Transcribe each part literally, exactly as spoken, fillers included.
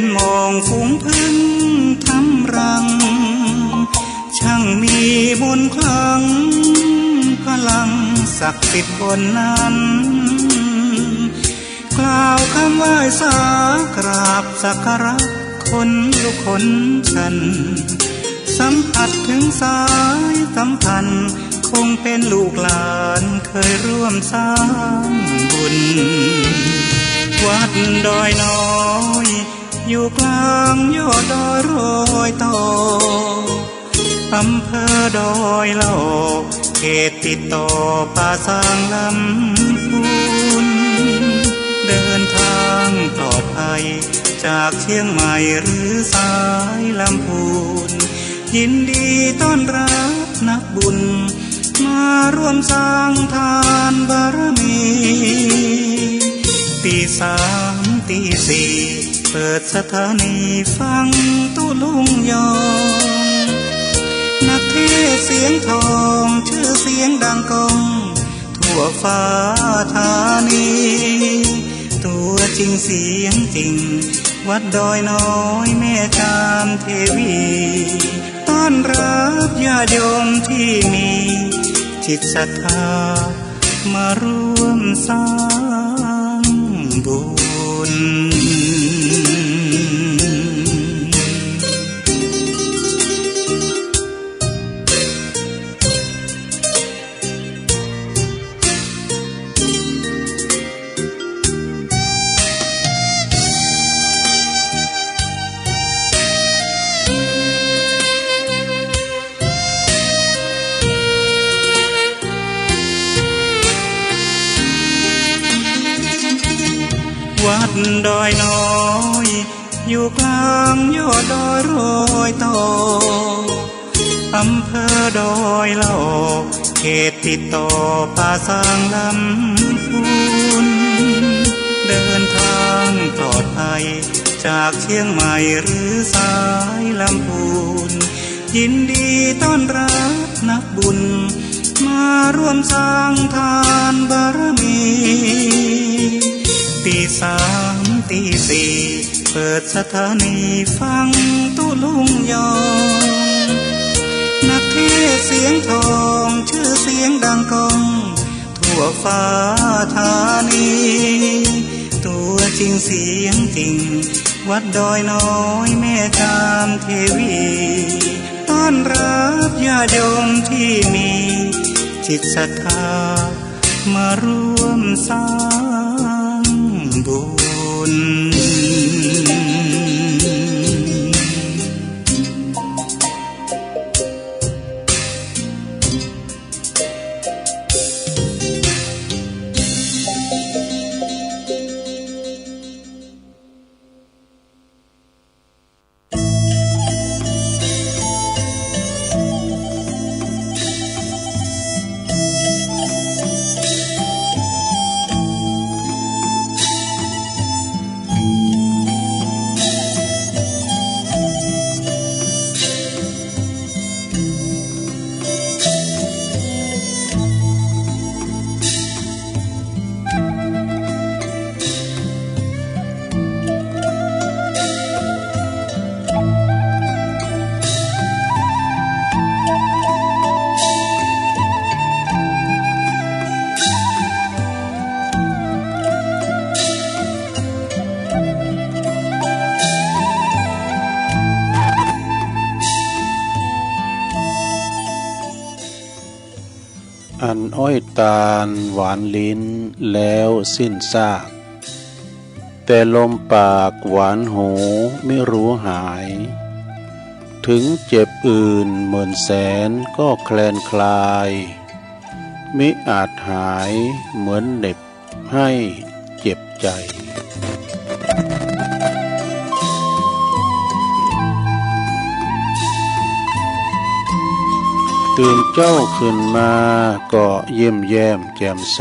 นมองฝูงผึ้งทำรัง ช่างมีมนต์ขลัง พลังศักดิ์สิทธิ์บนนั้น กล่าวคำไหว้สากราบสักการะ ขนลุกขนชัน สัมผัสถึงสายสัมพันธ์ คงเป็นลูกหลานเคยร่วมสร้างบุญ วัดดอยน้อย อยู่กลางยอดดอยรอยต่อ อำเภอดอยหล่อ เขตติดต่อป่าซางลำพูน เดินทางปลอดภัย จากเชียงใหม่หรือสายลำพูน ยินดีต้อนรับนักบุญ มาร่วมสร้างทานบารมี ตีสามตีสี่ เปิดสถานีฟังตุ๊ลุงยอง นักเทศน์เสียงทอง ชื่อเสียงดังก้อง ทั่วฟ้าธานี ตัวจริงเสียงจริง วัดดอยน้อยแม่จามเทวี ต้อนรับญาติโยมที่มีจิตศรัทธา มาร่วมสร้างบุญ วัดดอยน้อย อยู่กลางยอดดอยรอยต่อ อำเภอดอยหล่อ เขตติดต่อป่าซางลำพูน เดินทางปลอดภัย จากเชียงใหม่หรือสายลำพูน ยินดีต้อนรับนักบุญ มาร่วมสร้างทานบารมี ตีสามตีสี่ เปิดสถานีฟังตุ๊ลุงยอง นักเทศน์เสียงทอง ชื่อเสียงดังก้อง ทั่วฟ้าธานี ตัวจริงเสียงจริง วัดดอยน้อยแม่จามเทวี ต้อนรับญาติโยมที่มีจิตศรัทธา มาร่วมสร้างบุญ อันอ้อยตาลหวานลิ้นแล้วสิ้นซาก แต่ลมปากหวานหูมิรู้หาย ถึงเจ็บอื่นหมื่นแสนก็แคลนคลาย มิอาจหายเหมือนเหน็บ ให้เจ็บใจ ตื่นเจ๊าขึ้นมาก็ยิ้มแย้มแจ่มใส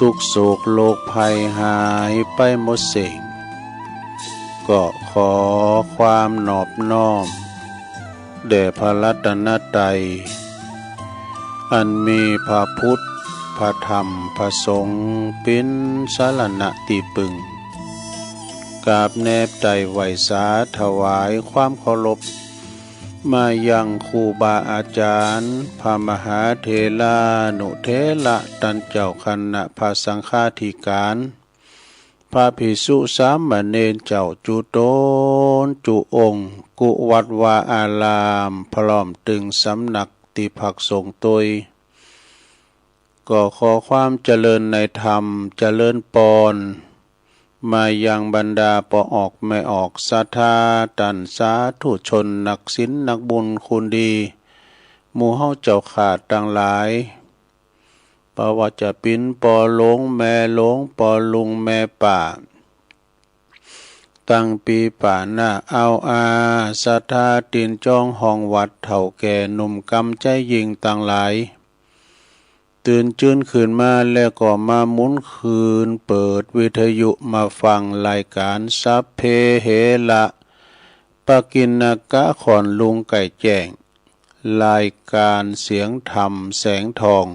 ทุกข์โศกโรคภัยหายไปหมดสิ้น ก็ขอความนอบน้อม แด่พระรัตนตรัย อันมีพระพุทธ พระธรรม พระสงฆ์ เป๋นสรณะตี้ปึง กราบแนบไตร่ไหว้สาถวายความเคารพ มายังครูบาอาจารย์ พระมหาเถรานุเถระต้านเจ้าคณะพระสังฆาธิการ พระภิกษุสามเณรเจ้าจุ๊ต๋นจุ๊องค์ กู้วัดวาอาราม พร้อมตึงสำนักตี้พักสงฆ์ตวย ก็ขอความเจริญในธรรม เจริญปอน มายังบรรดาป้อออกแม่ออกศรัทธา ต้านสาธุชนนักศีลนักบุญคุณดี หมู่เฮาเจ้าข้าตังหลาย บ่ว่าจะเป๋นป้อหลวงแม่หลวง ป้อลุงแม่ป้า ตังปี๋ป๋าหน้า อ่าวอา ศรัทธาติดจ๋องห้องวัด เฒ่าแก่หนุ่มกำใจ๋ยิ่งตังหลาย ตื่นจื้นขึ้นมาแล้วก็มาหมุนคืน เปิดวิทยุมาฟังรายก๋านสัพเพเหระ ปกิณณกะ ค่อนลุงใก้แจ้ง รายก๋านเสียงธรรมแสงทอง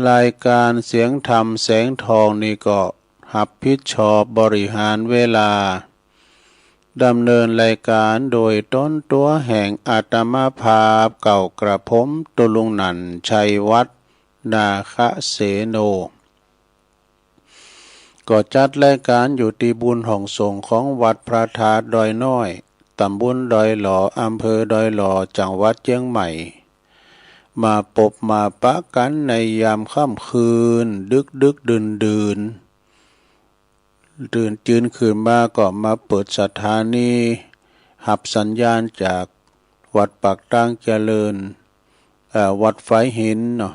รายก๋านเสียงธรรมแสงทองนี้ก็ฮับผิดชอบบริหารเวลา ดำเนินรายก๋านโดยต๋นตั๋วแห่งอาตมาภาพเก่ากระผม ตุ๊ลุงหนั่น ชัยวัฒน์ นาคเสโน ก็จัดรายก๋านอยู่ตี้บุญห้องสงฆ์ของวัดพระธาตุดอยน้อย ตำบลดอยหล่อ อำเภอดอยหล่อ จังหวัดเจียงใหม่ มาปบมาปะกั๋นในยามค่ำคืน ดึกๆ ดื่นๆ ตื่นจื้นขึ้นมาก็มาเปิดสถานี ฮับสัญญาณจากวัดปากตางเจริญ เอ่อ วัดฝายหินเนาะ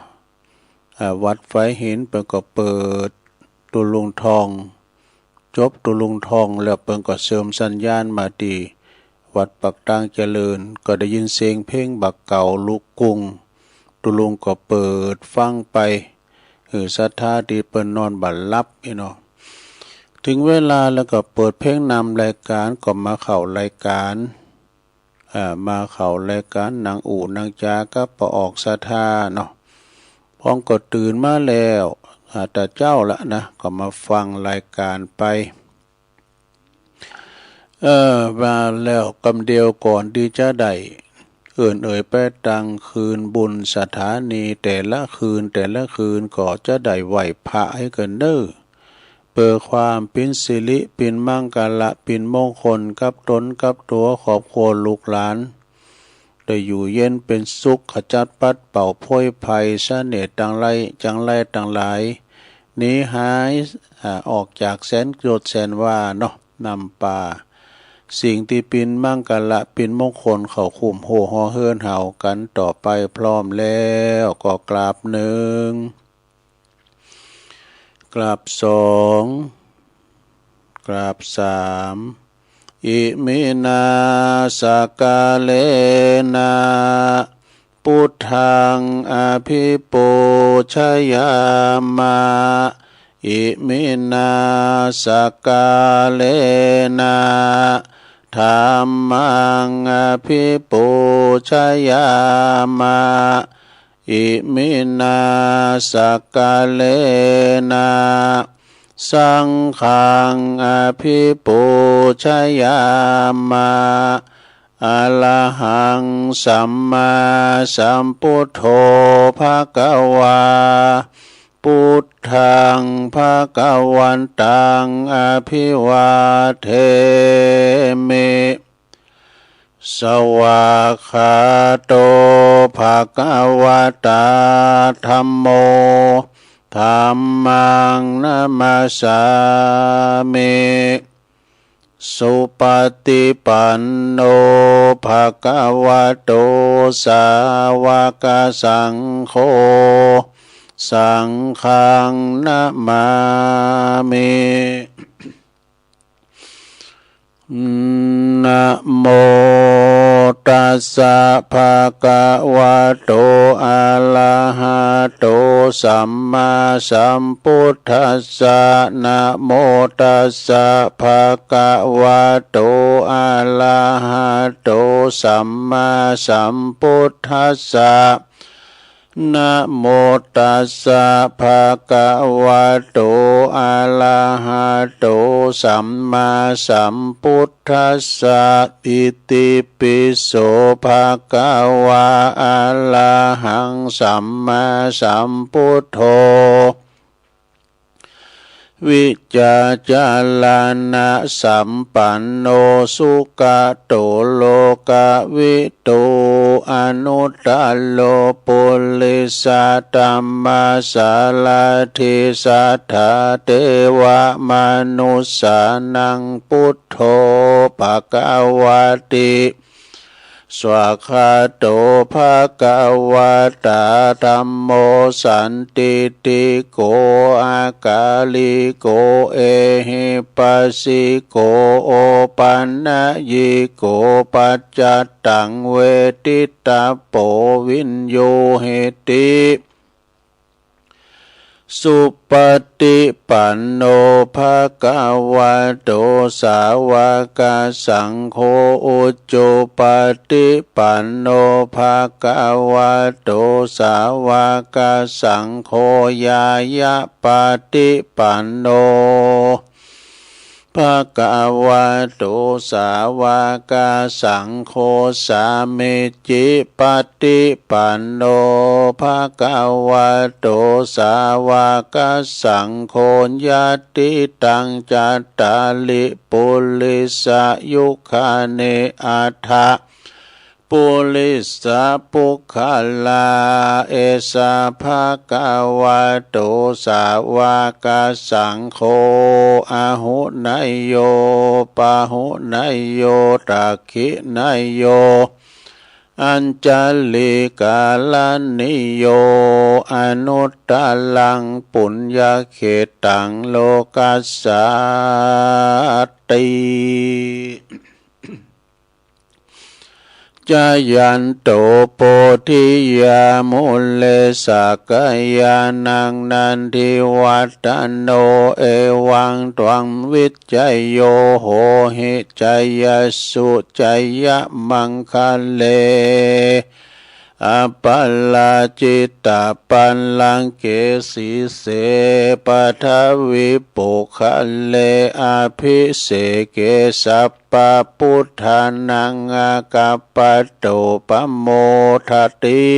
เอ่อ วัดฝายหินเปิ้นก็เปิดตุ๊ลุงทอง จบตุ๊ลุงทองแล้วเปิ้นก็เสริมสัญญาณมาตี้วัดปากตางเจริญ ก็ได้ยินเสียงเพลงบ่าเก๋าลูกกรุง ตุ๊ลุงก็เปิดฟังไป หื้อศรัทธาตี้เปิ้นนอนบ่หลับอี้เนาะ เถิงเวลาแล้วก็เปิดเพลงนำรายก๋าน ก็มาเข้ารายก๋าน อ่า มาเข้ารายก๋านนั่งอู้นั่งจ๋ากับป้อออกศรัทธาเนาะ พองก็ตื่นมาแล้ว อ่า แต่เจ๊าละนะ ก็มาฟังรายก๋านไป เออ มาแล้วกำเดียวก่อนตี้จะได้เอิ้นเอ่ยไปตังคืนบุญสถานีแต่ละคืนแต่ละคืน ก็จะได้ไหว้พระหื้อกั๋นเน่อ เปื้อความเป๋นสิริเป๋นมังคละเป๋นมงคลกับต๋นกับตั๋วครอบครัวลูกหลาน ได้อยู่เย็นเป๋นสุข ขจัดปัดเป่าโพยภัยเสน่ห์ตังหลาย จังไรตังหลาย หนีหาย อ่า ออกจากแสนโยชน์แสนวาเนาะ นำปาสิ่งตี้เป๋นมังคละเป๋นมงคลเข้าคุ้มหั้วห่อเฮือนเฮากั๋นต่อไป พร้อมแล้วก็กราบหนึ่ง กราบสอง กราบสาม อิมินา สักกาเลนะ ปุทธัง อภิปูชยามะ อิมินา สักกาเลนะ ธัมมัง อภิปูชยามะ อิมินา สักกาเลนะ สังฆัง อภิปูชยามะ อะระหัง สัมมาสัมปุทโธ ภะคะวา ปุทธัง ภะคะวันตัง อภิวาเทมิ สวากขาโต ภะคะวะตา ธัมโม ธัมมัง นะมัสสามิ สุปะติปันโน ภะคะวะโต สาวะกะสังโฆ สังฆัง นะมามิ นะโมตัสสะ ภะคะวะโต อะระหะโต สัมมาสัมพุทธัสสะ นะโมตัสสะ ภะคะวะโต อะระหะโต สัมมาสัมพุทธัสสะ นะโมตัสสะ ภะคะวะโต อะระหะโต สัมมาสัมพุทธัสสะ อิติปิโส ภะคะวา อะระหัง สัมมาสัมพุทโธ วิชชาจารณะสัมปันโน สุขะโต โลกะวิทู อนุตตะโร ปุริสะธัมมะสารถิ สัทธาเทวะมนุสสานัง พุทโธ ภะคะวะติ สวากขาโต ภะคะวะตา ธัมโม สันติติโก อะกาลิโก เอหิปัสสิโก โอปันนยิโก ปัจจัตตัง เวทิตะโป วิญญูหิติ สุปะฏิปันโน ภะคะวะโต สาวะกะสังโฆ อุจุปะฏิปันโน ภะคะวะโต สาวะกะสังโฆ ญาญะปะฏิปันโน ภะคะวะโต สาวะกะสังโฆ สามิจฉิปะฏิปันโน ภะคะวะโต สาวะกะสังโฆ ญาติตัง จัตตาริ ปุริสะยุคานิ อัฏฐะ ปุริสะปุคคลา เอสะ ภะคะวะโต สาวะกะสังโฆ อาหุเนยโย ปาหุเนยโย ทักขิเนยโย อัญชะลีกะรณีโย อนุตตะรัง ปุญญะเขตตัง โลกัสสาติ จะยันโต โพธิยา มูเล สักกะยานัง นันทิวัฏฏะโน เอวัง ตวัง วิจโย โหหิ จยสสุ จยะมังคะเล อะปะราจิตตะปัลลังเก สีเส ปะทะวิปุคคะเล อะภิเสเก สัพพะปุทธานัง อากัปปะโต ปะโมทะติ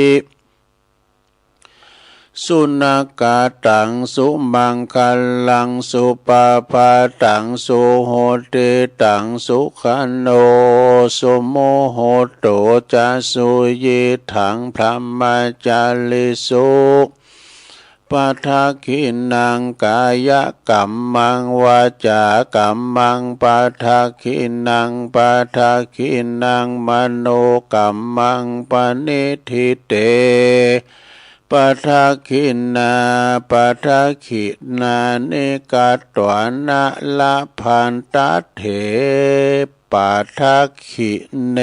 สุนะกะตัง สุมังคะลัง สุปะพาตัง สุหุตติตัง สุขะโน สุมุหุตโต จะสุยิตถัง บรหมะจาริสุ ปะทักขิณัง กายะกัมมัง วาจากัมมัง ปะทักขิณัง ปะทักขิณัง มโนกัมมัง ปะนิฏฐิเต ปะทักขิณา ปะทักขิณานิ กัตถวานะ ละพันตะเถ ปะทักขิเณ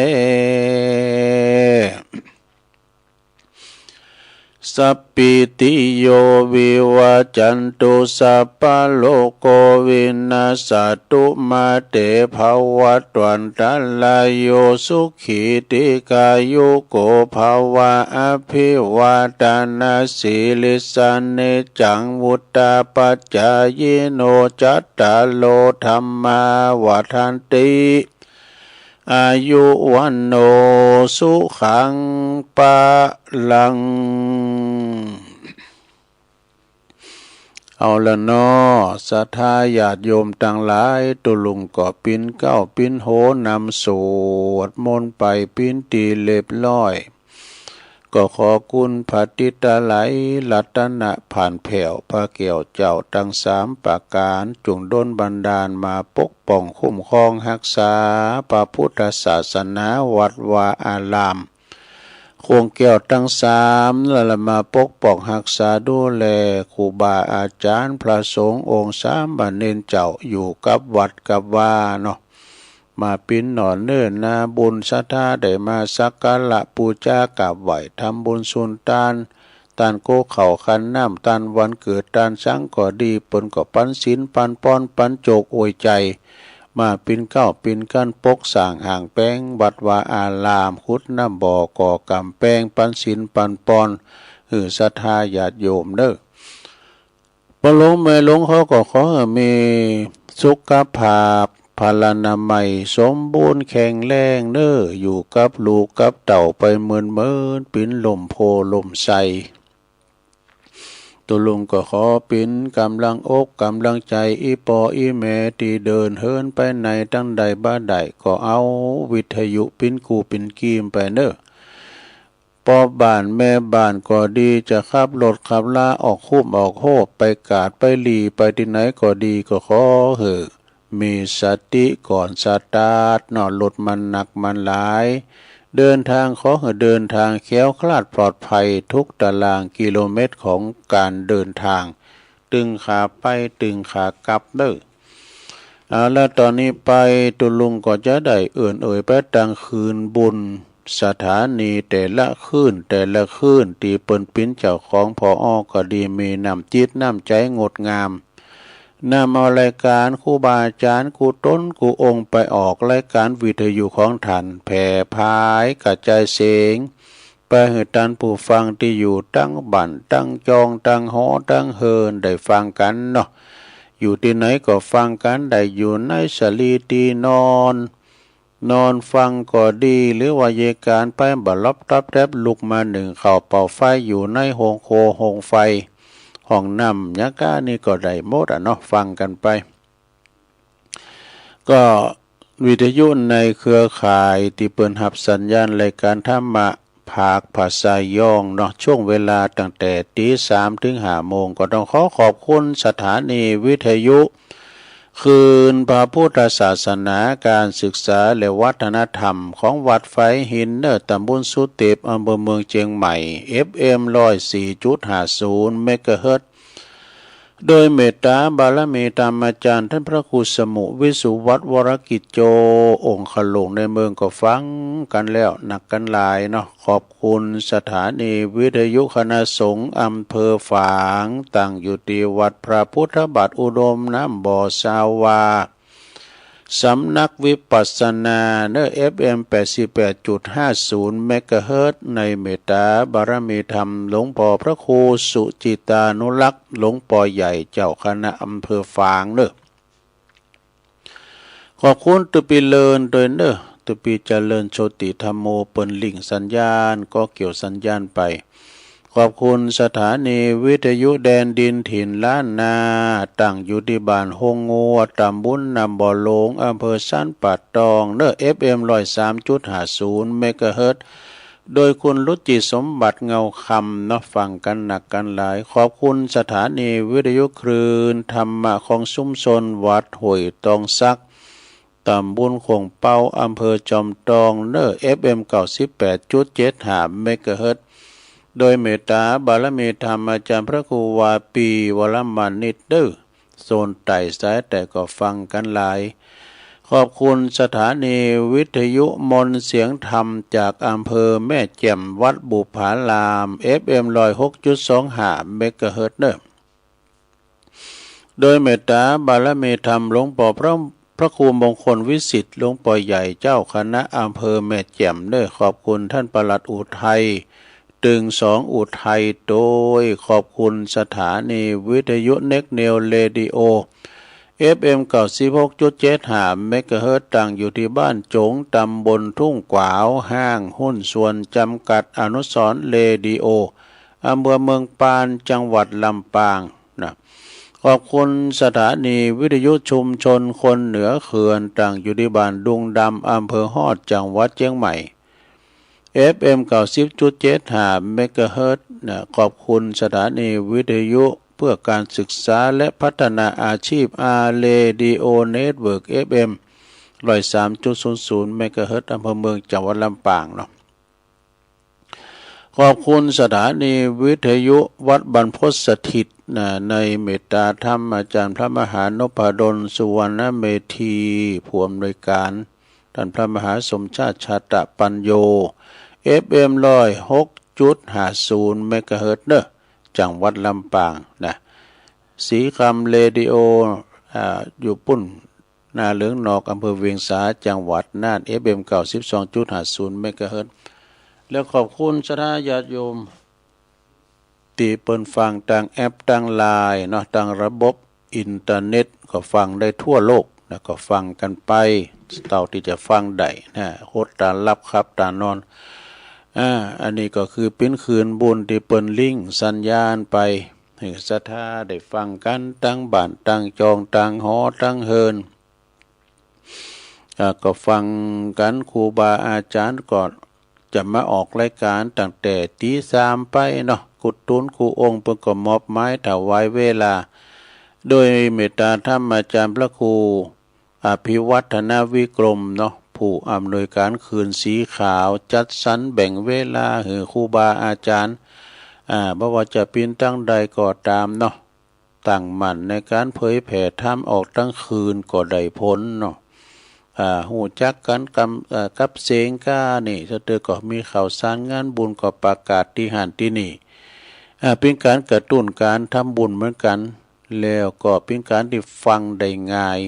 สัพพีติโย วิวัจจันตุ สัพพะโรโค วินัสสะตุ มา เต ภะวัตวันตะราโย สุขี ทีฆายุโก ภะวะ อะภิวาทะนะสีลิสสะ นิจจัง วุฑฒาปะจายิโน จัตตาโร ธัมมา วัฑฒันติ อายุ วัณโณ สุขัง พะลัง เอาละเนาะ ศรัทธาญาติโยมตังหลาย ตุ๊ลุงก็ปิ๊นเก๊าปิ๊นโหนำสวดมนต์ไปปิ๊นตี้เรียบร้อย ก็ขอคุณพระติตะไลยรัตนะผ่านแผ้ว พระแก้วเจ้าตังสามประก๋าน จุ่งดลบันดาลมาปกป้องคุ้มครองฮักษาพระพุทธศาสนา วัดวาอาราม โค้งแก้วตังสามนั่นละ มาปกป้องฮักษาดูแลครูบาอาจ๋ารย์ พระสงฆ์องค์สามเณรเจ้า อยู่กับวัดกับวาเนาะ มาปิ๊นหน่อเนิ่นนาบุญศรัทธาได้มาสักการะปู๋จากราบไหว้ ทำบุญสุนตาน ตานโกข้าวขันน้ำ ตานวันเกิด ตานสังก็ดี เปิ้นก็ปันศีลปันปอนปันโจคอวยใจ๋ มาปิ๊นเก๊าปิ๊นกั๋นปกสร้างห้างแป๋งวัดวาอาราม ขุดน้ำบ่อก่อก๋ำแปง ปันศีลปันปอน หื้อศรัทธาญาติโยมเน่อ ป้อหลวงแม่หลวงเขาก็ขอหื้อมีสุขภาพพลานามัยสมบูรณ์แข็งแรงเน่อ อยู่กับลูกกับเต้าไปเมินๆ เป๋นล่มโพธิ์ล่มไทร ตุ๊ลุงก็ขอเป๋นก๋ำลังอกก๋ำลังใจ๋ อี่ป้ออี่แม่ตี้เดินเหินไปไหนตังใดบ่าใด ก็เอาวิทยุเป๋นกู้เป๋นกีมไปเน่อ ป้อบ้านแม่บ้านก็ดี จะขับรถขับลาออกคุ้มออกโฮป ไปกาดไปหลี้ไปตี้ไหนก็ดี ก็ขอหื้อมีสติก่อนสตาร์ทเนาะ รถมันหนักมันหลาย เดินทางขอหื้อเดินทางแคล้วคลาดปลอดภัยทุกตารางกิโลเมตรของก๋านเดินทาง ตึงขาไปตึงขากลับเน่อ เอาละ ต๋อนนี้ไปตุ๊ลุงก็จะได้เอิ้นเอ่ยไปตังคืนบุญสถานีแต่ละคืนแต่ละคืน ตี้เปิ้นเป๋นเจ้าของ ผอ.ก็ดี มีน้ำจิตน้ำใจ๋งดงาม นำเอารายก๋านครูบาอาจ๋ารย์กู้ต๋นกู้องค์ไปออกรายก๋านวิทยุของต้าน แผ่ผายกระจายเสียง ไปหื้อต้านผู้ฟังตี้อยู่ตังบ้านตังจองตังหอตังเฮือนได้ฟังกั๋นเนาะ อยู่ตี้ไหนก็ฟังกั๋นได้ อยู่ในสลีตี้นอน นอนฟังก็ดี หรือว่าเยก๋านไปบ่าหลับตับแต๊บลุกมานึ่งข้าวเป่าไฟอยู่ในโฮงครัวโฮงไฟ ห้องน้ำ หยังก้านี่ก็ได้หมดอะเนาะ ฟังกั๋นไป ก็วิทยุในเครือข่ายตี้เปิ้นฮับสัญญาณรายก๋านธรรมะภาคภาษายองเนาะ ช่วงเวลาตั้งแต่ตี๋สามเถิงห้าโมง ก็ต้องขอขอบคุณสถานีวิทยุคลื่นพระพุทธศาสนา ก๋านศึกษาและวัฒนธรรมของวัดฝายหินเน่อ ตำบลสุเต็บ อำเภอเมืองเจียงใหม่ เอฟเอ็ม ร้อยสี่จุดห้าศูนย์ เมกะเฮิรตซ์ โดยเมตต๋าบารมีธรรมอาจ๋ารย์ต้านพระครูสมุห์ วิสุวัฒน์ วรกิจโจ องค์ข้าหลวงในเมืองก็ฟังกั๋นแล้วนักกั๋นหลายเนาะ ขอบคุณสถานีวิทยุคณะสงฆ์อำเภอฝาง ตั้งอยู่ตี้วัดพระพุทธบาทอุดมน้ำบ่อซาวา สำนักวิปัสสนาเน่อ เอฟเอ็ม แปดสิบแปดจุดห้าศูนย์ เมกะเฮิรตซ์ ในเมตต๋าบารมีธรรมหลวงป้อพระครูสุจิตานุรักษ์ หลวงป้อใหญ่เจ้าคณะอำเภอฝางเน่อ ขอบคุณตุ๊ปี้เลินตวยเน่อ ตุ๊ปี้เจริญโชติธัมโม เปิ้นลิงก์สัญญาณ ก็เกี่ยวสัญญาณไป ขอบคุณสถานีวิทยุแดนดินถิ่นล้านนา ตั้งอยู่ตี้บ้านโฮงงัว ตำบลน้ำบ่อหลวง อำเภอสันป่าตองเน่อ เอฟเอ็ม ร้อยสามจุดห้าศูนย์ เมกะเฮิรตซ์ โดยคุณรุจิสมบัติเงาคำเนาะ ฟังกั๋นนักกั๋นหลาย ขอบคุณสถานีวิทยุคลื่นธรรมะของชุมชนวัดห้วยตองสัก ตำบลโข่งเป๊า อำเภอจอมตองเน่อ เอฟเอ็ม เก้าสิบแปดจุดเจ็ดห้า เมกะเฮิรตซ์ โดยเมตต๋าบารมีธรรมอาจ๋ารย์พระครูวาปี วรมานิตเน่อ โซนใต้สายใต้ก็ฟังกั๋นหลาย ขอบคุณสถานีวิทยุมนต์เสียงธรรมจากอำเภอแม่แจ่ม วัดบุปผาราม เอฟเอ็ม ร้อยหกจุดสองห้า เมกะเฮิรตซ์เน่อ โดยเมตต๋าบารมีธรรมหลวงป้อพระ พระครูมงคลวิสิทธิ์ หลวงป้อใหญ่เจ้าคณะอำเภอแม่แจ่มเน่อ ขอบคุณต้านปลัดอุทัย ตึงสองอุทัย โดยขอบคุณสถานีวิทยุเน็กเนวเรดิโอ เอฟเอ็ม เก้าสิบหกจุดเจ็ดห้า เมกะเฮิรตซ์ ตั้งอยู่ตี้บ้านจง ตำบลทุ่งขวาว ห้างหุ้นส่วนจำกัดอนุสรณ์เรดิโอ อำเภอเมืองปาน จังหวัดลำปางนะ ขอบคุณสถานีวิทยุชุมชนคนเหนือเขื่อน ตั้งอยู่ตี้บ้านดุงดำ อำเภอฮอด จังหวัดเจียงใหม่ เอฟเอ็ม เก้าสิบจุดเจ็ดห้า เมกะเฮิรตซ์นะ ขอบคุณสถานีวิทยุเพื่อการศึกษาและพัฒนาอาชีพ อาร์ เรดิโอ เน็ตเวิร์ก เอฟเอ็ม ร้อยสามจุดศูนย์ศูนย์ เมกะเฮิรตซ์ อำเภอเมือง จังหวัดลำปางเนาะ ขอบคุณสถานีวิทยุวัดบรรพตสถิตนะ ในเมตต๋าธรรมอาจ๋ารย์พระมหานพดล สุวรรณเมธี ผู้อำนวยก๋าน ต้านพระมหาสมชาติ ชาตะปัญโญ เอฟเอ็ม ร้อยหกจุดห้าศูนย์ เมกะเฮิรตซ์เน่อ จังหวัดลำปางนะ สีคำเรดิโอ อ่า อยู่ปุ้น นาเหลืองนอก อำเภอเวียงสา จังหวัดน่าน เอฟเอ็ม เก้าสิบสองจุดห้าศูนย์ เมกะเฮิรตซ์ แล้วขอบคุณศรัทธาญาติโยม ตี้เปิ้นฟังตางแอปตางไลน์เนาะ ตางระบบอินเทอร์เน็ตก็ฟังได้ทั่วโลกนะ ก็ฟังกั๋นไป เต้าตี้จะฟังได้นะ หดต๋าหลับขับต๋านอน อ่า อันนี้ก็คือเป๋นคืนบุญตี้เปิ้นลิงก์สัญญาณไป หื้อศรัทธาได้ฟังกั๋นตางบ้านตางจองตางหอตางเฮือน อ่า ก็ฟังกั๋น ครูบาอาจ๋ารย์ก็จะมาออกรายก๋านตั้งแต่ตี๋สามไปเนาะ กู้ตุ๊นกู้องค์เปิ้นก็มอบหมายถวายเวลา โดยเมตตาธรรมอาจ๋ารย์พระครูอภิวัฒนวิกรมเนาะ ผู้อำนวยก๋านคืนสีขาว จัดสรรแบ่งเวลาหื้อครูบาอาจ๋ารย์ อ่า บ่ว่าจะเป๋นตางใดก็ต๋ามเนาะ ตั้งมั่นในก๋านเผยแผ่ธรรมออกตึงคืนก็ได้ผลเนาะ อ่า ฮู้จักกั๋นกับ เอ่อ กับเสียงก้านี่ สะเตอก็มีข่าวสารงานบุญก็ประกาศตี้หั้นตี้นี่ อ่า เป๋นก๋านกระตุ้นก๋านทำบุญเหมือนกั๋น แล้วก็เป๋นก๋านตี้ฟังได้ง่าย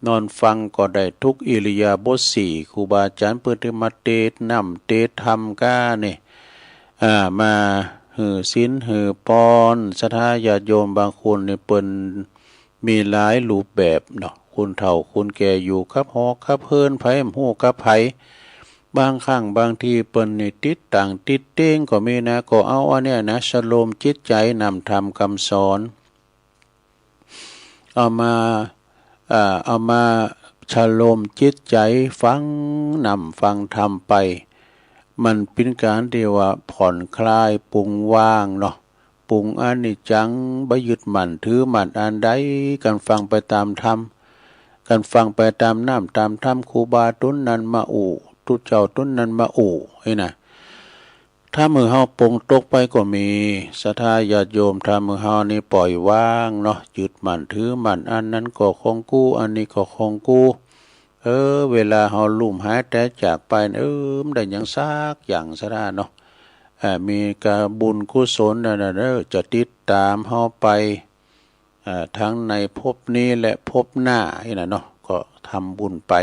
นอนฟังก็ได้ทุกอิริยาบถสี่ ครูบาอาจ๋ารย์เปิ้นตี้มาเตสน์น้ำเตสน์ธรรมก้านี่ อ่า มาหื้อศีลหื้อปอน ศรัทธาญาติโยมบางคนนี่เปิ้นมีหลายรูปแบบเนาะ คนเฒ่าคนแก่อยู่กับหอกับเฮือน ใผบ่ฮู้กับใผ บางครั้งบางทีเปิ้นนี่ติดต่างติดเต๊งก็มีนะ ก็เอาอันเนี้ยนะ ชโลมจิตใจ๋น้ำธรรมกำสอน เอามา อ่า เอามาชโลมจิตใจ๋ฟังน้ำฟังธรรมไป มันเป๋นก๋านตี้ว่าผ่อนคลายปรุงวางเนาะ ปรุงอนิจจัง บ่ยึดมั่นถือมั่นอันใด กั๋นฟังไปต๋ามธรรม กั๋นฟังไปต๋ามน้ำต๋ามธรรม ครูบาต๋นนั้นมาอู้ ตุ๊เจ้าต๋นนั้นมาอู้ นี่นะ ทำหื้อเฮาปลงตกไปก็มี ศรัทธาญาติโยม ทำหื้อเฮานี่ปล่อยวางเนาะ ยึดมั่นถือมั่น อันนั้นก็ของกู อันนี้ก็ของกู เออ เวลาเฮาลุ่มหายต๋ายจากไป เออ บ่ได้หยังสักอย่าง ศรัทธาเนาะ เออ มีกะบุญกุศลนั่นน่ะเนาะ จะติดต๋ามเฮาไป เออ ทั้งในภพนี้และภพหน้านี่นะเนาะ ก็ทำบุญไป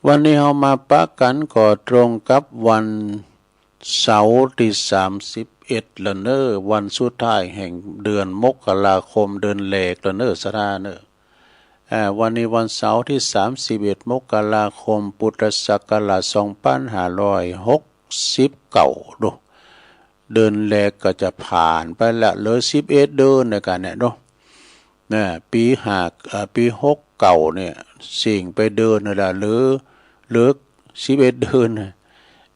วันนี้เฮามาปะกั๋นก็ตรงกับวันเสาร์ตี้สามสิบเอ็ดแล้วเนาะ วันสุดท้ายแห่งเดือนมกราคม เดือนแรกแล้วเนาะ ศรัทธาเนาะ อ่า วันนี้วันเสาร์ตี้สามสิบเอ็ด มกราคม พุทธศักราชสองปันห้าร้อยหกสิบเก้า ดู เดือนแรกก็จะผ่านไปละ เหลือสิบเอ็ดเดือนแล้วกั๋นเนี่ยเนาะ นะ ปี๋ห้า เอ่อ ปี๋หกเก้าเนี่ย สิ้นไปเดือนนึ่งละ เหลือ เหลือสิบเอ็ดเดือน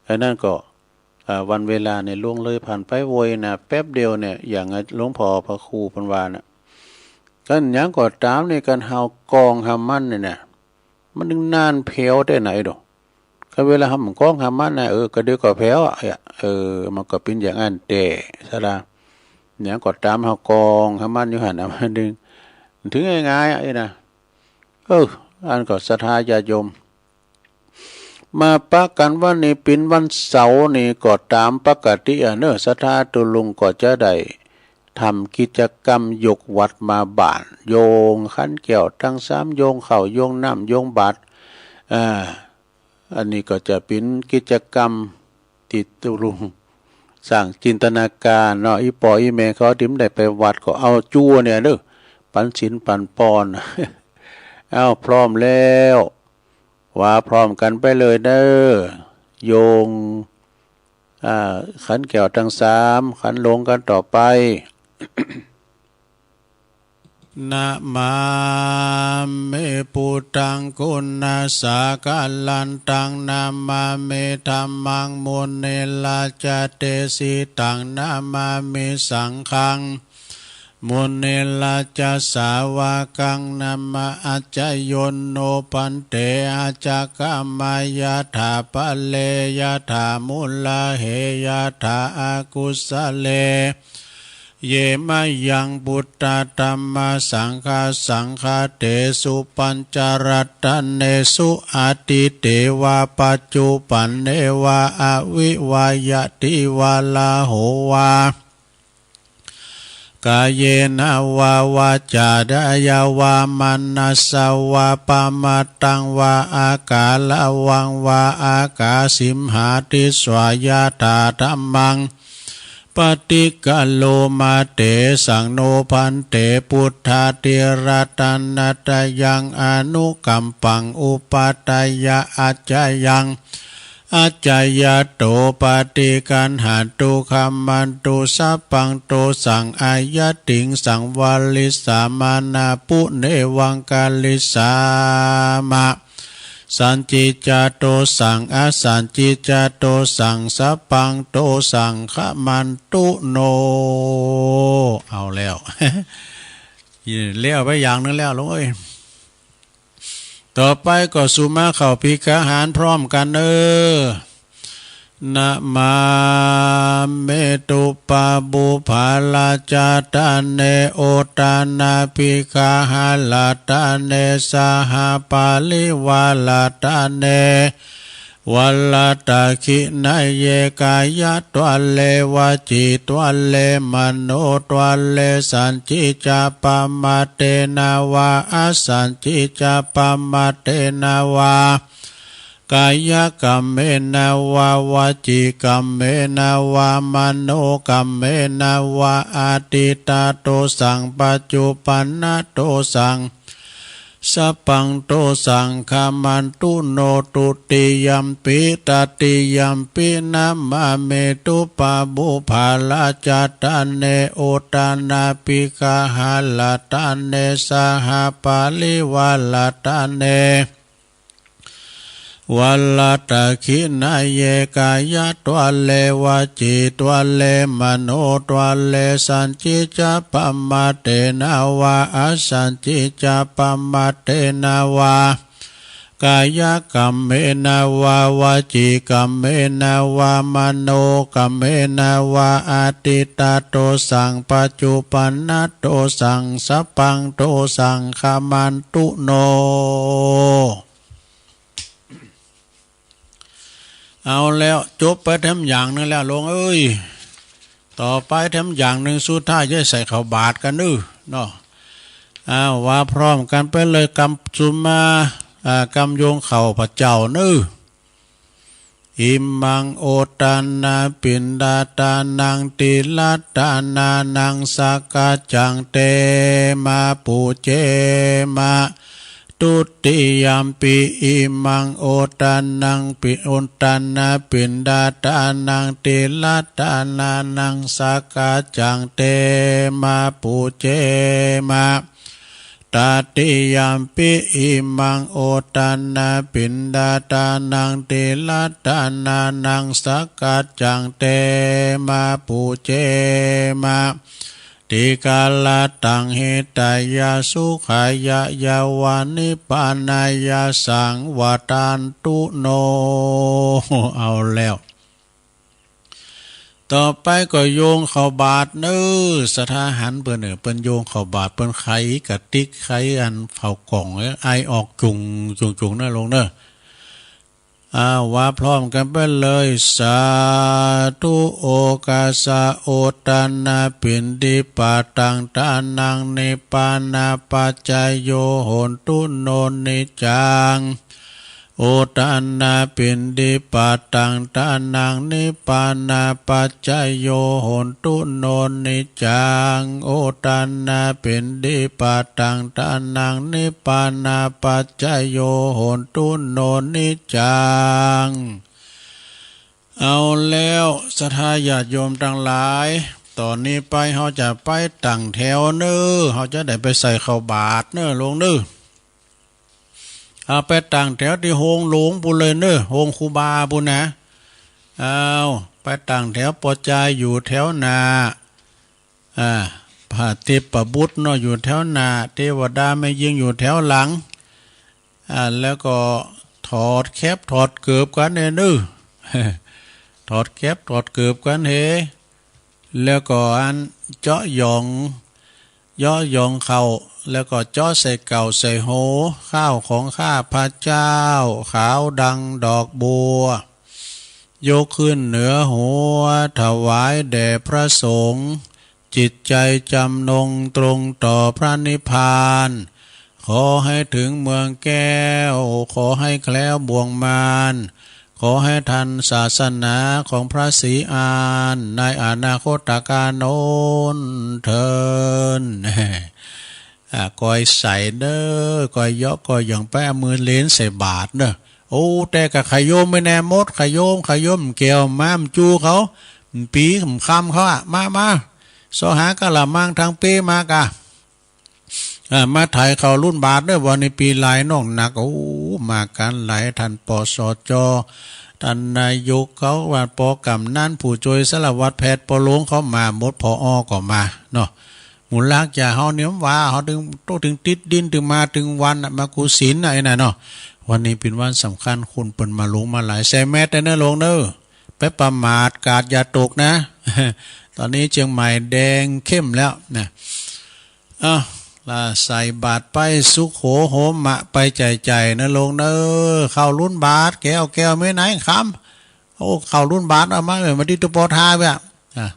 อันนั้นก็ อ่า วันเวลาเนี่ยล่วงเลยผ่านไปไวนะ แป๊บเดียวเนี่ย อย่างหลวงพ่อพระครูเปิ้นว่านะ กั๋นหยังก็ต๋ามนี่ กั๋นเฮากองหามันเนี่ยนะ มันนึ่งนานแผวแต๊ไหนดอก กั๋นเวลาเฮาบ่กองหามันนะ เออ ก็เดี๋ยวก็แผวอะ เออ มันก็เป๋นอย่างอั้นแต๊ ศรัทธา หยังก็ต๋ามเฮากองหามันอยู่หั้นนะ มันนึ่ง มันถึงง่ายๆ อะ นี่นะ เออ อันก็ศรัทธาญาติโยม มาปะกั๋นวันนี้เป๋นวันเสาร์นี่ก็ต๋ามปกติอะเนาะ ศรัทธาตุ๊ลุงก็จะได้ทำกิจกรรมยกวัตรมาบ้าน โยงขันแก้วตังสาม โยงข้าว โยงน้ำ โยงบาตร อ่า อันนี้ก็จะเป๋นกิจกรรมตี้ตุ๊ลุงสร้างจินตนาก๋ารเนาะ อี่ป้ออี่แม่เขาตี้บ่ได้ไปวัดก็เอาจั่วเนี่ยเนาะ ปั๋นศีลปั๋นปอน เอ้า พร้อมแล้ว ว่าพร้อมกั๋นไปเลยเนาะ โยง อ่า ขันแก้วตังสาม ขันหลงกั๋นต่อไป Namāmi buddhaṃ guṇasāgaraṃ taṃ, namāmi dhammaṃ munirājadesitaṃ, namāmi saṅghaṃ munirājasāvakaṃ. Namo accayanto bhante, accakamā yathā pāle, yathā mūlā he, yathā akusale. Ye mayaṃ buddha dhamma saṅgha saṅghatesu pañcaratane su, atīte vā paccuppane vā, avi vā yati vā raho vā, kāyena vā vācāya vā manasā vā, pamādaṃ vā akaraṃ vā, akāsimhā disvā yathā dhammaṃ ปฏิกะโลมาเตสัง โนภันเต พุทธาธิราช ตะนะตะยัง อนุกัมปัง อุปัฏฐายะ อาจายัง อาจายะโต ปฏิกัณหันตุ ขัมมันตุ สัพพังโตสัง อายะติงสัง วาริสสามานา ปุเนวัง การิสสามะ สัญจิจจาโตสัง อสัญจิจจาโตสัง สัพพังโตสัง ขัมมันตุ โน เอาแล้ว แล้วไปอย่างหนึ่งแล้ว โลมเอ้ย ต่อไปก็สุมาเข้าภิกขาหารพร้อมกั๋นเน่อ นะมามิ ตุปะบุพพาราชาตะเน โอทานาภิกขาหาราตะเน สหปาริวาราตะเน วาราตะขิณะเย กายะทวาเร วจีทวาเร มโนทวาเร สัญจิจจาปะมาเทนะวา อสัญจิจจาปะมาเทนะวา กายกัมเมนะวา วจีกัมเมนะวา มโนกัมเมนะวา อทิฏฐาโตสัง ปัจจุปันนาโตสัง สัพพังโตสัง ขัมมันตุ โน ตุติยัมปิ ตติยัมปิ นะมามิ ตุปะบุพพาราชาตะเน โอทานาภิกขาหาราตะเน สหปาริวาราตะเน วาราตะขิณะเย กายะทวาเร วจีทวาเร มโนทวาเร สัญจิจจาปะมาเทนะวา อสัญจิจจาปะมาเทนะวา กายกัมเมนะวา วจีกัมเมนะวา มโนกัมเมนะวา อทิฏฐาโตสัง ปัจจุปันนาโตสัง สัพพังโตสัง ขัมมันตุ โน เอาแล้ว จบไปแถมอย่างหนึ่งแล้ว โลมเอ้ย ต่อไปแถมอย่างหนึ่งสุดท้ายจะใส่ข้าวบาตรกั๋นเน่อเนาะ อ้าว ว่าพร้อมกั๋นไปเลย กำสุมา อ่า กำโยงข้าวพระเจ้าเน่อ อิมัง โอทานา ปิณฑาทานัง ติละทานานัง สักกัจจัง เต มา ปูเจ มะ ทุติยัมปิ อิมัง โอทานัง ปิ โอทานา ปิณฑาทานัง ติละทานานัง สักกัจจัง เต มา ปูเจ มะ ตติยัมปิ อิมัง โอทานา ปิณฑาทานัง ติละทานานัง สักกัจจัง เต มา ปูเจ มะ ติกาลตัง หิตายะ สุขายะ ยะวา นิพพานายะ สังวัตตันตุ โน เอาแล้ว ต่อไปก็โยงข้าวบาตรเน่อ ศรัทธาหันเปิ้นเน่อ เปิ้นโยงข้าวบาตร เปิ้นไขกะติก ไขอันเผากล่อง ไอออกจุ่งจุ่งจุ่งเน่อ โลมเน่อ อ้าว ว่าพร้อมกั๋นไปเลย สาธุ โอคาสะ โอทานา ปิณฑิปาตัง ทานัง นิพพานาปัจจโย โหนตุ โน นิจจัง โอทานา ปิณฑิปาตัง ทานัง นิพพานาปัจจโย โหนตุ โน นิจจัง โอทานา ปิณฑิปาตัง ทานัง นิพพานาปัจจโย โหนตุ โน นิจจัง เอาแล้ว ศรัทธาญาติโยมตังหลาย ต่อนี้ไปเฮาจะไปตั้งแถวเน่อ เฮาจะได้ไปใส่ข้าวบาตรเน่อ โลมเน่อ เอาไปตั้งแถวตี้โฮงหลวงปู้นเลยเน่อ โฮงครูบาปู้นนะ เอา ไปตั้งแถว ปอจายอยู่แถวหน้า อ่า พระเทพบุตรเนาะ อยู่แถวหน้า เทวดาแม่ญิงอยู่แถวหลัง อ่า แล้วก็ถอดแคปถอดเกิบกั๋นเน่อ ถอดแคปถอดเกิบกั๋นเฮ แล้วก็อันเจาะหยอง เยาะหยองข้าว แล้วก็เจาะใส่เก้าใส่โห ข้าวของข้าพเจ้า ขาวดังดอกบัว ยกขึ้นเหนือหัว ถวายแด่พระสงฆ์ จิตใจจำนงตรงต่อพระนิพพาน ขอให้ถึงเมืองแก้ว ขอให้แคล้วบ่วงมาร ข ขอหื้อทันศาสนาของพระศรีอานในอนาคตกาลโน้นเทอญ อ่า ก้อยใสเน้อ ก้อยเยาะก้อยหย่องไป เอามือเลนใส่บาตรเน้อ โอ้ แต่ก็ขะโยมไปแน่หมด ขะโยม ขะโยม แก้วม้ามจูเขา ปี๋คำเขาอะ มา มา เซาะหากะละมังตังเป๊มากะ อ่า มาไถ่ข้าวหลุนบาตรเน้อ วันนี้ปี๋หลายน้องหนัก โอ้ มากั๋นหลาย ท่าน ปสจ ท่านนายกเขาว่า ป.กำนัน ผู้จ้วยสารวัตรแพทย์ ป.หลวงเขามาหมด ผอ.ก็มาเนาะ หมู่ลากจ๋าเฮาเนี่ยว่า เฮาตึงโตตึงติดดิน ตึงมาตึงวันน่ะ มากู้ศีลน่ะ ไอ้นั่นเนาะ วันนี้เป๋นวันสำคัญ คนเปิ้นมาหลวงมาหลาย ใส่แมสก์เน้อหลวงเน้อ ไปประมาทกาดอย่าตกนะ ต๋อนนี้เจียงใหม่แดงเข้มแล้วนะ อ้าว ละใส่บาตรไป สุโขโหมะ ไปใจ๋ๆ เน้อหลวงเน้อ ข้าวหลุนบาตร แก้ว แก้วแม่ไหนคำ โอ้ ข้าวหลุนบาตรเอามา เออ มาตี้ตุ๊ปอทาเว้ย อ่ะ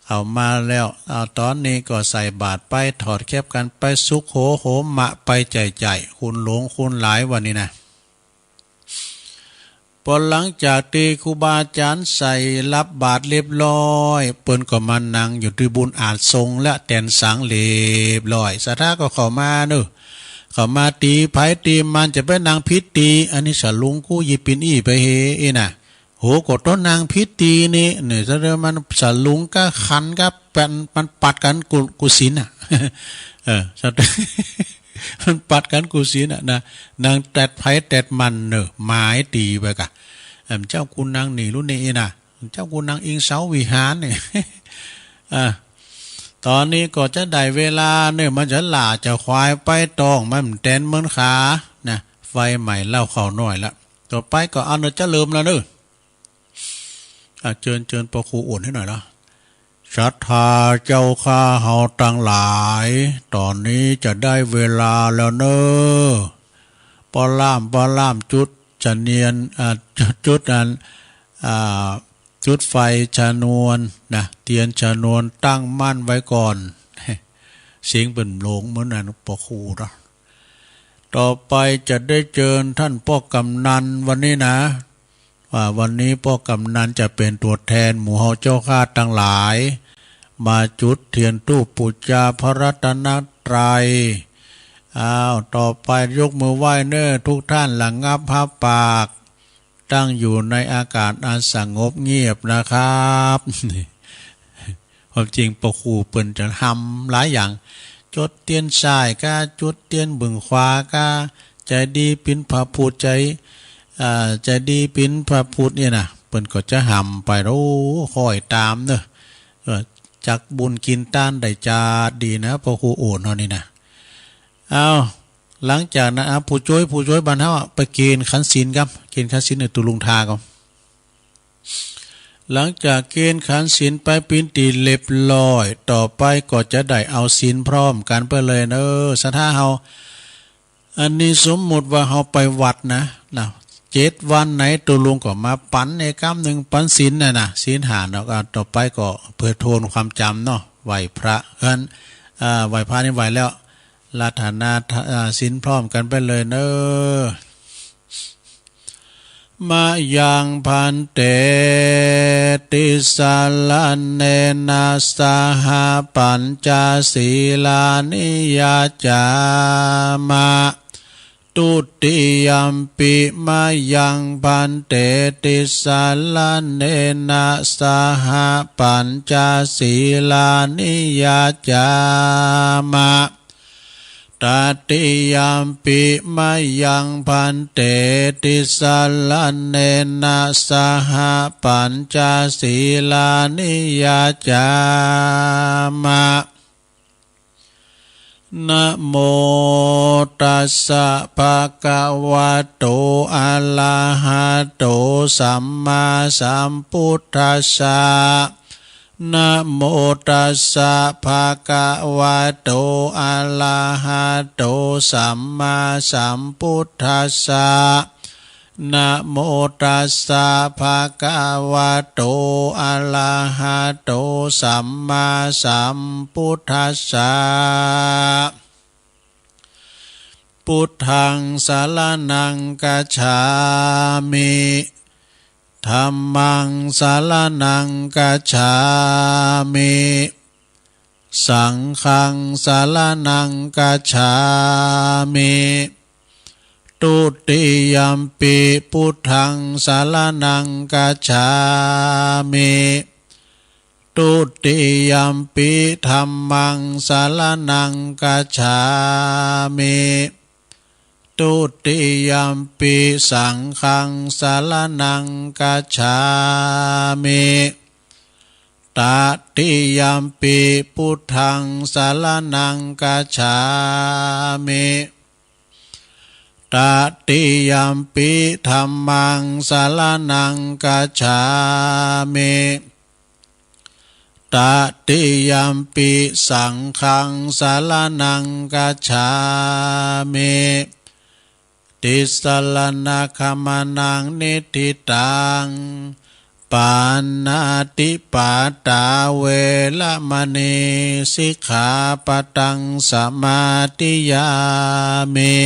เอามาแล้ว เอา ต๋อนนี้ก็ใส่บาตรไป ถอดแคปกั๋นไป สุโขโหมะ ไปใจ๋ๆ คนหลวงคนหลายวันนี้นะ ปอหลังจากตี้ครูบาอาจ๋ารย์ใส่รับบาตรเรียบร้อย เปิ้นก็มานั่งอยู่ตี้บุญอาจทรงและแตนสังเรียบร้อย ศรัทธาก็เข้ามาเน้อ เข้ามาตี้ใผตี้มัน จะไปนั่งผิดตี้ อันนี้สลุงกู้ยี่ปินอี้ไปเฮอี้น่ะ โห ก็ต้องนั่งผิดตี้นี่ เนี่ย แสดงมันสลุงกับขันกับแป้น มันปัดกั๋นกู้ กู้ศีลน่ะ เออ มันปัดกั๋นกู้ศีลน่ะนะ นั่งแตดใผแตดมันเน้อ หมายตี้ไปกะ เอิ่ม เจ้ากูนั่งนี่ลุนนี่อี้น่ะ เจ้ากูนั่งอิงเสาวิหารนี่ อ่ะ ต๋อนนี้ก็จะได้เวลาเน้อ มันจะหล่าจะขวายไป ต้องมันแตนเหมือนขานะ ไฟไหม้เหล้าข้าวน้อยละ ต่อไปก็เอาเน้อ จะเริ่มแล้วเน้อ อ่ะ เจิญ เจิญปอครูโอนหื้อหน่อยละ ศรัทธาเจ้าข้าเฮาตังหลาย ต๋อนนี้จะได้เวลาแล้วเน้อ ปอล่าม ปอล่าม จุดจะเนียน อ่า จุด จุดอัน อ่า จุดไฟชนวนนะ เตียนชนวนตั้งมั่นไว้ก่อน เสียงเปิ้นหลงเหมือนอันปอครูเนาะ ต่อไปจะได้เจิญท่านป้อกำนันวันนี้นะ ว่าวันนี้ป้อกำนันจะเป๋นตั๋วแตนหมู่เฮาเจ้าข้าตังหลาย มาจุดเตียนธูปปู๋จาพระรัตนตรัย อ้าว ต่อไปยกมือไหว้เน้อ ทุกท่านระงับผ้าปาก ตั้งอยู่ในอากาศอันสงบเงียบนะครับ ความจริงปอครูเปิ้นจะฮำหลายอย่าง จุดเตียนซ้ายก้า จุดเตียนเบื้องขวาก้า ใจ๋ดีเป๋นพระพุทธ ใจ๋ อ่า ใจ๋ดีเป๋นพระพุทธเนี่ยนะ เปิ้นก็จะฮำไป โอ้ ค่อยต๋ามเน้อ เออ จักบุญกิ๋นตานได้จาดดีนะ ปอครูโอนเฮานี่นะ อ้าว หลังจากนั้น อ่ะ ผู้จ้วย ผู้จ้วยบ้านเฮาอะ ไปเกณฑ์ขันศีลก่ำ เกณฑ์ขันศีลเน้อ ตุ๊ลุงทาก่ำ หลังจากเกณฑ์ขันศีลไปเป๋นตี้เรียบร้อย ต่อไปก็จะได้เอาศีลพร้อมกั๋นไปเลยเน้อ ศรัทธาเฮา อันนี้สมมุติว่าเฮาไปวัดนะ นะ เจ็ดวันไหนตุ๊ลุงก็มาปั๋นเอกำนึ่ง ปั๋นศีลน่ะนะ ศีลห้าเนาะ อ่ะ ต่อไปก็เปื้อทวนความจ๋ำเนาะ ไหว้พระ เพราะฉะนั้น อ่า ไหว้พระนี่ไหว้แล้ว รัตนา อ่า ศีลพร้อมกั๋นไปเลยเน้อ มะยังภันเต ติสสะระเณนะสหะ ปัญจสีลานิยาจามะ ทุติยัมปิ มะยังภันเต ติสสะระเณนะสหะ ปัญจสีลานิยาจามะ ตติยัมปิ มะยังภันเต ติสสะระเณนะสหะ ปัญจสีลานิยาจามะ นะโมตัสสะ ภะคะวะโต อะระหะโต สัมมาสัมพุทธัสสะ นะโมตัสสะ ภะคะวะโต อะระหะโต สัมมาสัมพุทธัสสะ นะโมตัสสะ ภะคะวะโต อะระหะโต สัมมาสัมพุทธัสสะ พุทธังสะระณังคัจฉามิ ธัมมัง สรณัง กัจฉามิ สังฆัง สรณัง กัจฉามิ ทุติยัมปิ พุทธัง สรณัง กัจฉามิ ทุติยัมปิ ธัมมัง สรณัง กัจฉามิ ทุติยัมปิ สังฆัง สรณัง กัจฉามิ ตติยัมปิ พุทธัง สรณัง กัจฉามิ ตติยัมปิ ธัมมัง สรณัง กัจฉามิ ตติยัมปิ สังฆัง สรณัง กัจฉามิ ติสรณะขะมะนะ นิฏฐิตัง ปาณาติปาตา เวระมะณี สิกขาปะตัง สมาธิยามิ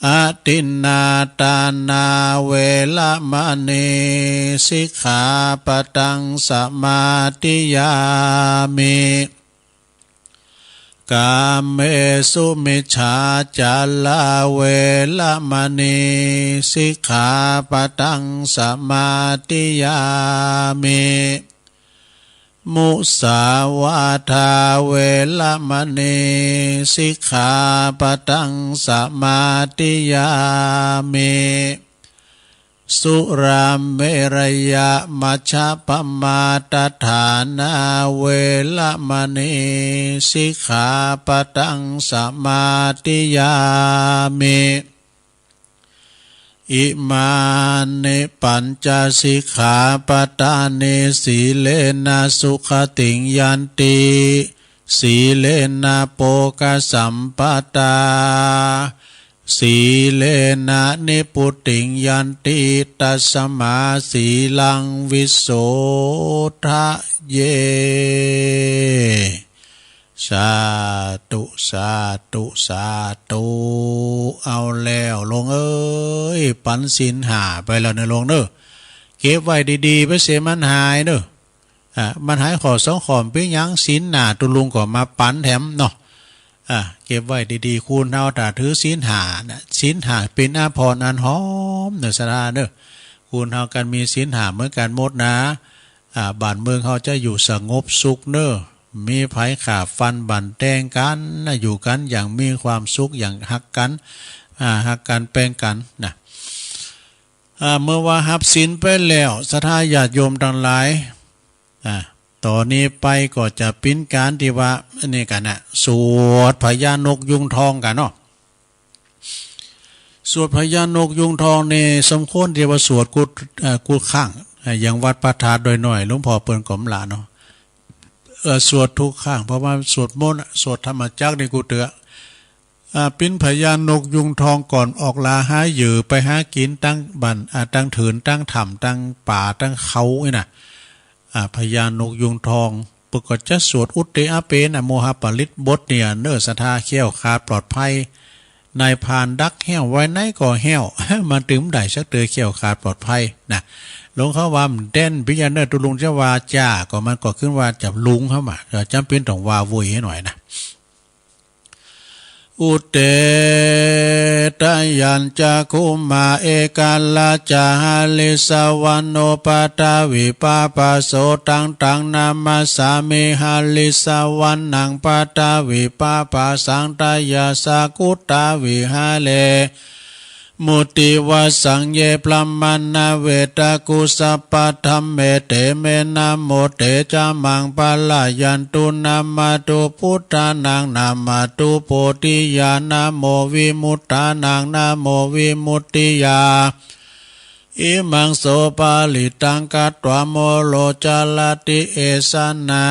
อทินนาทานา เวระมะณี สิกขาปะตัง สมาธิยามิ กาเมสุมิจฉาจารา เวระมะณี สิกขาปะตัง สมาธิยามิ มุสาวาทา เวระมะณี สิกขาปะตัง สมาธิยามิ สุราเมรยะมัชฌะปะมาทฐานา เวระมะณี สิกขาปะตัง สมาธิยามิ อิมานิ ปัญจสิกขาปะทานิ สีเลนะ สุขะติง ยันติ สีเลนะ โภคะสัมปะทา สีเลนะ นิพพุติง ยันติ ตัสมา สีลัง วิโสทะเย สาธุ สาธุ สาธุ เอาแล้ว โยมเอ๋ย ปั๋นศีลห้าไปแล้วเน่อ โยมเน่อ เก็บไว้ดีๆ ไปเสียมันหายเน่อ อ่า มันหายข้อสองข้อ เป๋นหยัง ศีลหน้าตุ๊ลุงก็มาปั๋นแถมเนาะ อ่า เก็บไว้ดีๆ คนเฮาถ้าถือศีลห้านะ ศีลห้าเป๋นอาภรณ์อันหอมเน่อ ศรัทธาเน่อ คนเฮากั๋นมีศีลห้าเหมือนกั๋นหมดนะ อ่า บ้านเมืองเฮาจะอยู่สงบสุขเน่อ บ่มีภัยฆ่าฟันบั่นแตงกั๋นนะ อยู่กั๋นอย่างมีความสุข อย่างฮักกั๋น อ่า ฮักกั๋นแปงกั๋นนะ อ่า เมื่อว่าฮับศีลไปแล้ว ศรัทธาญาติโยมตังหลาย อ่า ต่อนี้ไปก็จะเป๋นก๋านตี้ว่า อันนี้กั๋นนะ สวดพญานกยูงทองกั๋นเนาะ สวดพญานกยูงทองนี่สมควรตี้ว่าสวดกู้ เอ่อ กู้ครั้ง อ่า อย่างวัดพระธาตุดอยน้อย หลวงพ่อเปิ้นก็บ่ละเนาะ เอ่อ สวดกู้ครั้ง เพราะว่าสวดมนต์อะ สวดธรรมจักรนี่กู้เตื้อ อ่า เป๋นพญานกยูงทองก่อนออกลาหาเหยื่อไปหากิ๋นตังบ้าน อ่า ตังเถิน ตังถ้ำ ตังป่า ตังเขานี่นะ อ่า พญานกยูงทอง เปิ้นก็จะสวดอุตเตอะเปนะโมหะปริตรบทเนี่ยเน่อ ศรัทธา แคล้วคลาดปลอดภัย นายพรานดักแห้วไว้ไหนก็แห้ว มันตึงบ่ได้สักเตื้อ แคล้วคลาดปลอดภัยนะ หลวงเขาว่ามันแด่น เป๋นหยังเน่อ ตุ๊ลุงจะว่าจ้า ก็มันก็ขึ้นว่าจะลุงเขามา ก็จ๋ำเป๋นต้องว่าโวยหื้อหน่อยนะ อุเต ทะยัญจะ คุมา เอกราชา หริสสะวะโน ปัทวิปปะโส ตัง ตัง นามัสสามิ หริสสะวะนัง ปัทวิปปะสัง ทะยัสสะ กุตตาวิหาเร มุติวสัง เย พรามะ นะ เวทะกุ สัพพะ ธัมเม เต เม นะโม เต จะ มัง ปะระยันตุ นะมะตุ พุทธานัง นะมะตุ โพธิยา นะโม วิมุตตานัง นะโม วิมุตติยา อิมัง โส ปะริตตัง กัตวา โมโร จะรติ เอสะนา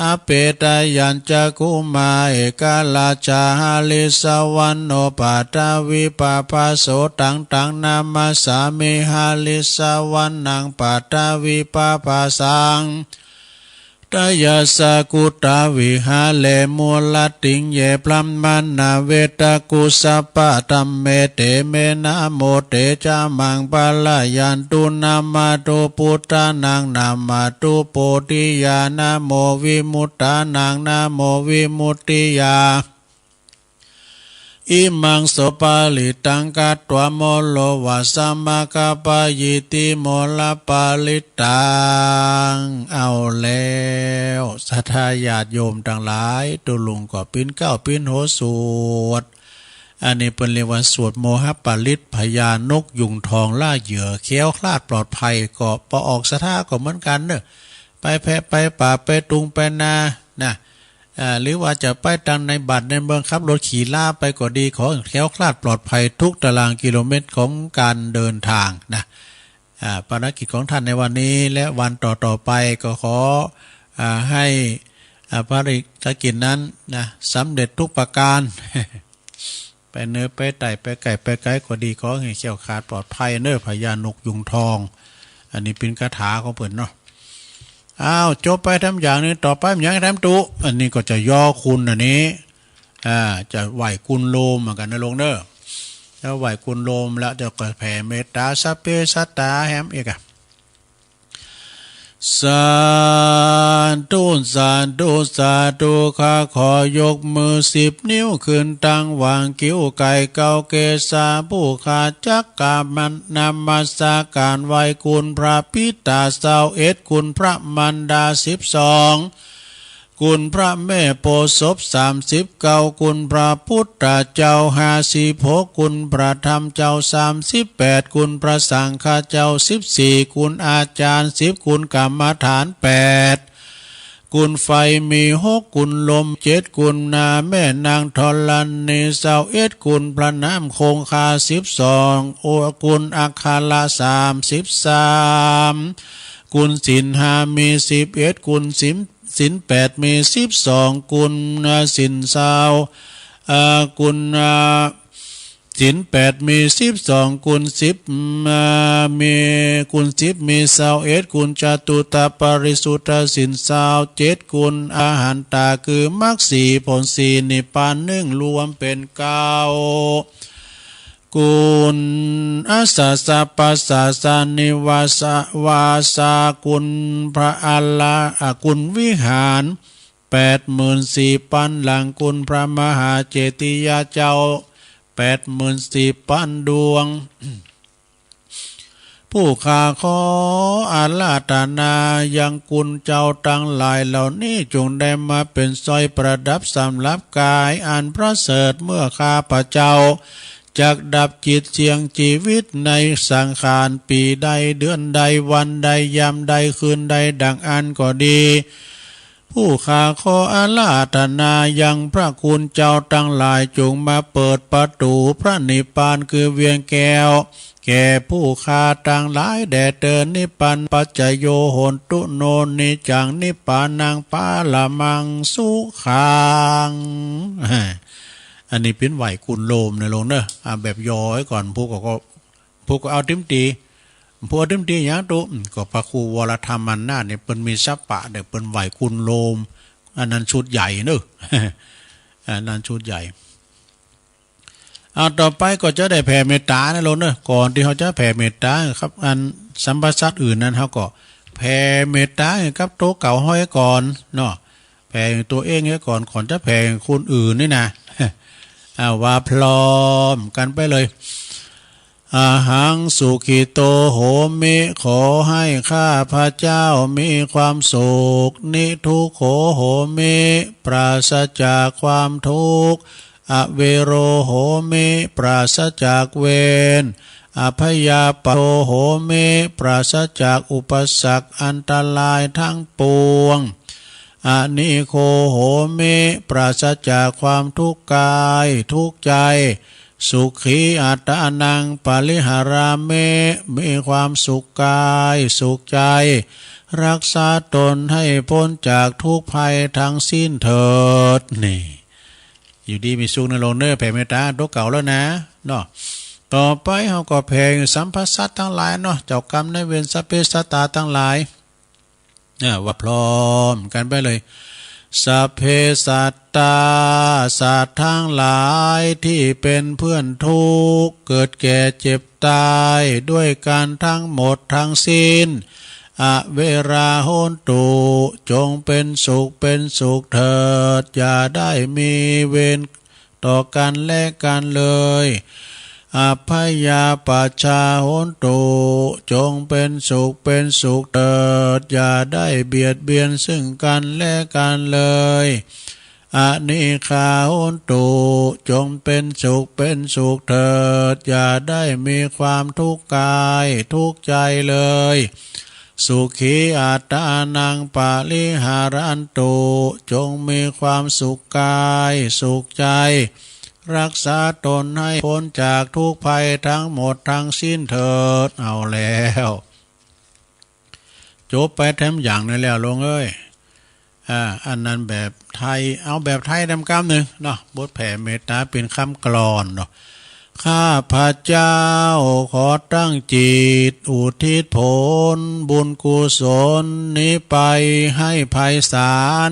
อเป ทะยัญจะ คุมา เอกราชา หริสสะวะโน ปัทวิปปะโส ตัง ตัง นามัสสามิ หริสสะวะนัง ปัทวิปปะสัง ทยัสสะกุฏาวิหาเร มูลติงเย พรหมณาเวตะกุสสะปะ ธัมเม เต เม นะโม เต จะ มัง ปะ ละ ยันตุ นะมะ ตุ ปุทธานัง นะมะ ตุ โพธิยา นะโม วิมุตตานัง นะโม วิมุตติยา อิมัง โส ปะริตตัง กัตวา โม โร วะ สะ มะ คะ ปะ ยิ ติ โม ระ ปะริตตัง เอาแล้ว ศรัทธาญาติโยมตังหลาย ตุ๊ลุงก็ปิ๊นเกล้าปิ๊นโหสวด อันนี้เปิ้นเรียกว่าสวดโมหปริตร พญานกยูงทองล่าเหยื่อ แคล้วคลาดปลอดภัย ก็ปอออกศรัทธาก็เหมือนกั๋นเนาะ ไปแพะไปป่าไปตุงไปนา นะ อ่า หรือว่าจะไปตังในบ้านในเมือง ขับรถขี่ลาไปก็ดี ขอแคล้วคลาดปลอดภัยทุกตารางกิโลเมตรของการเดินทางนะ อ่า ภารกิจของท่านในวันนี้และวันต่อๆ ไปก็ขอ อ่า ให้ อ่า ภารกิจนั้นนะ สำเร็จทุกประการ ไปเหนือไปใต้ไปใก้ไปไก๋ก็ดี ขอหื้อแคล้วคลาดปลอดภัยเนาะ พญานกยูงทอง อันนี้เป๋นคาถาของเปิ้นเนาะ อ้าว จบไปต๋ามอย่างนี้ ต่อไปมันยังต๋ามตุ๊ อันนี้ก็จะยอคุณอันนี้ อ่า จะไหว้คุณโลมเหมือนกั๋นนะลูกเนาะ จะไหว้คุณโลมแล้วจะก็แผ่เมตต๋าสัพเพสัตตาแหมอีกอะ สาธุ สาธุ สาธุ ข้าขอยกมือสิบนิ้วขึ้นตังหว่างคิ้ว ไก่เกาเกศา ผู้ข้าจักกราบนมัสการไหว้คุณพระปิตาซาวเอ็ด คุณพระมารดาสิบสอง คุณพระแม่โพธิ์ศพสามสิบเก้า คุณพระพุทธเจ้าห้าสิบหก คุณพระธรรมเจ้าสามสิบแปด คุณพระสังฆเจ้าสิบสี่ คุณอาจารย์สิบ คุณกรรมฐานแปด คุณไฟมีหก คุณลมเจ็ด คุณนาแม่นางธรณีซาวเอ็ด คุณพระน้ำคงคาสิบสอง โอ คุณอัคระสามสิบสาม คุณศีลห้ามีสิบเอ็ด คุณศีล ศีลแปดมีสิบสอง คุณศีลซาว เอ่อ คุณ เอ่อ ศีลแปดมีสิบสอง คุณสิบ เอ่อ มี คุณสิบมีซาวเอ็ด คุณจตุตปริสุทธศีลซาวเจ็ด คุณอรหันตาคือมรรคสี่ผลสี่นิพพานหนึ่ง รวมเป๋นเก้า คุณอัสสะสัพพะสาสะนิวาสะวาสา คุณพระอรหะ อ่ะ คุณวิหารแปดหมื่นสี่ปันหลัง คุณพระมหาเจติยาเจ้าแปดหมื่นสี่ปันดวง ผู้ข้าขออาราธนายังคุณเจ้าตังหลายเหล่านี้ จงได้มาเป๋นสร้อยประดับสำหรับกายอันประเสริฐ เมื่อข้าพเจ้าจักดับจิตเสี่ยงจีวิตในสังขาร ปี๋ใด เดือนใด วันใด ยามใด คืนใด ดังอั้นก็ดี ผู้ข้าขออาราธนายังพระคุณเจ้าตังหลาย จงมาเปิดประตู๋พระนิพพานคือเวียงแก้ว แก่ผู้ข้าตังหลายแด่เตอ นิพพานะปัจจโย โหนตุ โน นิจจัง นิพพานัง ปะระมัง สุขัง อันนี้เป๋นไหว้คุณโลมนะลูกเนาะ อ่ะ แบบย่อไว้ก่อน ผู้ก็ ก็ ผู้ก็เอาตึ๊มตี๋ ผู้เอาตึ๊มตี๋หยังตุ๊ อืม ก็พระครูวรธรรมนาถเนี่ย เปิ้นมีสะปะเด้อ เปิ้นไหว้คุณโลม อันนั้นชุดใหญ่เนาะ อันนั้นชุดใหญ่ อ่า ต่อไปก็จะได้แผ่เมตต๋านะลูกเนาะ ก่อนตี้เฮาจะแผ่เมตต๋าครับ อันสัมภสัตอื่นนั้น เฮาก็แผ่เมตต๋ากับโตเก่าเฮาก่อนเนาะ แผ่ตัวเองเสียก่อน ก่อนจะแผ่คนอื่นนี่นะ อ่า ว่าพร้อมกันไปเลย อะหัง สุขิโต โหมิ ขอให้ข้าพเจ้ามีความสุข นิทุกโข โหมิ ปราศจากความทุกข์ อเวโร โหมิ ปราศจากเวร อภยาปะโท โหมิ ปราศจากอุปสรรคอันตรายทั้งปวง อนิโค โหมิ ปราศจากความทุกข์กายทุกข์ใจ สุขีอัตตานัง ปะริหารามิ มีความสุขกายสุขใจ รักษาตนให้พ้นจากทุกข์ภัยทั้งสิ้นเถิด นี่ อยู่ดีมีสุขนะลูกเนาะ แผ่เมตต๋าโตเก่าแล้วนะ เนาะ ต่อไปเฮาก็แผ่สัมภสัตตังหลายเนาะ เจ้ากรรมนายเวรสัพเพสัตตาตังหลาย เนี่ย ว่าพร้อมกันไปเลย สัพเพสัตตา สัตว์ทั้งหลายที่เป็นเพื่อนทุกข์ เกิดแก่เจ็บตายด้วยกันทั้งหมดทั้งสิ้น อะเวรา โหนตุ จงเป็นสุขเป็นสุขเถิด อย่าได้มีเวรต่อกันและกันเลย อัพพยาปัชชา โหนตุ จงเป็นสุขเป็นสุขเถิด อย่าได้เบียดเบียนซึ่งกันและกันเลย อนิฆา โหนตุ จงเป็นสุขเป็นสุขเถิด อย่าได้มีความทุกข์กายทุกข์ใจเลย สุขีอัตตานังปะริหารันตุ จงมีความสุขกายสุขใจ รักษาตนให้พ้นจากทุกข์ภัยทั้งหมดทั้งสิ้นเถิด เอาแล้ว จบไปแถมอย่างหนึ่งแล้ว โลงเอ้ย อ่า อันนั้นแบบไทย เอาแบบไทยแถมกำนึ่งเนาะ บทแผ่เมตตาเป๋นกำกลอนเนาะ ข้าพเจ้าขอตั้งจิตอุทิศผลบุญกุศลนี้ไปให้ไพศาล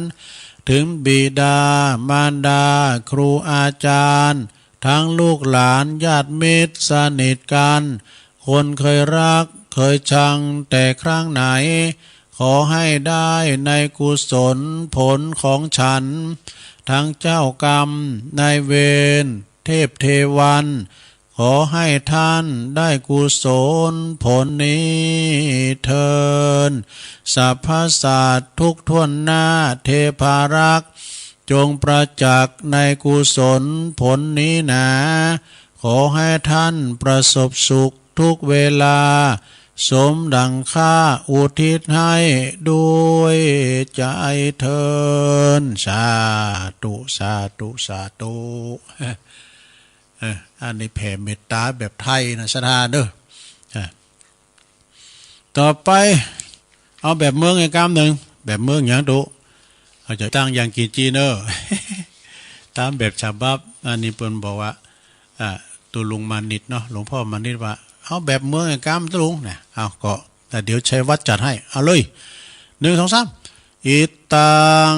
ถึงบิดามารดาครูอาจารย์ ทั้งลูกหลานญาติมิตรสนิทกัน คนเคยรักเคยชังแต่ครั้งไหน ขอให้ได้ในกุศลผลของฉัน ทั้งเจ้ากรรมนายเวรเทพเทวัน ขอให้ท่านได้กุศลผลนี้เทอญ สรรพสัตว์ทุกทั่วหน้าเทพารักษ์ จงประจักษ์ในกุศลผลนี้หนา ขอให้ท่านประสบสุขทุกเวลา สมดังข้าอุทิศให้ด้วยใจเทอญ สาธุ สาธุ สาธุ เออ อันนี้แผ่เมตตาแบบไทยนะ ศรัทธาเด้อ อ่ะ ต่อไป เอาแบบเมืองอีกกำนึ่ง แบบเมืองหยังตุ๊ เอาจะตั้งอย่างกิ๋นจีนเน่อ ต๋ามแบบฉบับ อันนี้เปิ้นบอกว่า อ่า ตุ๊ลุงมานิตย์เนาะ หลวงพ่อมานิตย์ว่า เอาแบบเมืองอีกกำตุ๊ลุงนะ เอาก็ แต่เดี๋ยวชัยวัฒน์จัดให้ เอาเลย หนึ่ง สอง สาม อิตัง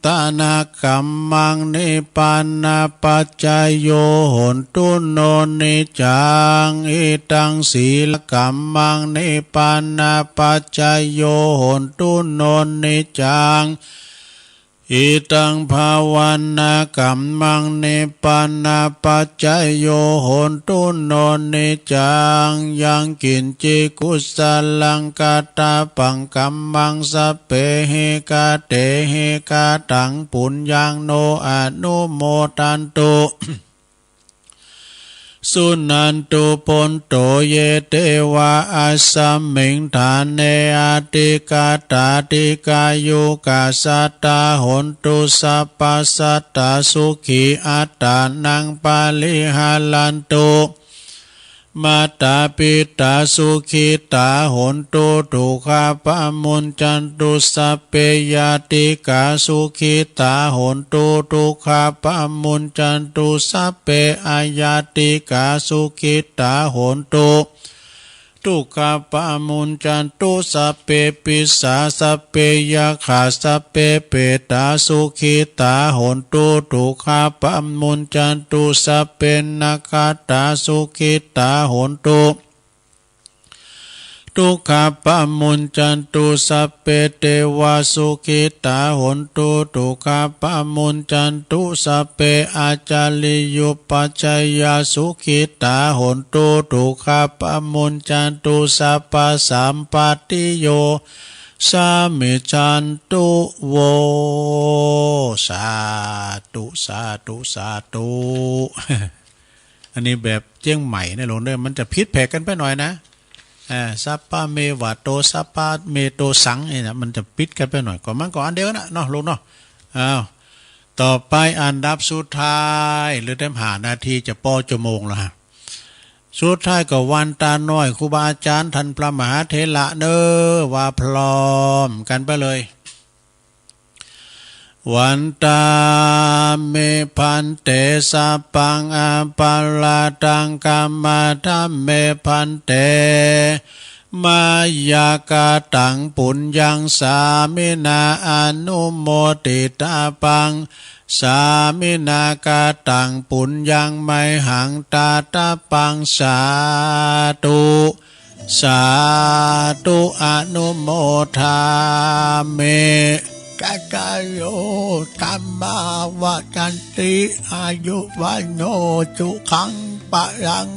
ทานะกัมมัง นิพพานะปัจจโย โหนตุ โน นิจจัง อิตัง ศีลกัมมัง นิพพานะปัจจโย โหนตุ โน นิจจัง อิตัง ภาวนากัมมัง นิพพานะปัจจโย โหนตุ โน นิจจัง ยังกิญจิ กุสลัง กะตะปัง กัมมัง สัพเพหิ กะเตหิ กะตัง ปุญญัง โน อนุโมทันตุ สุนันตุ โพนโต เย เตวา อัสสมิง ฐาเน อธิกาตา ดิกายุกา สัตตา โหนตุ สัพพะ สัตตา สุขี อัตตานัง ปะริหารันตุ มาตา ปิตา สุขิตา โหนตุ ทุกขาปะมุญจันตุ สัพเพ ญาติกา สุขิตา โหนตุ ทุกขาปะมุญจันตุ สัพเพ อญาติกา สุขิตา โหนตุ ทุกขาปะมุญจันตุ สัพเพ ปิสา สัพเพ ยักขา สัพเพ เปตา สุขิตา โหนตุ ทุกขาปะมุญจันตุ สัพเพ นักขัตตา สุขิตา โหนตุ ทุกขาปะมุญจันตุ สัพเพ เตวา สุขิตา โหนตุ ทุกขาปะมุญจันตุ สัพเพ อาจาริยุปัชฌายา สุขิตา โหนตุ ทุกขาปะมุญจันตุ สัพพะสัมปตติโย สามิจฉันตุ โว สาธุ สาธุ สาธุ อันนี้แบบเจียงใหม่นะโลงเด้อ มันจะผิดแผกกั๋นไปหน่อยนะ อ่า สัพพะเมวะโต สัพพะเมโตสัง นี่นะ มันจะผิดกั๋นไปหน่อย ก็มันก็อันเดียวนะเนาะโลงเนาะ อ้าว ต่อไปอันดับสุดท้าย เหลือแต้มห้านาที จะปอจั่วโมงแล้วฮะ สุดท้ายก็วันตาน้อย ครูบาอาจ๋ารย์ท่านพระมหาเถระเน้อ ว่าพร้อมกั๋นไปเลย วันตาเม ภันเต สัพพัง อปาราธัง ขมาธรรมเม ภันเต มะยะกะตัง ปุญญัง สามินา อนุโมทิตาปัง สามินากะตัง ปุญญัง มะหัง ตาตาปัง สาธุ สาธุ อนุโมทามิ จัตตาโร ธัมมา วัฑฒันติ อายุ วัณโณ สุขัง พะลัง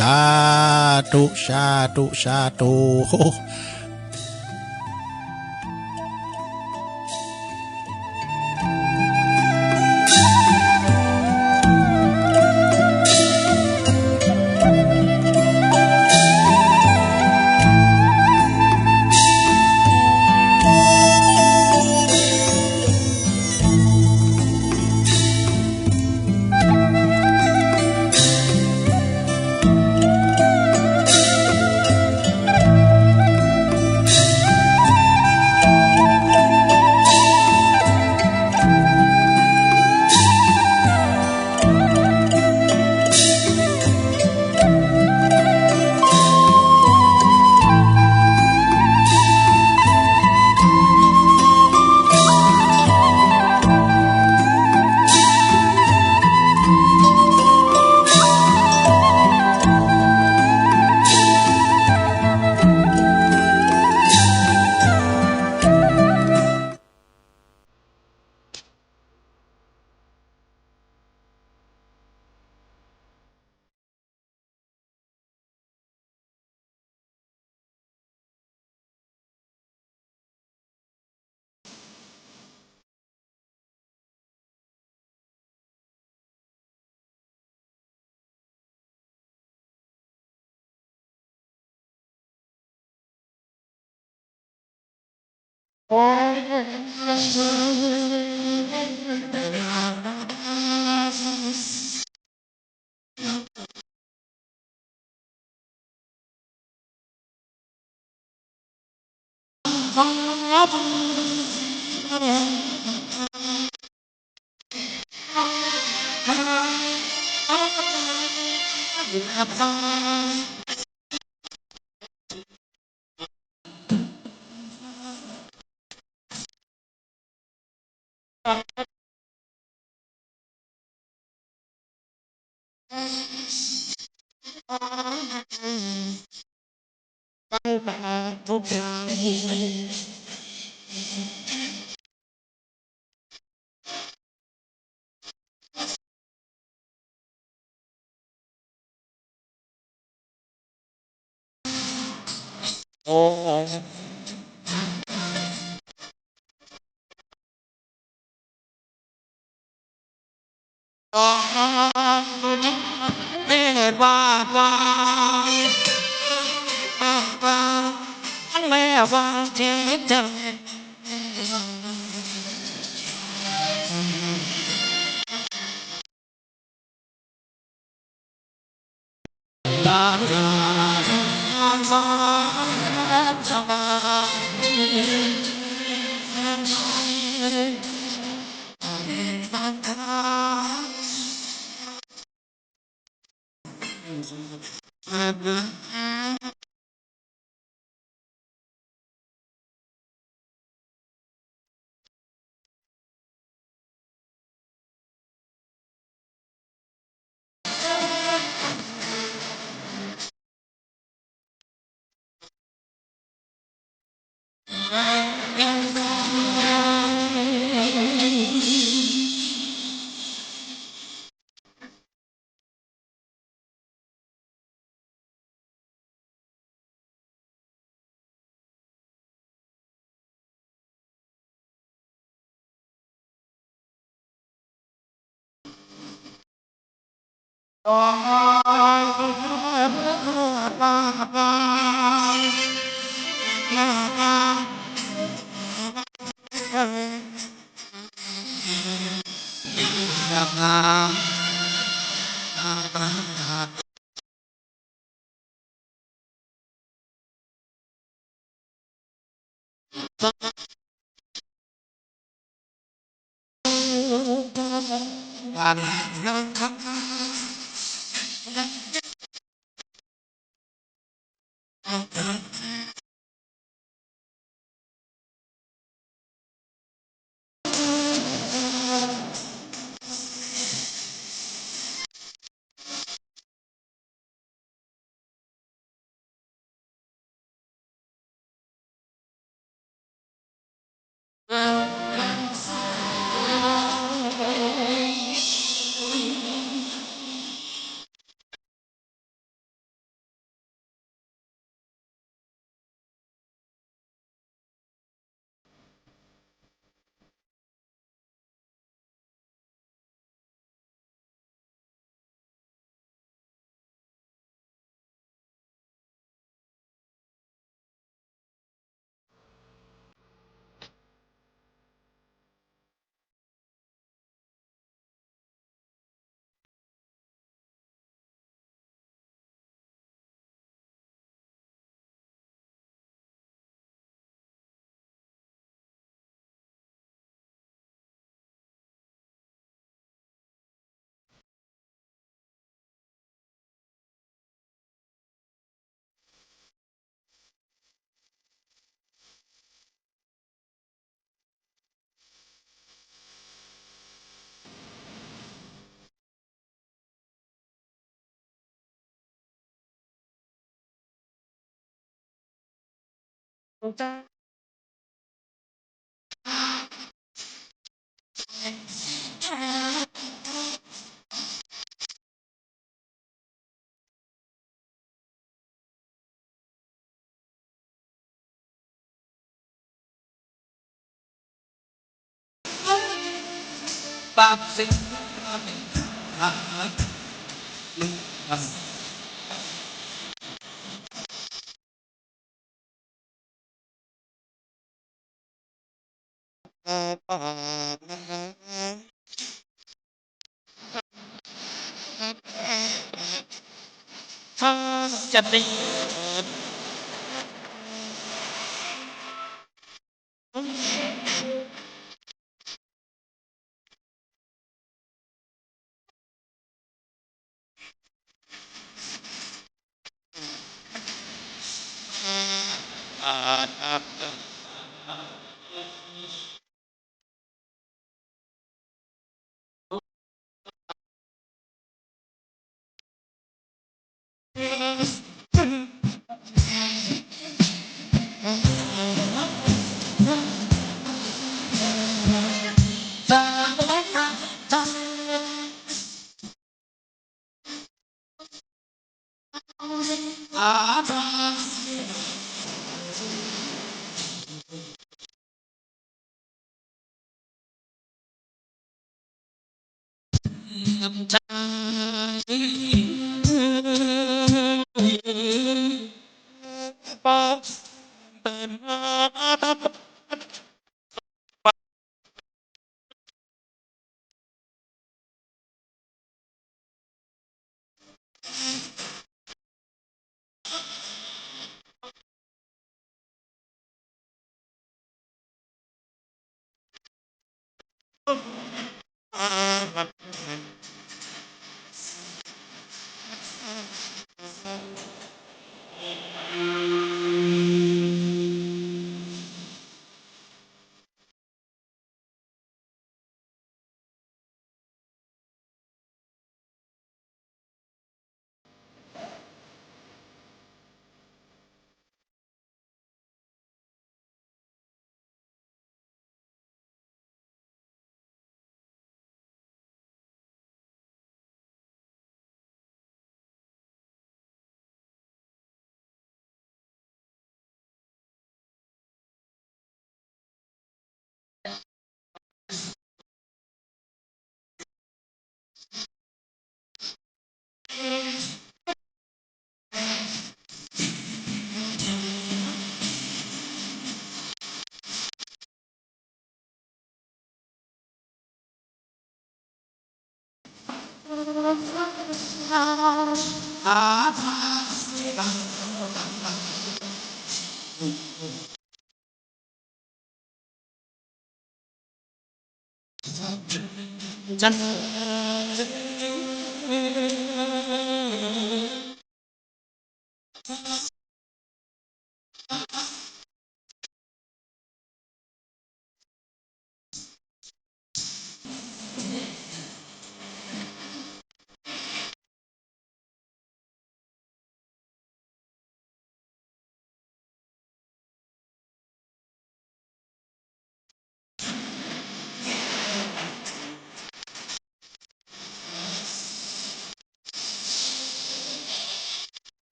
สาธุ สาธุ สาธุ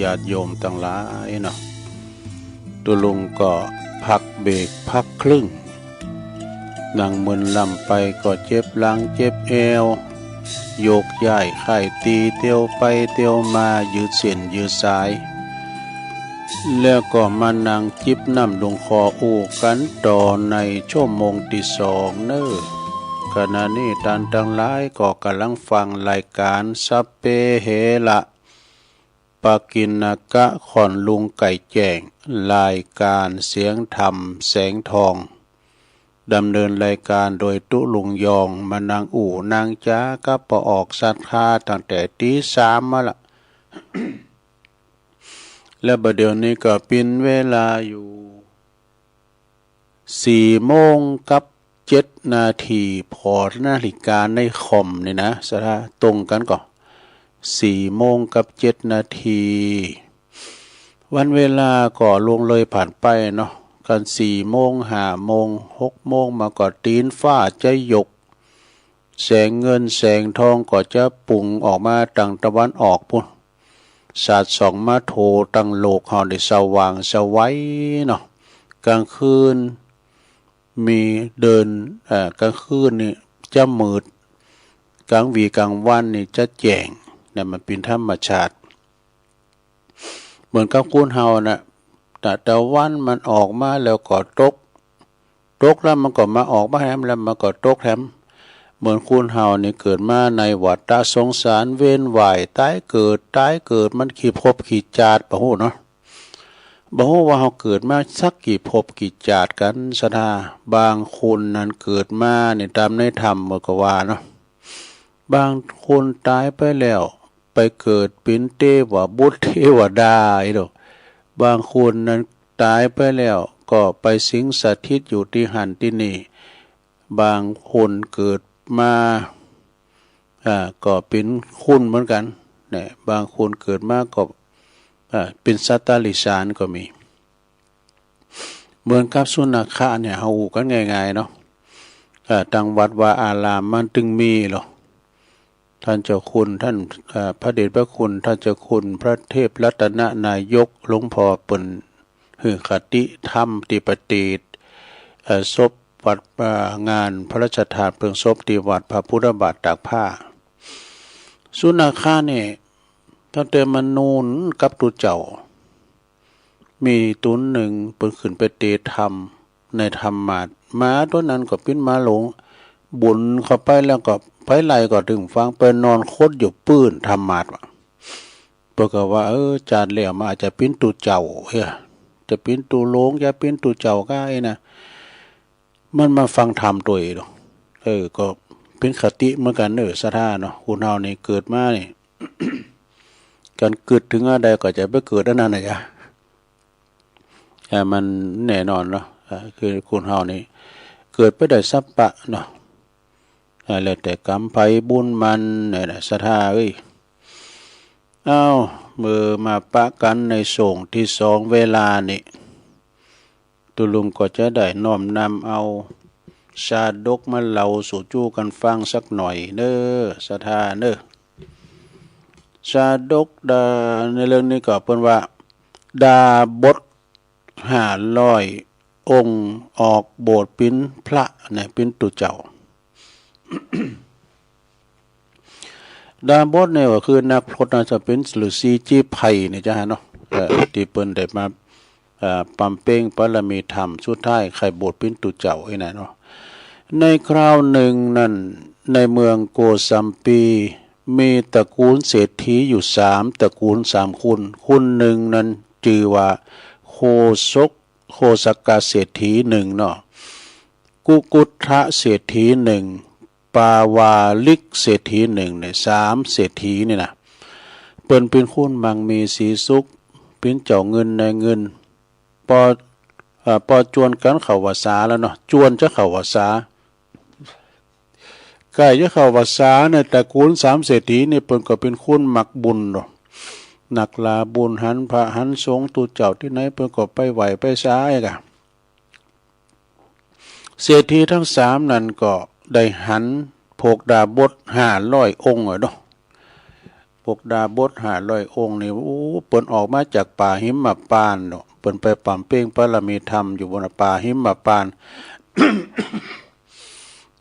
ญาติโยมตังหลายเนาะ ตุ๊ลุงก็พักเบรกพักครึ่ง นั่งเมินล่ำไปก็เจ็บหลังเจ็บแอว โยกย้ายค่ายตี๋ เตียวไปเตียวมา ยืดเส้นยืดสาย แล้วก็มานั่งจิบน้ำลงคออู้กั๋นต่อในชั่วโมงตี้สองเน่อ ขณะนี้ต้านตังหลายก็ก่ำลังฟังรายก๋านสัพเพเหระ ปกิณณกะ ค่อนลุงไก่แจ้ง รายก๋านเสียงธรรมแสงทอง ดำเนินรายก๋านโดยตุ๊ลุงยอง มานั่งอู้นั่งจ๋ากับป้อออกศรัทธาตั้งแต่ตี๋สามมาละ และบ่าเดี่ยวนี้ก็เป๋นเวลาอยู่ สี่โมงกับเจ็ดนาที ผ่อนาฬิกาในคอมนี่นะ ศรัทธา ตรงกั๋นก่อ สี่โมงกับเจ็ดนาที วันเวลาก็ล่วงเลยผ่านไปเนาะ กันสี่โมง ห้าโมง หกโมงมาก็ตี๋นฟ้าจะหยก แสงเงินแสงทองก็จะปุงออกมาตังตะวันออกปู๊น สาดส่องมาโถตังโลกเฮาได้สว่างไสวเนาะ ก๋างคืนมีเดิน เอ่อ ก๋างคืนนี่จะมืด ก๋างวี๋ก๋างวันนี่จะแจ้ง เนี่ยมันเป๋นธรรมชาติ เหมือนกับคนเฮาน่ะ ตะ ตะวันมันออกมาแล้วก็ตก ตกแล้วมันก็มาออกมาแหม แล้วมันก็ตกแหม เหมือนคนเฮานี่เกิดมาในวัฏฏะสงสาร เวียนว่ายต๋ายเกิด ต๋ายเกิด มันกี่ภพกี่จาติบ่ฮู้เนาะ บ่ฮู้ว่าเฮาเกิดมาสักกี่ภพกี่จาติกั๋น ศรัทธา บางคนนั้นเกิดมานี่ ต๋ามในธรรมเปิ้นก็ว่าเนาะ บางคนต๋ายไปแล้ว ไปเกิดเป๋นเตวบุตรเตวดาอี้ดอก บางคนนั้นต๋ายไปแล้วก็ไปสิงสถิตอยู่ตี้หั้นตี้นี่ บางคนเกิดมา อ่า ก็เป๋นคนเหมือนกั๋น เนี่ย บางคนเกิดมาก็ อ่า เป๋นสัตว์เดรัจฉานก็มี เหมือนกับสุนัขะเนี่ย เฮาอู้กั๋นง่ายๆ เนาะ อ่า ตังวัดวาอารามมันตึงมีลอ ต้านเจ้าคุณ ต้าน อ่า พระเดชพระคุณ ต้านเจ้าคุณ พระเทพรัตนนายก หลวงพ่อเปิ้นหื้อคติธรรมตี้ประณีต เอ่อ ศพวัด อ่า งานพระราชทานเพลิงศพตี้วัดพระพุทธบาทตากผ้า สุนัขะเนี่ย ตั้งแต่มันนูนกับตุ๊เจ้า มีตุ๊นนึ่งเปิ้นขึ้นไปเตะธรรมในธรรมาสน์ หมาตั๋วนั้นก็เป๋นหมาหลง บุ๋นเข้าไปแล้วก็ไผไล่ก็ตึงฟัง ไปนอนขดอยู่ปื๊นธรรมาสน์ว่ะ เปิ้นก็ว่า เออ จาติแล้วมันอาจจะเป๋นตุ๊เจ้า เฮ้ย จะเป๋นตุ๊หลง จะเป๋นตุ๊เจ้าก้าอี้นะ มันมาฟังธรรมตวยเนาะ เออ ก็เป๋นคติเหมือนกั๋นเนาะ ศรัทธาเนาะ คนเฮานี่เกิดมานี่ กั๋นกึ๊ดเถิงอันใดก็จะไปเกิดอันนั้นนะจ๊ะ อ่า มันแน่นอนเนาะ อ่า คือคนเฮานี่เกิดไปได้สัปปะเนาะ อ่า แล้วแต่กรรมใผบุญมันเนี่ยนะ ศรัทธาเอ้ย อ้าว เมื่อมาปะกั๋นในช่วงตี้สองเวลานี่ ตุ๊ลุงก็จะได้น้อมนำเอาชาดกมาเล่าสู่จู้กั๋นฟังสักหน่อยเน่อ ศรัทธาเน่อ ชาดกดา ในเรื่องนี้ก็เปิ้นว่า ดาบสห้าร้อยองค์ออกบวชเป๋นพระเนี่ย เป๋นตุ๊เจ้า ดาบสเนี่ยก็คือนักพรตนะ จะเป๋นฤๅษีจีบไพรเนี่ยจ๊ะเนาะ เอ่อ ตี้เปิ้นได้มา เอ่อ บำเพ็ญบารมีธรรม สุดท้ายใค่บวชเป๋นตุ๊เจ้าอี้นะเนาะ ในคราวนึ่งนั้น ในเมืองโกสัมพี มีตระกูลเศรษฐีอยู่สามตระกูลสามคน คนนึ่งนั้นจื้อว่าโคศก โคศกเศรษฐีนึ่งเนาะ กุกุฏทะเศรษฐีนึ่ง ปาวาริกเศรษฐีนึ่งเนี่ย สามเศรษฐีนี่นะ เปิ้นเป๋นคนมั่งมีสีสุข เป๋นเจ้าเงินนายเงิน ปอ เอ่อ ปอจวนกั๋นเข้าพรรษาแล้วเนาะ จวนจะเข้าพรรษา ใก้จะเข้าพรรษาเนี่ย ตระกูลสามเศรษฐีนี่เปิ้นก็เป๋นคนมักบุญเนาะ นักหลาบุญ หันพระหันสงฆ์ ตุ๊เจ้าตี้ไหนเปิ้นก็ไปไหว้ไปสาไอ้กะ เศรษฐีตึงสามนั้นก็ได้หันพวกดาบสห้าร้อยองค์อะเนาะ พวกดาบสห้าร้อยองค์นี่ โอ้ เปิ้นออกมาจากป่าหิมพานต์เนาะ เปิ้นไปบำเพ็ญบารมีธรรมอยู่บนป่าหิมพานต์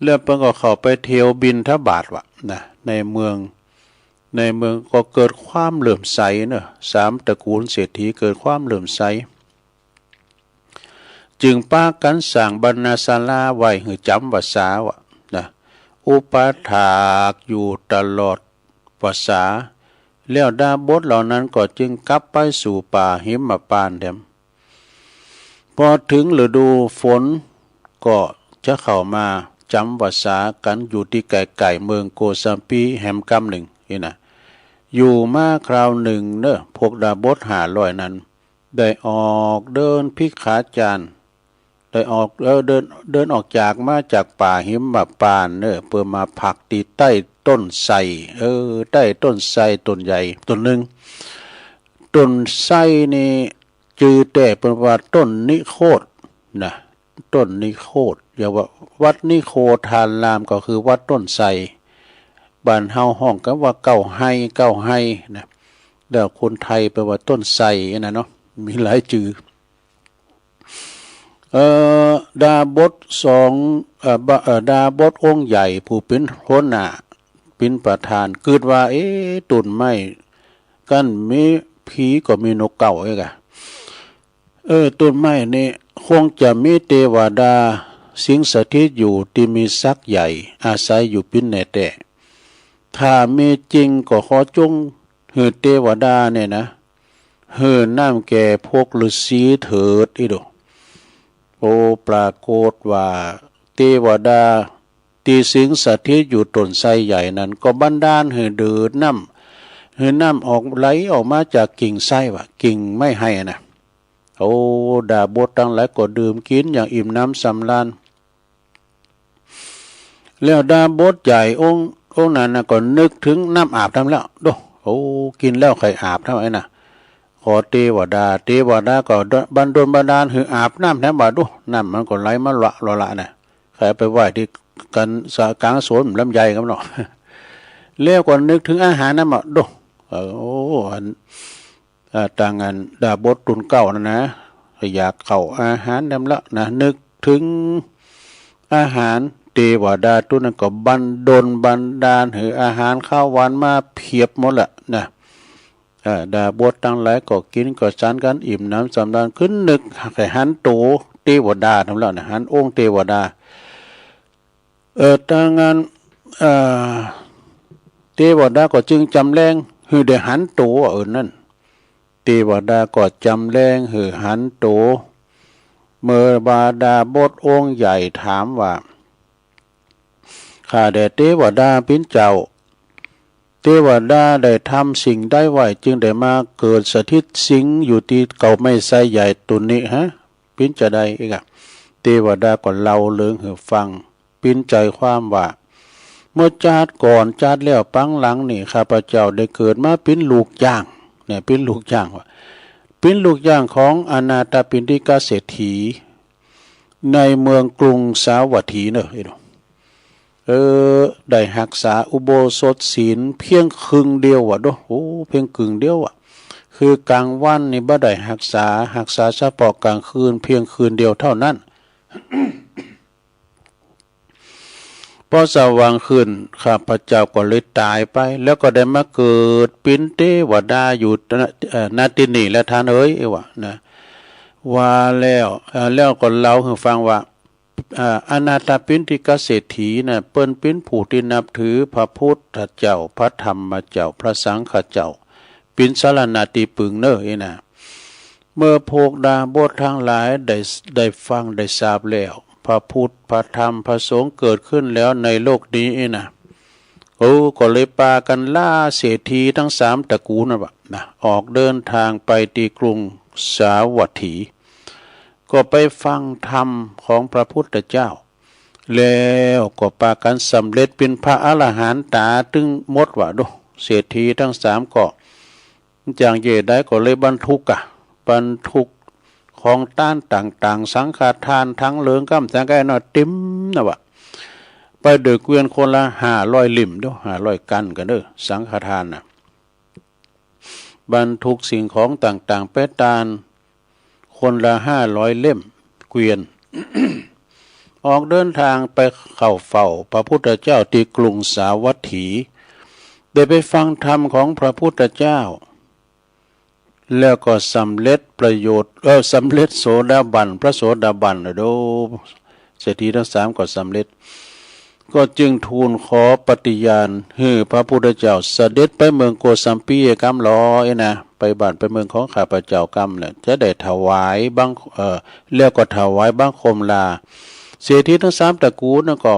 แล้วเปิ้นก็เข้าไปเที่ยวบิณฑบาตว่ะนะ ในเมือง ในเมืองก็เกิดความเลื่อมใสเนาะ สามตระกูลเศรษฐีเกิดความเลื่อมใส จึงปากั๋นสร้างบรรณศาลาไว้หื้อจ๋ำวัสสาว่ะนะ อุปถากอยู่ตลอดวัสสา แล้วดาบสเหล่านั้นก็จึงกลับไปสู่ป่าหิมพานต์แถม พอเถิงฤดูฝนก็จะเข้ามาจ๋ำวัสสากั๋นอยู่ตี้ไก๋ๆ เมืองโกสัมพีแหมกำนึ่งนี่นะ อยู่มาคราวนึ่งเนาะ พวกดาบสห้าร้อยนั้น ได้ออกเดินภิกขาจาร ได้ออก เออ เดิน เดินออกจากมาจากป่าหิมพานต์เนาะ เปื้อมาพักตี้ใต้ต้นไทร เออ ใต้ต้นไทรต้นใหญ่ต้นนึ่ง ต้นไทรนี่จื้อแต๊เปิ้นว่าต้นนิโคธนะ ต้นนิโคธ เรียกว่าวัดนิโคธาราม ก็คือวัดต้นไทร บ้านเฮาฮ้องกั๋นว่าเก้าไฮ เก้าไฮนะ แล้วคนไทยแปลว่าต้นไทรนะเนาะ มีหลายจื้อ เอ่อ ดาบสสอง เอ่อ บ่ เอ่อ ดาบสองค์ใหญ่ผู้เป๋นหัวหน้า เป๋นประธาน กึ๊ดว่า เอ๊ะ ต้นไม้กั๋นมีผีก็มีนกเก๊าเอ๊ะกะ เออ ต้นไม้นี่คงจะมีเตวดาสิงสถิตอยู่ ตี้มีศักดิ์ใหญ่ อาศัยอยู่เป๋นแน่แต๊ ถ้ามีจริงก็ขอจงหื้อเตวดาเนี่ยนะ หื้อน้ำแก่พวกฤาษีเถิด อิดู โอ้ ปรากฏว่าเตวดาตี้สิงสถิตอยู่ต้นไทรใหญ่นั้น ก็บันดาลหื้อเดินน้ำ หื้อน้ำออกไหลออกมาจากกิ่งไทรว่ะ กิ่งไม้ไฮนะ โอ้ ดาบสตังหลายก็ดื่มกิ๋นอย่างอิ่มหนำสำราญ แล้วดาบสใหญ่องค์ องค์นั้นน่ะก็นึกเถิงน้ำอาบธรรมแล้ว โด โอ้ กิ๋นแล้วใค่อาบธรรมไอ้น่ะ ขอเตวดา เตวดาก็บันดลบันดาลหื้ออาบน้ำแถมว่า โด น้ำมันก็ไหลมาละละละน่ะ ใค่ไปไหว้ตี้กั๋นสะก๋างสวนลำไยกั๋นเนาะ แล้วก็นึกเถิงอาหารน้ำอ่ะ โด เออ โอ้ อัน อ่า ตางอันดาบสตูนเก๊านั่นนะ อยากเข้าอาหารนำละนะ นึกเถิงอาหาร เตวดาตูนนั้นก็บันดลบันดาลหื้ออาหารคาวหวานมาเพียบหมดละนะ อ่า ดาบสตังหลายก็กิ๋นก็ฉันกั๋นอิ่มหนำสำราญ ขึ้นนึกใค่หันโตเตวดาธรรมแล้วนะ หันองค์เตวดา เออ ตางอัน เอ่อ เตวดาก็จึงจ๋ำแรงหื้อได้หันโต เออ นั่น เตวดาก็จ๋ำแรงหื้อหันโต เมื่อว่าดาบสองค์ใหญ่ถามว่า ข้าแต่เตวดาเป๋นเจ้า เตวดาได้ทำสิ่งใดไว้ จึงได้มาเกิดสถิตสิงอยู่ตี้เก๊าไม้ไทรใหญ่ต้นนี้ฮะ เป๋นจาใดอีกอะ เตวดาก็เล่าเรื่องหื้อฟัง เป๋นใจความว่า เมื่อจาติก่อนจาติแล้วปางหลังนี่ ข้าพเจ้าได้เกิดมาเป๋นลูกจ้าง เนี่ย เป๋นลูกจ้างว่ะ เป๋นลูกจ้างของอนาถปิณฑิกเศรษฐี ในเมืองกรุงสาวัตถีเนอะ เออ ได้ฮักษาอุโบสถศีลเพียงครึ่งเดียวว่ะ โด โอ้ เพียงครึ่งเดียวว่ะ คือกลางวันนี่บ่ได้ฮักษา ฮักษาเฉพาะกลางคืนเพียงคืนเดียวเท่านั้น พอสว่างขึ้น ข้าพเจ้าก็เลยต๋ายไป แล้วก็ได้มาเกิดเป๋นเตวดาอยู่ณ เอ่อ ณ ตี้นี่แหละท่านเอ๋ย ว่านะ ว่าแล้ว เอ่อ แล้วก็เล่าหื้อฟังว่า เอ่อ อนาถปิณฑิกเศรษฐีน่ะ เปิ้นเป๋นผู้ตี้นับถือพระพุทธเจ้า พระธรรมเจ้า พระสังฆเจ้า เป๋นสรณะตี้ปึงเน่อ อี้นะ เมื่อพวกดาบสตังหลายได้ ได้ฟังได้ทราบแล้ว พระพุทธ พระธรรม พระสงฆ์เกิดขึ้นแล้วในโลกนี้ อี้นะ โอ้ ก็เลยปากั๋นลาเศรษฐีตังสามตระกูลนั่นว่ะนะ ออกเดินตางไปตี้กรุงสาวัตถี ก็ไปฟังธรรมของพระพุทธเจ้า แล้วก็ปากั๋นสำเร็จเป๋นพระอรหันต์ต๋าตึงหมดว่ะ โด เศรษฐีตังสามก็ จางเยียะได้ก็เลยบรรทุกอะ บรรทุกของตานต่างๆ สังฆทานตังเหลืองก้ำแสงแก้วน้อยเต๋มน่ะว่ะ ไปโดยเกวียนคนละห้าร้อยลิ่ม โด ห้าร้อยกั๋นกั๋นเน่อ สังฆทานน่ะ บรรทุกสิ่งของต่างๆ ไปตาน คนละห้าร้อยเล่มเกวียน ออกเดินทางไปเข้าเฝ้าพระพุทธเจ้าตี้กรุงสาวัตถี ได้ไปฟังธรรมของพระพุทธเจ้า แล้วก็สำเร็จประโยชน์ เออ สำเร็จโสดาบัน พระโสดาบันน่ะโด เศรษฐีตังสามก็สำเร็จ ก็จึงทูลขอปฏิญาณหื้อพระพุทธเจ้าเสด็จไปเมืองโกสัมพีกำลอเอ้ยนะ ไปบ้านไปเมืองของข้าพเจ้ากำแหละ จะได้ถวายบัง เอ่อ แล้วก็ถวายบังคมลา เศรษฐีตังสามตระกู๋นนั้นก็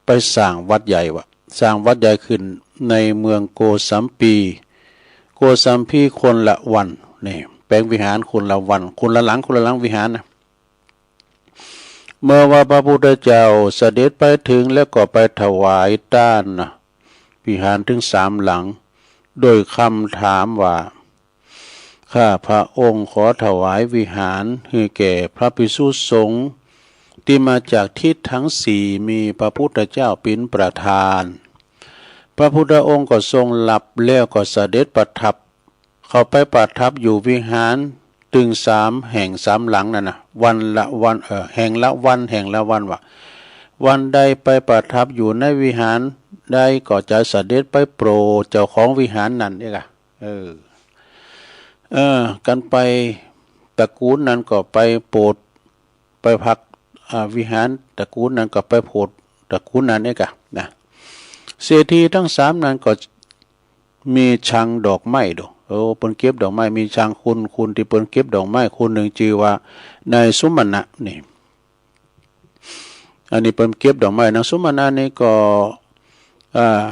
ไปสร้างวัดใหญ่วะ สร้างวัดใหญ่ขึ้นในเมืองโกสัมพี โกสัมพีคนละวัน นี่ แป๋งวิหารคนละวัน คนละหลัง คนละหลังวิหารนะ เมื่อว่าพระพุทธเจ้าเสด็จไปถึงแล้วก็ไปถวายตานนะ วิหารถึงสามหลัง โดยคำถามว่า ข้าพระองค์ขอถวายวิหารหื้อแก่พระภิกษุสงฆ์ตี้มาจากทิศทั้งสี่ มีพระพุทธเจ้าเป๋นประธาน พระพุทธองค์ก็ทรงรับแล้วก็เสด็จประทับ เข้าไปประทับอยู่วิหารตึงสามแห่งสามหลังนั่นนะ วันละวัน เอ่อ แห่งละวัน แห่งละวันวะ วันใดไปประทับอยู่ในวิหารใดก็จะเสด็จไปโปรดเจ้าของวิหารนั้นเองอะ เออ เออ กันไปตระกู๋นนั้นก็ไปโปรด ไปพัก อ่า วิหารตระกู๋นนั้นก็ไปโปรดตระกู๋นนั้นเองอะนะ เศรษฐีตังสามนั้นก็ มีคลังดอกไม้โด โอ้ เปิ้นเก็บดอกไม้ มีคลังคน คนตี้เปิ้นเก็บดอกไม้คนนึ่งจื้อว่านายสุมาณะนี่ อันนี้เปิ้นเก็บดอกไม้ นางสุมาณะนี่ก็ อ่า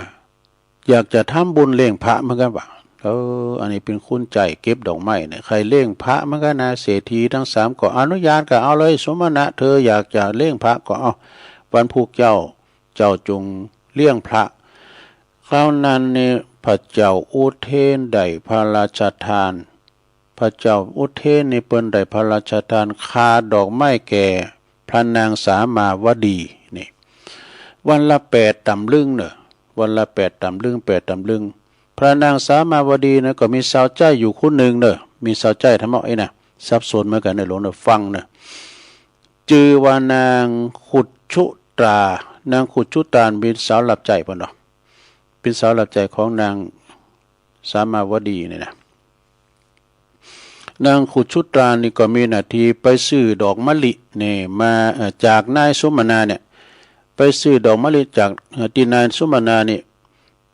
อยากจะทำบุญเลี้ยงพระเหมือนกั๋นวะ เออ อันนี้เป๋นคนใจ๋เก็บดอกไม้เนี่ย ใค่เลี้ยงพระเหมือนกั๋นนะ เศรษฐีตังสามก็อนุญาตก็เอาเลย สุมาณะ เธออยากจะเลี้ยงพระก็เอา วันพูกเจ้า เจ้าจงเลี้ยงพระ คราวนั้นนี่พระเจ้าอุเทนได้พระราชทาน พระเจ้าอุเทนนี่เปิ้นได้พระราชทานคาดอกไม้แก่พระนางสามาวดีนี่ วันละแปดต๋ำลึงเน่อ วันละแปดต๋ำลึง แปดต๋ำลึง พระนางสามาวดีนั้นก็มีสาวใจ๊อยู่คนนึ่งเน่อ มีสาวใจ๊ทำเอาเอ้ยนะ สับสนเหมือนกั๋นเน่อ หลวงเน่อ ฟังเน่อ จื้อว่านางขุชุตรา นางขุชุตราเป๋นสาวรับใจ๊เปิ้นเนาะ เป๋นสาวรับใจ๊ของนางสามาวดีนี่นะ นางขุชุตรานี่ก็มีหน้าตี้ไปซื้อดอกมะลินี่มา เอ่อ จากนายสุมาณะเนี่ย ไปซื้อดอกมะลิจาก เอ่อ ตี้นายสุมาณะนี่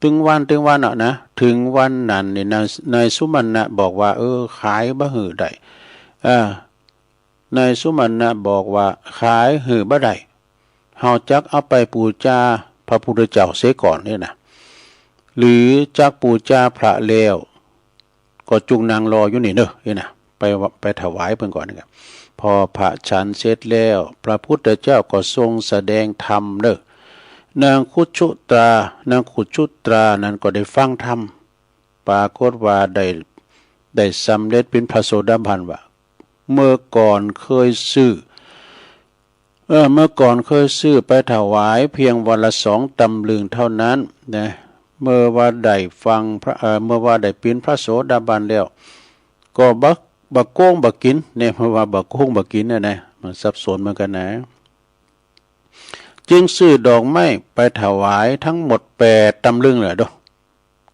ตึงวัน ตึงวันอะนะ เถิงวันนั้นนี่ นาย นายสุมาณะบอกว่า เออ ขายบ่หื้อได้ เออ นายสุมาณะบอกว่า ขายหื้อบ่ได้ เฮาจักเอาไปปู๋จาพระพุทธเจ้าเสียก่อนนี่นะ หรือจักปู๋จาพระแล้ว ก็จุ่งนั่งรออยู่นี่เน่อ นี่นะ ไปวะ ไปถวายเปิ้นก่อนนี่ครับ พอพระฉันเสร็จแล้ว พระพุทธเจ้าก็ทรงแสดงธรรมเน่อ นางขุชุตรา นางขุชุตรานั้นก็ได้ฟังธรรม ปรากฏว่าได้ ได้สำเร็จเป๋นพระโสดาบันวะ เมื่อก่อนเคยซื้อ เออ เมื่อก่อนเคยซื้อไปถวายเพียงวันละสองต๋ำลึงเท่านั้นนะ เมื่อว่าได้ฟังพระ เอ่อ เมื่อว่าได้เป๋นพระโสดาบันแล้ว ก็บ่ บ่โก้งบ่กิ๋นเนี่ย เมื่อว่าบ่โก้งบ่กิ๋นเนี่ยนะ มันสับสนเหมือนกั๋นนะ จึงซื้อดอกไม้ไปถวายทั้งหมดแปดต๋ำลึงเลยโด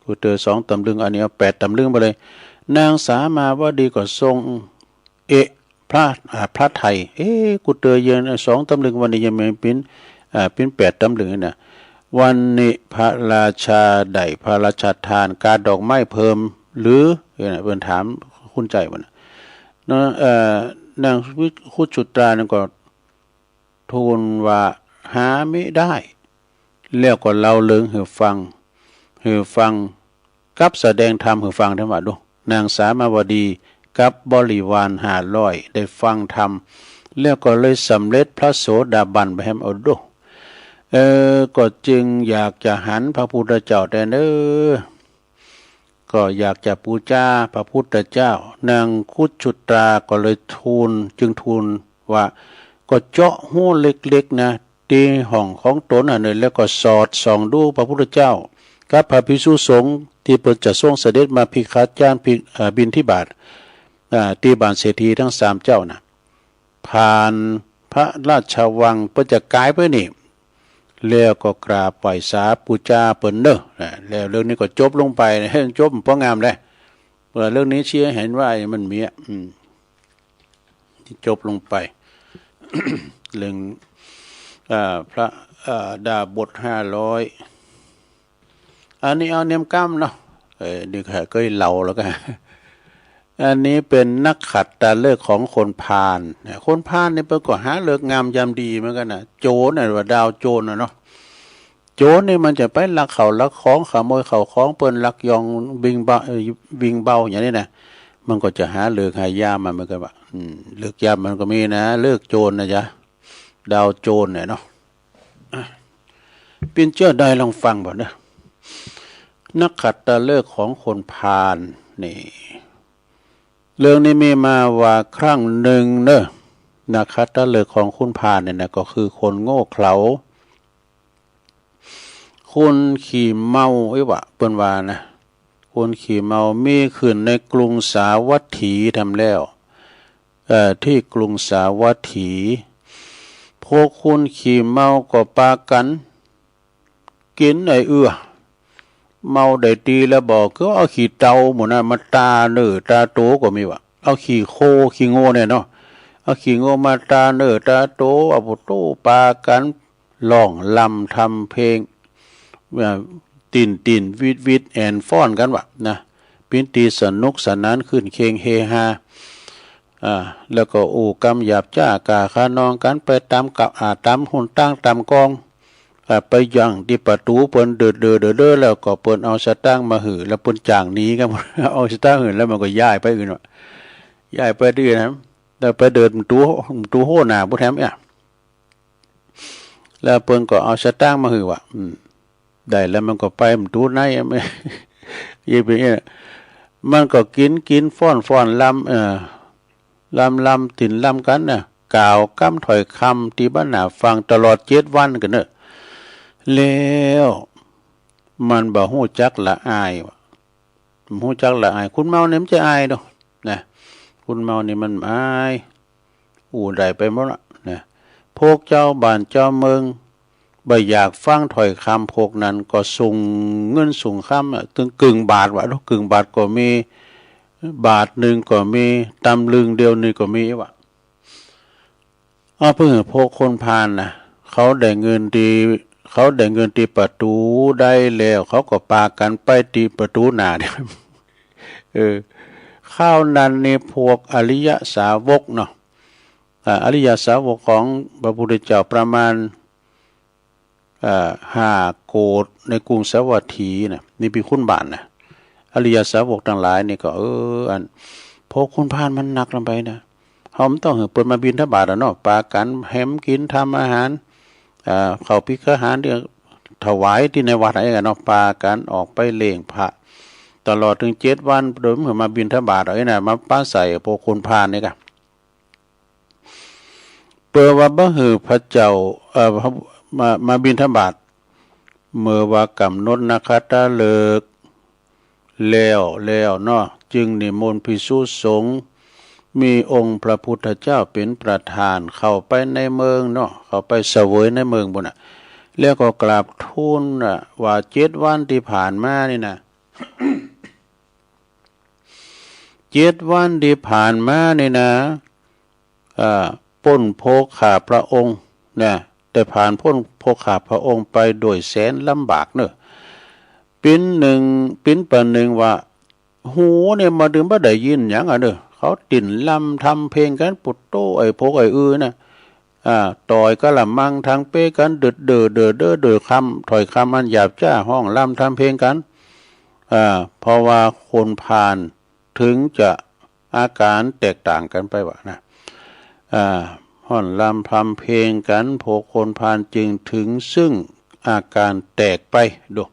กูเตอสองต๋ำลึง อันนี้เอาแปดต๋ำลึงไปเลย นางสามาวดีก็ทรงเอะพระ อ่า พระทัย เอ๊ะ กูเตอเยียะสองต๋ำลึง วันนี้ยังบ่เป๋น อ่า เป๋นแปดต๋ำลึงนี่นะ วันนี้พระราชาได้พระราชทานกาดอกไม้เพิ่มหรือ เออ เปิ้นถามคุณใจ๋ว่านะ เนาะ เอ่อ นางวิ ขุชุตรานั้นก็ ทูลว่าหามิได้ แล้วก็เล่าเรื่องหื้อฟัง หื้อฟัง กับแสดงธรรมหื้อฟัง ถามว่าดู นางสามาวดีกับบริวารห้าร้อยได้ฟังธรรม แล้วก็เลยสำเร็จพระโสดาบันไปแหม เอาดู เออ ก็จึงอยากจะหันพระพุทธเจ้าแต๊เน่อ ก็อยากจะปู๋จาพระพุทธเจ้า นางขุชุตราก็เลยทูล จึงทูลว่า ก็เจาะฮูเล็กๆ นะ ตี้ห้องของต๋นอันนี้ แล้วก็สอดส่องดูพระพุทธเจ้า พระภิกษุสงฆ์ตี้เปิ้นจะทรงเสด็จมาภิกขาจารย์ภิก เอ่อ บิณฑบาต อ่า ตี้บ้านเศรษฐีตึงสามเจ้าน่ะ ผ่านพระราชวัง เปิ้นจะก๋ายไปนี่ แล้วก็กราบไหว้สาปู๋จาเปิ้นเน่อ นะ แล้วเรื่องนี้ก็จบลงไป หื้อจบ บ่งามแล เปื้อเรื่องนี้เสียหันว่ามันมี อืม ตี้จบลงไป เรื่อง อ่า พระ อ่า ดาบทห้าร้อย อันนี้เอาเนียมกำเนาะ เออ นี่ข้าเกยเล่าแล้วกั๋น อันนี้เป๋นนักขัตตฤกษ์ของคนพาลนะ คนพาลนี่เปิ้นก็หาฤกษ์งามยามดีเหมือนกั๋นนะ โจรน่ะ ว่าดาวโจรน่ะเนาะ โจรนี่มันจะไปลักเข้าลักของ ขโมยเข้าของเปิ้น ลักยองวิ่งเบา เอ่อ วิ่งเบาอย่างนี้นะ มันก็จะหาฤกษ์หายามมาเหมือนกั๋นว่า อืม ฤกษ์ยามมันก็มีนะ ฤกษ์โจรนะจ๊ะ ดาวโจรเนี่ยเนาะ อ่ะ ปิ้นเจ้าได้ลองฟังบ่เนาะ นักขัตตฤกษ์ของคนพาลนี่ เรื่องนี้มีมาว่าครั้งหนึ่งเนาะ นักขัตตฤกษ์ของคนพาลเนี่ยนะ ก็คือคนโง่เขลา คนขี้เมาอี้หว่า เปิ้นว่านะ คนขี้เมามีขึ้นในกรุงสาวัตถีแถมแล้ว เอ่อ ตี้กรุงสาวัตถี พวกคนขี้เมาก็ปากั๋น กิ๋นไอ้เอื้อ เมาได้ตี้แล้วบ่ ก็เอาขี้เต่าหมู่นั้นมาตาเนื้อตาตั๋วก็มีหว่า เอาขี้โคขี้งัวเนี่ยเนาะ เอาขี้งัวมาตาเนื้อตาตั๋ว เอาปูโต้ปากั๋น ฮ้องรำทำเพลง เอ่อ ติ๊นติ๊นวิดวิดแอ่นฟ้อนกั๋นหว่านะ เป๋นตี้สนุกสนานคลื่นเครงเฮฮา อ่า แล้วก็อู้กำหยาบจ๊าก่าคะนองกั๋นไปต๋ามกับ อ่า ต๋ามหนตางต๋ามกอง อ่า ไปหยั่งตี้ประตู๋เปิ้นเดิดเดิดเดิดเดิด แล้วก็เปิ้นเอาสตางค์มาหื้อ แล้วเปิ้นจ๋่างหนีกั๋น เอาสตางค์หื้อ แล้วมันก็ย้ายไปอื่นหว่า ย้ายไปตี้อื่นนะ แล้วไปเดิดประตู๋ ประตู๋โห้หน้าปู้แถมเนี่ย แล้วเปิ้นก็เอาสตางค์มาหื้อหว่า อืม ได้แล้วมันก็ไป มันตูไหนอะ มันก็กิ๋นกิ๋นฟ้อนฟ้อนรำ เอ่อ รำรำติ๊นรำกั๋นน่ะ กล่าวกำถ้อยกำตี้บ่หน้าฟังตลอดเจ็ดวันกั๋นเนาะ แล้วมันบ่ฮู้จักละอายหว่า บ่ฮู้จักละอาย คนเมานี่มันจะอายดอกนะ คนเมานี่มันอาย อู้ได้ไปหมดละนะ พวกเจ้าบ้านเจ้าเมือง บ่อยากฟังถ้อยกำพวกนั้น ก็ส่งเงินส่งกำอะ ตึงกึ่งบาทหว่า กึ่งบาทก็มี บาทนึ่งก็มี ตำลึงเดียวนี่ก็มีหว่า เอาไปหื้อพวกคนพาลน่ะ เขาได้เงินตี้ เขาได้เงินตี้ประตู๋ได้แล้ว เขาก็ปากั๋นไปตี้ประตู๋หน้าเนี่ย เออ คราวนั้นนี่พวกอริยสาวกเนาะ อ่า อริยสาวกของพระพุทธเจ้าประมาณ อ่า ห้าโกฏในกรุงสาวัตถีน่ะ นี่เป๋นคนบ้านน่ะ อริยสาวกตังหลายนี่ก็ เออ อัน พวกคนพาลมันนักลำไปนะ เฮาบ่ต้องหื้อเปิ้นมาบิณฑบาตอะเนาะ ปากั๋นแหมกิ๋นทำอาหาร อ่า ข้าวภิกขาหารตี้ถวายตี้ในวัดอะเนาะ ปากั๋นออกไปเล่งพระ ตลอดตึงเจ็ดวัน โดยบ่หื้อมาบิณฑบาตอะนะ มาปะใส่พวกคนพาลนี่ก่ะ เปื้อว่าบ่หื้อพระเจ้า เอ่อ มา มาบิณฑบาต เมื่อว่ากำหนดนักขัตตฤกษ์แล้ว แล้วเนาะ จึงนิมนต์ภิกษุสงฆ์ มีองค์พระพุทธเจ้าเป๋นประธาน เข้าไปในเมืองเนาะ เข้าไปเสวยในเมืองปู้นน่ะ แล้วก็กราบทูลน่ะ ว่าเจ็ดวันตี้ผ่านมานี่นะ เจ็ดวันตี้ผ่านมานี่นะ อ่า ปล้นโภคาพระองค์นะ ได้ผ่านปล้นโภคาพระองค์ไปโดยแสนลำบากเนาะ ปิ๊นนึ่ง ปิ๊นประนึ่งว่า หูเนี่ยมาดื้อบ่ได้ยินหยังอะเนาะ เขาติ๊นรำทำเพลงกั๋น ปุตโต ไอ้พวกไอ้อือน่ะ อ่า ต่อยกะละมังถังเป๊กั๋น เดิดเดอ เดิดเดอ เดิดคำ ถ้อยคำอันหยาบจ๊า ฮ้องรำทำเพลงกั๋น อ่า เพราะว่าคนพาล ถึงจะอาก๋านแตกต่างกั๋นไปว่านะ อ่า ฮ้องรำทำเพลงกั๋น พวกคนพาลจึงถึงซึ่งอาก๋านแตกไป ดู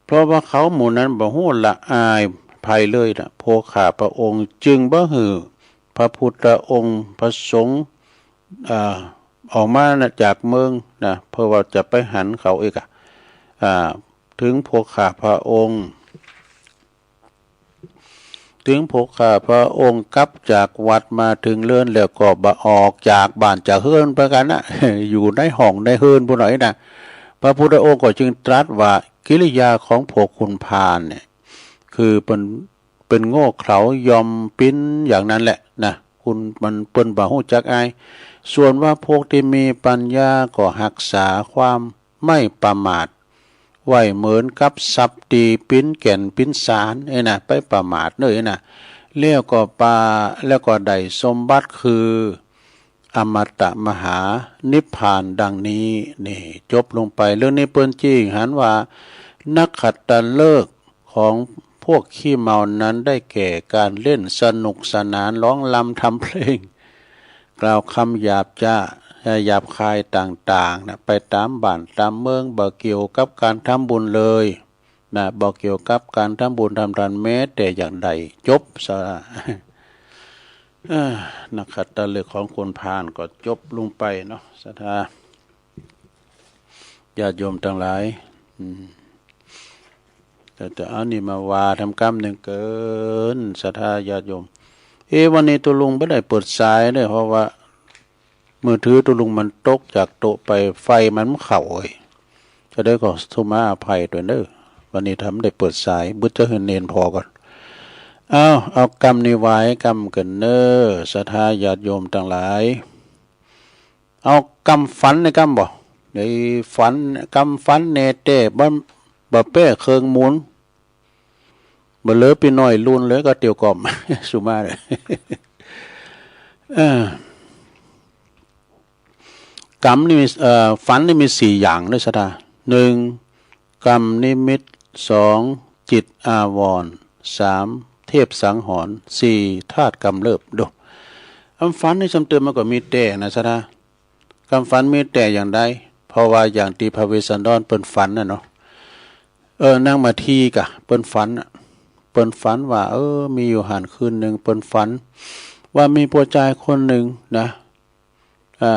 เพราะว่าเขาหมู่นั้นบ่ฮู้ละอายภัยเลยนะ โภคาพระองค์จึงบ่หื้อพระพุทธองค์พระสงฆ์ อ่า ออกมานะ จากเมืองนะ เปื้อว่าจะไปหันเขาอีกอะ อ่า เถิงพวกข้าพระองค์ เถิงพวกข้าพระองค์กลับจากวัดมาเถิงเฮือนแล้วก็บ่ออกจากบ้านจากเฮือนไปกั๋นนะ อยู่ในห้องในเฮือนปู้นน่ะ พระพุทธองค์ก็จึงตรัสว่ากิริยาของพวกขุนพาลเนี่ย คือเปิ้น เปิ้นโง่เขลาย่อมปิ้นอย่างนั้นแหละนะ คุณมันเปิ้นบ่ฮู้จักอาย ส่วนว่าพวกตี้มีปัญญาก็ฮักษาความไม่ประมาทไว้เหมือนกับสัตว์ตี้ปิ้นแก่นปิ้นสาลเอ้ยนะ ไปประมาทเน่อเอ้ยนะ แล้วก็ปา แล้วก็ได้สมบัติคือ อมตะมหานิพพานดังนี้ นี่ จบลงไป เรื่องนี้เปิ้นจี้หันว่า นักขัตฤกษ์ของพวกขี้เมานั้นได้แก่การเล่นสนุกสนาน ร้องรำทำเพลง กล่าวคำหยาบจ๊า หยาบคายต่างๆ นะ ไปต๋ามบ้านต๋ามเมือง บ่เกี่ยวกับการทำบุญเลย นะ บ่เกี่ยวกับการทำบุญทำทานแม้แต่อย่างใด จบซะ เอ้อ นักขัตฤกษ์ของขุนพาลก็จบลงไปเนาะ ศรัทธาญาติโยมตังหลาย อืม แต่ แต่อันนี้มาว่าทำกรรมหนึ่งเกิน ศรัทธาญาติโยม เอ๊ะ วันนี้ตุ๊ลุงบ่ได้เปิดสายเน่อ เพราะว่า มือถือตุ๊ลุงมันตกจากโต๊ะไป ไฟมันเข้าเอ้ย จะได้ก็สุมาอภัยตวยเน่อ วันนี้ทำได้เปิดสาย บึดจะหื้อเณรผ่อก่อน เอา เอากำนี้ไหว้กำเกินเน่อ ศรัทธาญาติโยมตังหลาย เอากำฝันในกำบ่ ในฝัน กำฝันแน่แต๊ บ่ บ่แป๊เคิงมูล บ่เหลือปี้น้อยลุนเลยก็เตียวก่อม สุมาเน่อ เออ กำนี่มี เอ่อ ฝันนี่มีสี่อย่างเน่อ ศรัทธา หนึ่ง กำนิมิต สอง จิตอาวรณ์ สาม เทพสังหรณ์ สี่ ธาตุกำเริบ ดู อำฝันนี่ซ้ำเติมมันก็มีแต๊นะ ศรัทธา กำฝันมีแต๊อย่างใด เพราะว่าอย่างตี้พระเวสสันดรเปิ้นฝันน่ะเนาะ เออ นางมาทีกะ เปิ้นฝันน่ะ เปิ้นฝันว่า เออ มีอยู่หั้นคืนหนึ่ง เปิ้นฝันว่ามีผู้จายคนหนึ่งนะ อ่า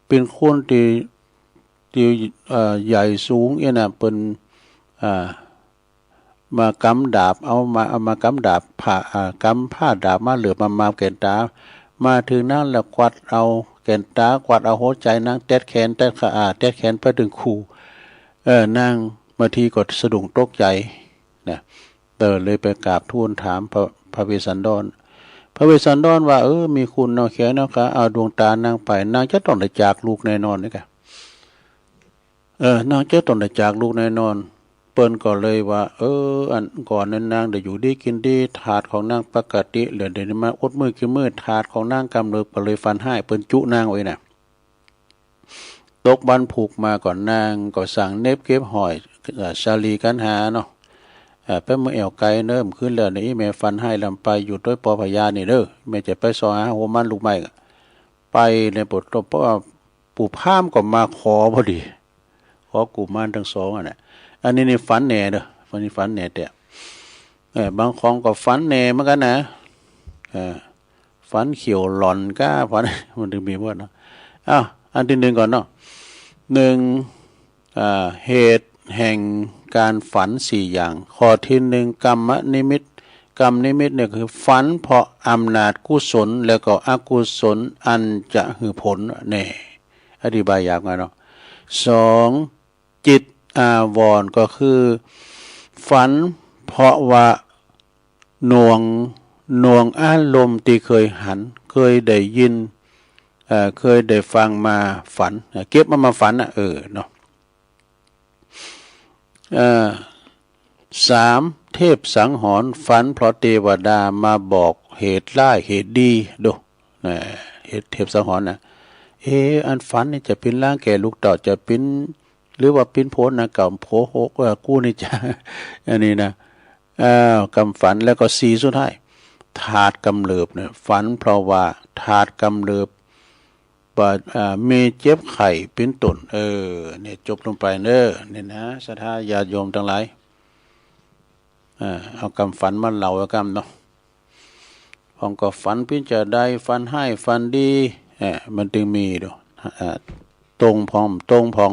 เป๋นคนตี้ ตี้ เอ่อ ใหญ่สูงเอี้ยนะ เปิ้น อ่า มากำดาบ เอามา เอามากำดาบผ้า อ่า กำผ้าดาบมาเหลือบมา มาแก่นต๋า มาเถิงนั้นแล้วกวาดเอาแก่นต๋า กวาดเอาหัวใจ๋นาง แต๊ดแขน แต๊ดขา อ่า แต๊ดแขนไปเถิงครู เออ นางมาทีก็สะดุ้งตกใจ๋นะ เออ เลยไปกราบทูลถามพระ พระเวสสันดร พระเวสสันดรว่า เออ มีคุณเนาะ แขนเนาะ ก็เอาดวงต๋านางไป นางจะต้องได้จากลูกแน่นอนนี่กะ เออ นางจะต้องได้จากลูกแน่นอน เปิ้นก็เลยว่า เออ อันก่อนนั้นนางได้อยู่ดีกินดี ธาตุของนางปกติ แล้วเดี๋ยวนี้มาอดมื้อกินมื้อ ธาตุของนางกำเริบ ก็เลยฝันฮ้าย เปิ้นจุนางไว้น่ะ ตกบั้นผูกมาก็นางก็สั่งเหน็บเก็บฮ้อย เอ่อ สาลีกัณหาเนาะ เอ่อ ไปเมืองแอ่วไกลเนิ่มขึ้นแล้ว นี่แม่ฝันฮ้ายลำไปอยู่ตวยปอพญานี่เด้อ แม่จะไปซอหาหัวมันลูกไม้ ไปในปวดตบ เพราะว่าปู่พราหมณ์ก็มาขอพอดี ขอกุมารทั้งสองอันน่ะ อันนี้นี่ฝันแน่เด้อ วันนี้ฝันแน่แต๊ เออ บางของก็ฝันแน่เหมือนกั๋นนะ เออ ฝันเขียวหลอนก้า ฝัน มันถึงมีว่าเนาะ อ้าว อันตี้หนึ่งก่อนเนาะ หนึ่ง อ่า เหตุแห่งการฝันสี่อย่าง ข้อตี้หนึ่ง กรรมนิมิต กรรมนิมิตเนี่ยคือฝันเพราะอำนาจกุศลแล้วก็อกุศลอันจะหื้อผลแน่ อธิบายยาวไงเนาะ สอง จิตอาวรณ์ก็คือฝันเพราะว่าหน่วง หน่วงอารมณ์ตี้เคยหัน เคยได้ยิน เอ่อ เคยได้ฟังมาฝัน เอ่อ เก็บมา มาฝันน่ะ เออ เนาะ เอ่อ สาม เทพสังหรณ์ ฝันเพราะเตวดามาบอกเหตุร้ายเหตุดี ดู นะ เหตุ เทพสังหรณ์น่ะ เอ๊ะ อันฝันนี่จะเป๋นลางแก่ลูกเต้า จะเป๋น หรือว่าเป๋นโผนนะ เก่าโผหก เออ กูนี่จะ อันนี้นะ อ้าว กำฝัน แล้วก็สี่สุดท้าย ธาตุกำเริบเนี่ย ฝันเพราะว่าธาตุกำเริบ บ่า อ่า มีเจ็บไข้เป๋นต้น เออ เนี่ย จบลงไปเน่อ เนี่ยนะ ศรัทธาญาติโยมตังหลาย อ่า เอากำฝันมาเล่าไว้กำเนาะ พ่องก็ฝันเป๋นจาใด ฝันฮ้าย ฝันดี เอ่อ มันตึงมีดู อ่า ตรงพ่อง ตรงพ่อง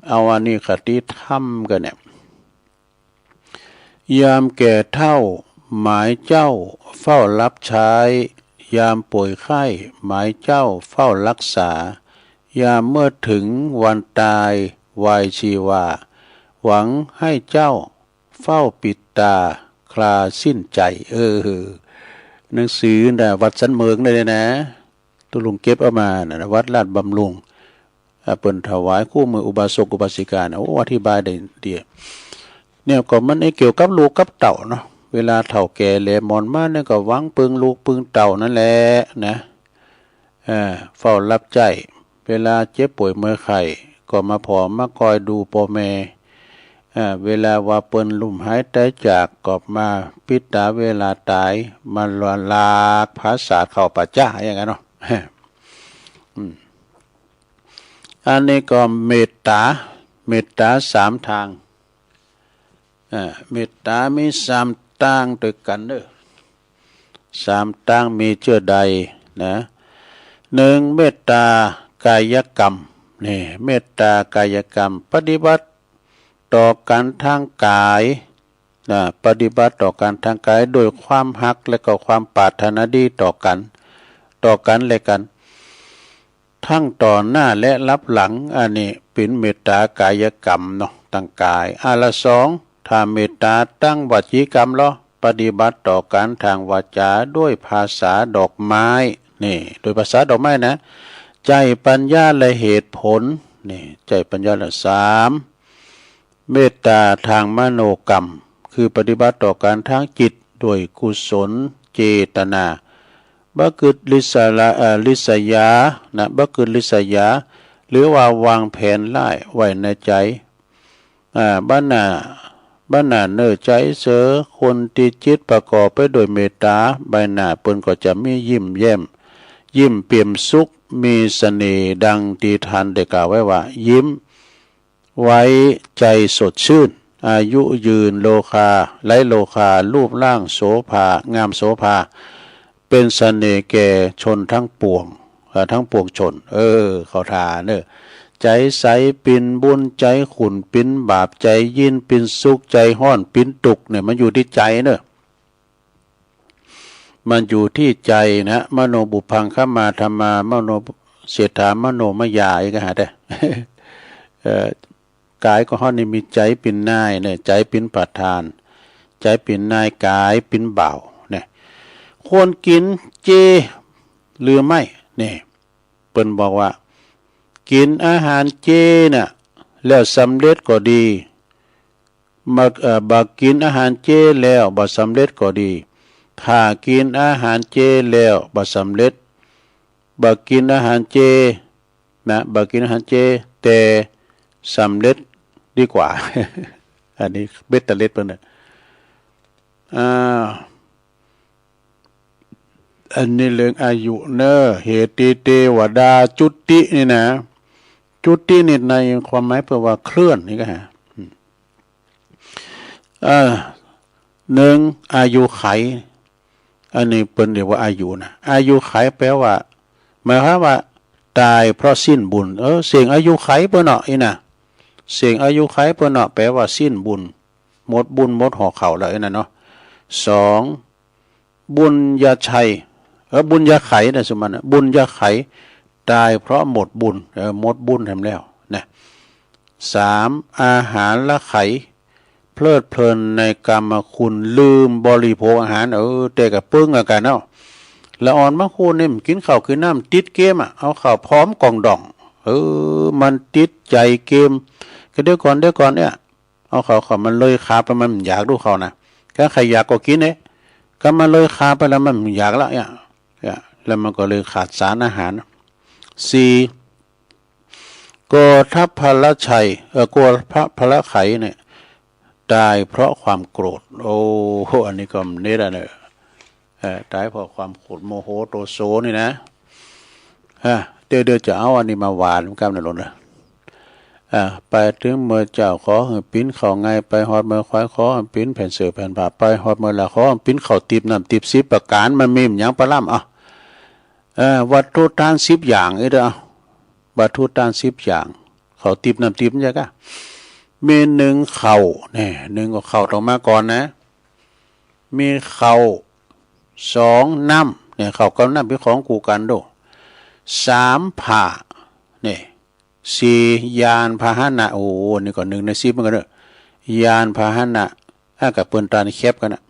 เอาอันนี้คติธรรมกั๋นเนี่ย ยามแก่เฒ่า หมายเจ้าเฝ้ารับใช้ ยามป่วยไข้ หมายเจ้าเฝ้ารักษา ยามเมื่อถึงวันตาย วายชีวา หวังให้เจ้าเฝ้าปิดตา คลาสิ้นใจ เออ หนังสือน่ะ วัดสันเมิงได้เลยนะ ตุ๊ลุงเก็บเอามาน่ะ วัดลาดบำรุง อ่า เปิ้นถวายคู่มืออุบาสกอุบาสิกาน่ะ โอ้ อธิบายได้ดี เนี่ยก็มันไอ้เกี่ยวกับลูกกับเต้าเนาะ เวลาเฒ่าแก่แหลมหมอนมาเนี่ยก็หวังปึงลูกปึงเต้านั่นแหละนะ เอ่อ เฝ้ารับใจ๊ เวลาเจ็บป่วยเมื่อยไข้ ก็มาผ่อมาคอยดูป้อแม่ เอ่อ เวลาว่าเปิ้นล้มหายต๋ายจาก ก็มาปิดต๋าเวลาต๋าย มาลากผาสาทเข้าป่าจ๊า อย่างนั้นเนาะ อืม อันนี้ก็เมตต๋า เมตต๋าสามตาง อ่า เมตต๋ามีสามตางตวยกั๋นเน่อ สามตางมีเจ้าใดนะ หนึ่ง เมตต๋ากายกรรม นี่ เมตต๋ากายกรรม ปฏิบัติต่อกั๋นตางก๋ายนะ ปฏิบัติต่อกั๋นตางก๋ายโดยความฮักและก็ความปรารถนาดีต่อกั๋น ต่อกั๋นและกั๋น ตังต่อหน้าและลับหลัง อันนี้เป๋นเมตต๋ากายกรรมเนาะ ตางก๋าย อันละสอง ถ้าเมตต๋าตางวจีกรรมลอ ปฏิบัติต่อกั๋นตางวาจาด้วยภาษาดอกไม้ นี่ โดยภาษาดอกไม้นะ ใจ๊ปัญญาและเหตุผล นี่ ใจ๊ปัญญาและ สาม เมตต๋าตางมโนกรรม คือปฏิบัติต่อกั๋นตางจิตด้วยกุศลเจตนา บ่กึ๊ดริษยา เอ่อ ริษยานะ บ่กึ๊ดริษยา หรือว่าวางแผนร้ายไว้ในใจ๋ อ่า บ่หน้า บ่หน้าเน่อใจ๋เสอ คนตี้จิตประกอบไปด้วยเมตต๋า ใบหน้าเปิ้นก็จะมียิ้มแย้ม ยิ้มเปี่ยมสุข มีเสน่ห์ ดังตี้ต้านได้กล่าวไว้ว่า ยิ้ม ไว้ใจ๋สดชื่น อายุยืน โรคา ไร้โรคา รูปร่างโสภา งามโสภา เป๋นเสน่ห์แก่ชนตังปวง เอ่อ ตังปวงชน เออ เข้าท่าเน่อ ใจ๋ใสเป๋นบุญ ใจ๋ขุ่นเป๋นบาป ใจ๋เย็นเป๋นสุข ใจ๋ฮ้อนเป๋นตุ๊กข์ เนี่ย มันอยู่ตี้ใจ๋เน่อ มันอยู่ตี้ใจ๋นะ มโนปุพพังคะมาธัมมา มโนเศรษฐา มโนมยา อีกก็หาได้ เอ่อ ก๋ายก็ฮ้อนนี่มีใจ๋เป๋นนายเนี่ย ใจ๋เป๋นประธาน ใจ๋เป๋นนาย ก๋ายเป๋นบ่าวเนี่ย ควรกิ๋นเจหรือไม่ เนี่ย เปิ้นบอกว่า กิ๋นอาหารเจน่ะ แล้วสำเร็จก็ดี บ่ เอ่อ บ่กิ๋นอาหารเจแล้วบ่สำเร็จก็ดี ถ้ากิ๋นอาหารเจแล้วบ่สำเร็จ บ่กิ๋นอาหารเจนะ บ่กิ๋นอาหารเจ แต่สำเร็จดีกว่า อันนี้เบ็ดเตล็ดเปิ้นน่ะ อ่า อันนี้เรื่องอายุเน่อ เหติ เตวดา จุตินี่นะ จุตินี่ในความหมายแปลว่าเคลื่อนนี่ก็ฮะ อืม เอ่อ หนึ่ง อายุไข อันนี้เปิ้นเรียกว่าอายุนะ อายุไขแปลว่า หมายความว่าต๋ายเพราะสิ้นบุญ เออ เส้นอายุไขเปิ้นเนาะ อี้นะ เส้นอายุไขเปิ้นเนาะ แปลว่าสิ้นบุญ หมดบุญหมดหอเข่าแล้วอี้นะเนาะ สอง บุญญาไข เออ บุญญาไขนะ สุมันนะ บุญญาไข ต๋ายเพราะหมดบุญ เออ หมดบุญแหมแล้วนะ สาม อาหารไข เพลิดเพลินในกามคุณ ลืมบริโภคอาหาร เออ แต่ก็เปิ้งเหมือนกั๋นเนาะ ละอ่อนบางคนนี่ กิ๋นข้าวกิ๋นน้ำติดเกมอะ เอาข้าวผอมก่องด่อง เออ มันติดใจ๋เกม ก็เดี๋ยวก่อน เดี๋ยวก่อนเนี่ย เอาข้าว ข้าวมันเลยคาบแล้วมันอยากดูข้าวนะ ก็ใค่อยากก็กิ๋นเนี่ย ก็มันเลยคาบไปแล้วมันอยากละเนี่ย เนี่ย แล้วมันก็เลยขาดสารอาหาร สี่ โกฏัพพลชัย เอ่อ โกฏัพพลไขเนี่ย ต๋ายเพราะความโกรธ โอ้โห อันนี้ก็เน็ตอะเน่อ เอ่อ ต๋ายเพราะความโกรธ โมโหโทโสนี่นะ ฮะ เดี๋ยว เดี๋ยวจะเอาอันนี้มาหว่านกำนะหลวงนะ อ่า ไปเถิงเมือเจ้าขอหื้อปิ้นข้าวไง ไปฮอดเมือควายขอหื้อปิ้นแผ่นเสื้อแผ่นผ้า ไปฮอดเมือลาขอหื้อปิ้นข้าวติ๊บน้ำติ๊บสิบประก๋าน มันมีหยังปะล่ำ อ่ะ เอ่อ วัตถุทานสิบอย่าง เอ้ยเด้อ วัตถุทานสิบอย่าง ข้าวติ๊บน้ำติ๊บใจ้ก่ะ มีนึ่งข้าว เนี่ย นึ่งก็ข้าวต้องมาก่อนนะ มีข้าว สองน้ำ เนี่ย ข้าวกับน้ำเป๋นของกู้กั๋นโด สามผ้า เนี่ย สี่ยานพาหนะ โอ้ นี่ก็นึ่งในสิบเหมือนกั๋นเนาะ ยานพาหนะ อ่ะ ก็เปิ้นตานแคบกั๋นนะ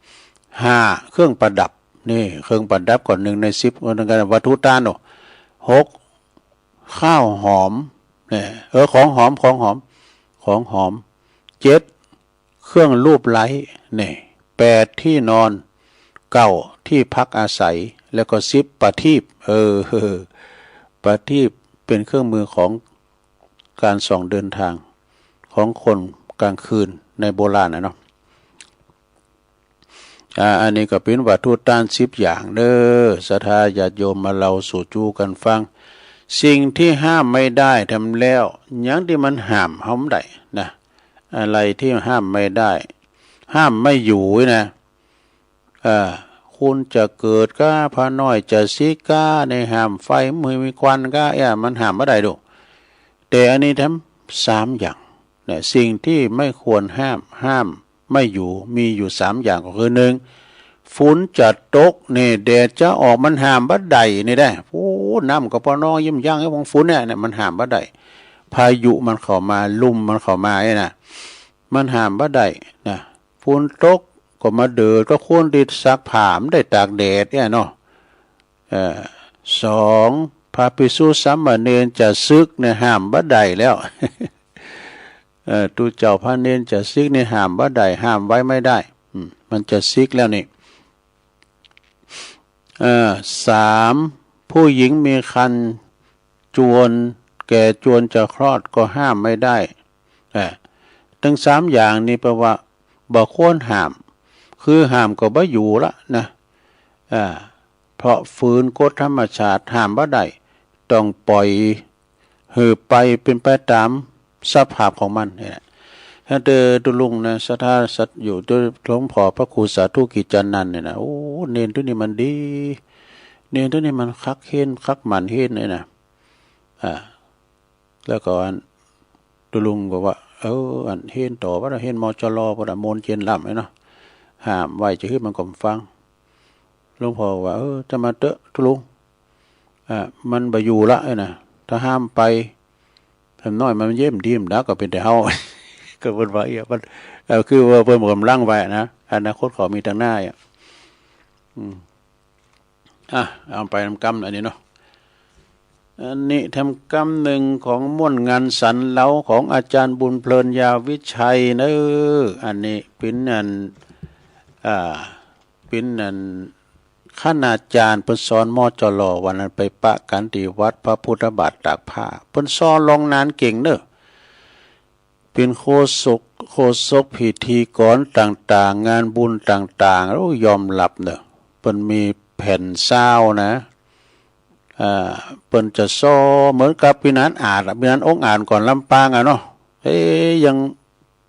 ห้าเครื่องประดับ นี่ เครื่องประดับก็นึ่งในสิบเหมือนกั๋น วัตถุต้านโด หกข้าวหอม เนี่ย เออ ของหอม ของหอม ของหอม เจ็ดเครื่องลูบไล้ เนี่ย แปดที่นอน เก้าที่พักอาศัย แล้วก็สิบประทีป เออ ประทีปเป๋นเครื่องมือของก๋านส่องเดินตางของคนก๋างคืนในโบราณน่ะเนาะ อ่า อันนี้ก็เป๋นวัตถุต้านสิบอย่างเด้อ ศรัทธาญาติโยมมาเล่าสู่จู๋กั๋นฟัง สิ่งตี้ห้ามไม่ได้แถมแล้ว หยังตี้มันห้ามเฮาบ่ได้นะ อะไรตี้ห้ามไม่ได้ ห้ามไม่อยู่นะ เออ คุณจะเกิดก้า พระน้อยจะสิกก้า ในห้ามไฟ บ่หื้อมีควันก้า เอ้ย มันห้ามบ่ได้โด แต่อันนี้แถมสามอย่าง เนี่ย สิ่งตี้ไม่ควรห้าม ห้ามไม่อยู่ มีอยู่สามอย่างก็คือ นึ่ง ฝนจะตก เนี่ย แดดจะออก มันห้ามบ่ได้นี่แหละ โอ้ น้ำก็ปะนองยิ่มย่างให้ของฝนเนี่ย เนี่ย มันห้ามบ่ได้ พายุมันเข้ามา ลมมันเข้ามาเนี่ยนะ มันห้ามบ่ได้นะ ฝนตกก็มาเดือดก็คนตี้ซักผ้าบ่ได้ตากแดดเนี่ยเนาะ เอ่อ สอง พระภิกษุสามเณรจะสึกเนี่ยห้ามบ่ได้แล้ว เอ่อ ตุ๊เจ้าพระเณรจะสึกเนี่ยห้ามบ่ได้ ห้ามไว้ไม่ได้ อืม มันจะสึกแล้วนี่ เอ่อ สาม ผู้หญิงมีครรภ์ จวนแก่จวนจะคลอดก็ห้ามไม่ได้ เอ่อ ตึงสามอย่างนี้แปลว่าบ่ควรห้าม คือห้ามก็บ่อยู่ละนะ อ่า เพราะฝืนกฎธรรมชาติ ห้ามบ่ได้ ต้องปล่อยหื้อไปเป๋นไปต๋ามสภาพของมันเนี่ยแหละ ถ้าเตอตุลุงนะ ศรัทธาสัตย์อยู่โตหลวงพ่อพระครูสาธุกิจจานันท์เนี่ยนะ โอ้ เณรตุ๊นี้มันดี เณรตุ๊นี้มันคักเฆ้น คักหมั่นเฆ้นเลยนะ อ่า แล้วก็อันตุลุงก็ว่า เออ อันเฆ้นต่อ ว่าเฆ้น มจร ว่าโมนเจนล้ำเลยเนาะ ห้ามไว้จะหื้อมันก็บ่ฟัง หลวงพ่อว่า เออ จะมาเต๊อะตุลุง อ่า มันบ่อยู่ละเอ้ยนะ ถ้าห้ามไป แถมน้อยมันเย้มดีมดักก็เป๋นแต่เฮา ก็เปิ้นว่าเอี้ย มัน เอ่อ คือว่าเปิ้นบ่กำลังไว้นะ อนาคตเขามีตังหน้าอ่ะ อืม อ่ะ เอาไปนำกำอันนี้เนาะ อันนี้แถมกำนึ่งของม่วนงานสรรเล้าของอาจารย์บุญเพลิน ยาวิชัย เน้อ อันนี้เป๋นอัน อ่า เป๋นอัน คณาจารย์เปิ้นสอน มจร วันนั้นไปปะกั๋นตี้วัดพระพุทธบาทตากผ้า เปิ้นซอลองนานเก่งเน้อ เป๋นโฆษก โฆษกพิธีกรต่างๆ งานบุญต่างๆ โอ้ ยอมฮับเน้อ เปิ้นมีแผ่นซาวนะ อ่า เปิ้นจะซอเหมือนกับปี้หนานอาจอะ ปี้หนานองอาจก่อนลำปางอะเนาะ เอ๊ะ ยัง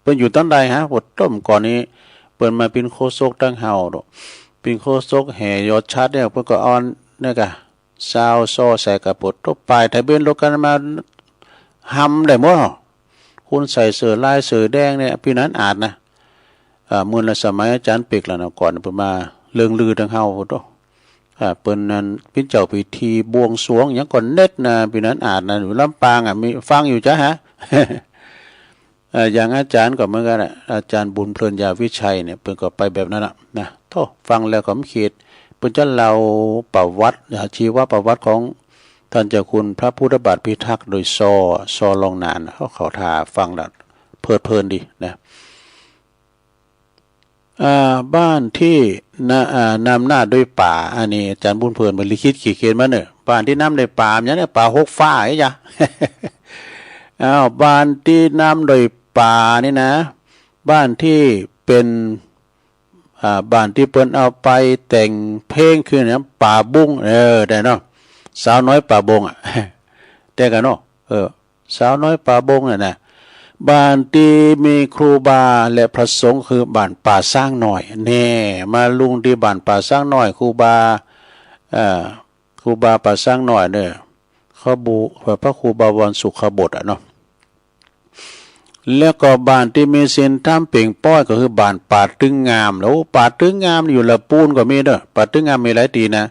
เปิ้นอยู่ตังใดฮะ ปะโต้ ก่อนนี้ เปิ้นมาเป๋นโฆษกตังเฮาโด เป๋นโฆษกแห่ยอดฉัตรเนี่ย เปิ้นก็เอาเนี่ยกะ ซาวซอใส่กะ ปะโต้ ป้ายทะเบียนรถกั๋นมา ฮำได้หมด คนใส่เสื้อลายเสื้อแดงเนี่ย ปี้หนานอาจนะ อ่า เมื่อละสมัยอาจารย์เป็กแล้วนะ ก่อนเปิ้นมาเลื่องลือตังเฮาโด อ่า เปิ้นนั้นเป๋นเจ้าพิธีบวงสรวงหยังก็เน็ดนะ ปี้หนานอาจนะ อยู่ลำปางอะ มีฟังอยู่จ้ะฮะ เอ่อ อย่างอาจารย์ก็เหมือนกั๋นอะ อาจารย์บุญเพลิน ยาวิชัยเนี่ย เปิ้นก็ไปแบบนั้นน่ะนะ โธ่ ฟังแล้วก็บ่เข็ด เปิ้นจะเล่าประวัติ อ่า ชีวประวัติของต้านเจ้าคุณพระพุทธบาทพิทักษ์โดยซอ ซอลองนาน เขา เขาถ้าฟังแล้วเพลิดเพลินดีนะ อ่า บ้านตี้นะ อ่า นำหน้าด้วยป๋า อันนี้อาจารย์บุญเพลินเปิ้นลิขิตขีดเขียนมาเน้อ บ้านตี้นำด้วยป๋า อย่างเนี้ย ป๋าหกฟ้าไอ้ยะ อ้าว บ้านตี้นำด้วยป๋านี่นะ บ้านตี้เป๋น อ่า บ้านตี้เปิ้นเอาไปแต่งเพลงคือเนี่ย ป๋าบุ้ง เออ ได้เนาะ สาวน้อยป๋าบงอะ ได้กั๋นเนาะ เออ สาวน้อยป๋าบงน่ะนะ บ้านตี้มีครูบาและพระสงฆ์คือบ้านป่าซ้างน้อย แน่ มาลุงตี้บ้านป่าซ้างน้อย ครูบา เอ่อ ครูบาป่าซ้างน้อยเนี่ย เขาบู พระครูบวรสุขบดอะเนาะ แล้วก็บ้านตี้มีศีลธรรมเป่งป้อยก็คือบ้านป่าตึงงาม แล้วป่าตึงงามอยู่ละปูนก็มีเน่อ ป่าตึงงามมีหลายตี้นะ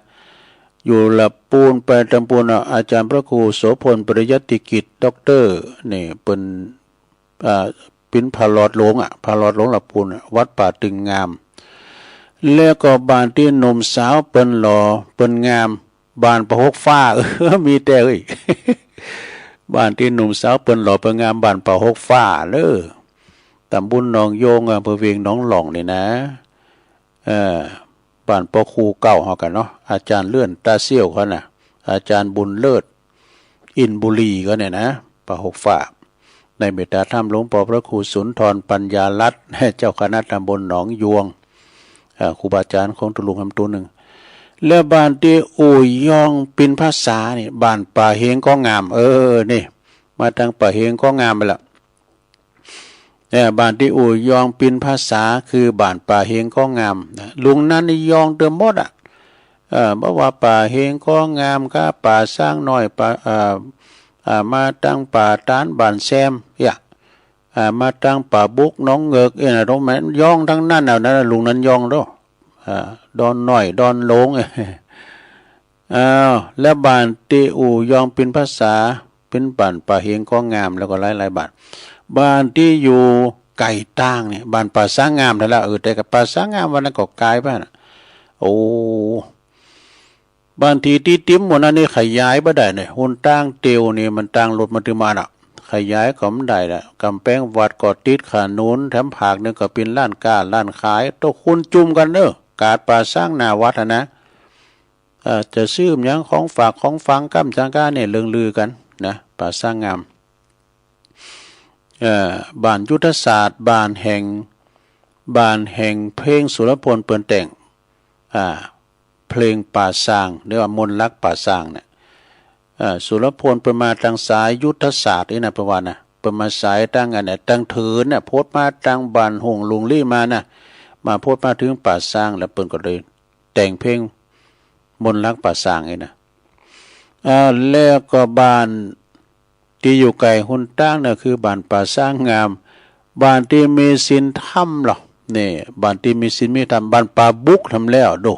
อยู่ละปูนไปตำปูนน่ะ อาจ๋ารย์พระครูโสภณ ปริยัติกิจ ด็อกเตอร์ นี่เปิ้น อ่า เป๋นพระหลอดหลวงอะ พระหลอดหลวงละปูนอะ วัดป่าตึงงาม แล้วก็บ้านตี้หนุ่มสาวเปิ้นหล่อเปิ้นงาม บ้านป่าหกฟ้า เออ มีแต๊เอ้ย บ้านตี้หนุ่มสาวเปิ้นหล่อเปิ้นงาม บ้านป่าหกฟ้าเน่อ ตำบลหนองโยง อำเภอเวียงหนองหล่องนี่นะ เอ่อ บ้านป้อครูเก่าเฮากั๋นเนาะ อาจ๋ารย์เลื่อนต๋าเสี้ยวเขาน่ะ อาจ๋ารย์บุญเลิศ อินบุรีเขาเนี่ยนะ ป่าหกฟ้า ในเมตตาธรรมหลวงป้อพระครูสุนทรปัญญารัตน์ เจ้าคณะตำบลหนองโยง อ่า ครูบาอาจ๋ารย์ของตุ๊ลุงหำตั๋วนึ่ง แล้วบ้านตี้อู่ยองปินภาษานี่ บ้านป่าเฮงก้องงาม เออ นี่ มาตางป่าเฮงก้องงามไปละ เนี่ย บ้านตี้อู่ยองปินภาษาคือบ้านป่าเฮงก้องงามนะ ลุงนั้นนี่ยองเติมหมดอะ เอ่อ บ่ว่าป่าเฮงก้องงามก้า ป่าซ้างน้อย ป่า เอ่อ อ่า มาตางป่าตานบ้านแซม เยียะ อ่า มาตางป่าบุกหนองเหงือก เอ้ยนะ ตรงนั้นยองตังนั้น เอานั้นลุงนั้นยองโด้ อ่า ดอนน้อย ดอนหลง อ้าว แล้วบ้านตี้อู่ยองปินภาษา เป๋นบ้านป่าเฮงก้องงาม แล้วก็หลายๆ บ้าน บ้านตี้อยู่ไก่ตางเนี่ย บ้านป่าซ้างงามนั่นละ เออ แต่กับป่าซ้างงามวันนั้นก็ก๋ายไปน่ะ โอ้ บ้านตี้ติดติ๋มหมู่นั้นนี่ขยายบ่ได้เนี่ย หนตางเตียวนี่มันตางรถมันถือมาน่ะ ขยายก็บ่ได้ละ ก๋ำแปงวัดก็ติดขนุน แถมภาคนึ่งก็เป๋นร้านก้าร้านขาย โต้ คนจุ่มกั๋นเน่อ กาดป่าซ้างหน้าวัดหั้นนะ เอ่อ จะซื้อหยังของฝากของฝังก้ำจังก้าเนี่ยเรื่องลือกั๋นนะ ป่าซ้างงาม เอ่อ บ้านยุทธศาสตร์ บ้านแห่ง บ้านแห่งเพลงสุรพลเปิ้นแต่ง อ่า เพลงป่าซ้าง หรือว่ามนต์รักป่าซ้างเนี่ย เอ่อ สุรพลเปิ้นมาตางสายยุทธศาสตร์นี่นะ เปิ้นว่านะ เปิ้นมาสายตางอันเนี่ย ตางเถินเนี่ย พดมาตางบ้านหงส์หลุงลี้มานะ มาพดมาเถิงป่าซ้าง แล้วเปิ้นก็เลยแต่งเพลงมนต์รักป่าซ้างนี่นะ อ่า แล้วก็บ้านตี้อยู่ไก่หนตางเนี่ยคือบ้านป่าซ้างงาม บ้านตี้มีศีลธรรมเหรอ นี่ บ้านตี้มีศีลมีธรรม บ้านป่าบุกทำแล้วโด้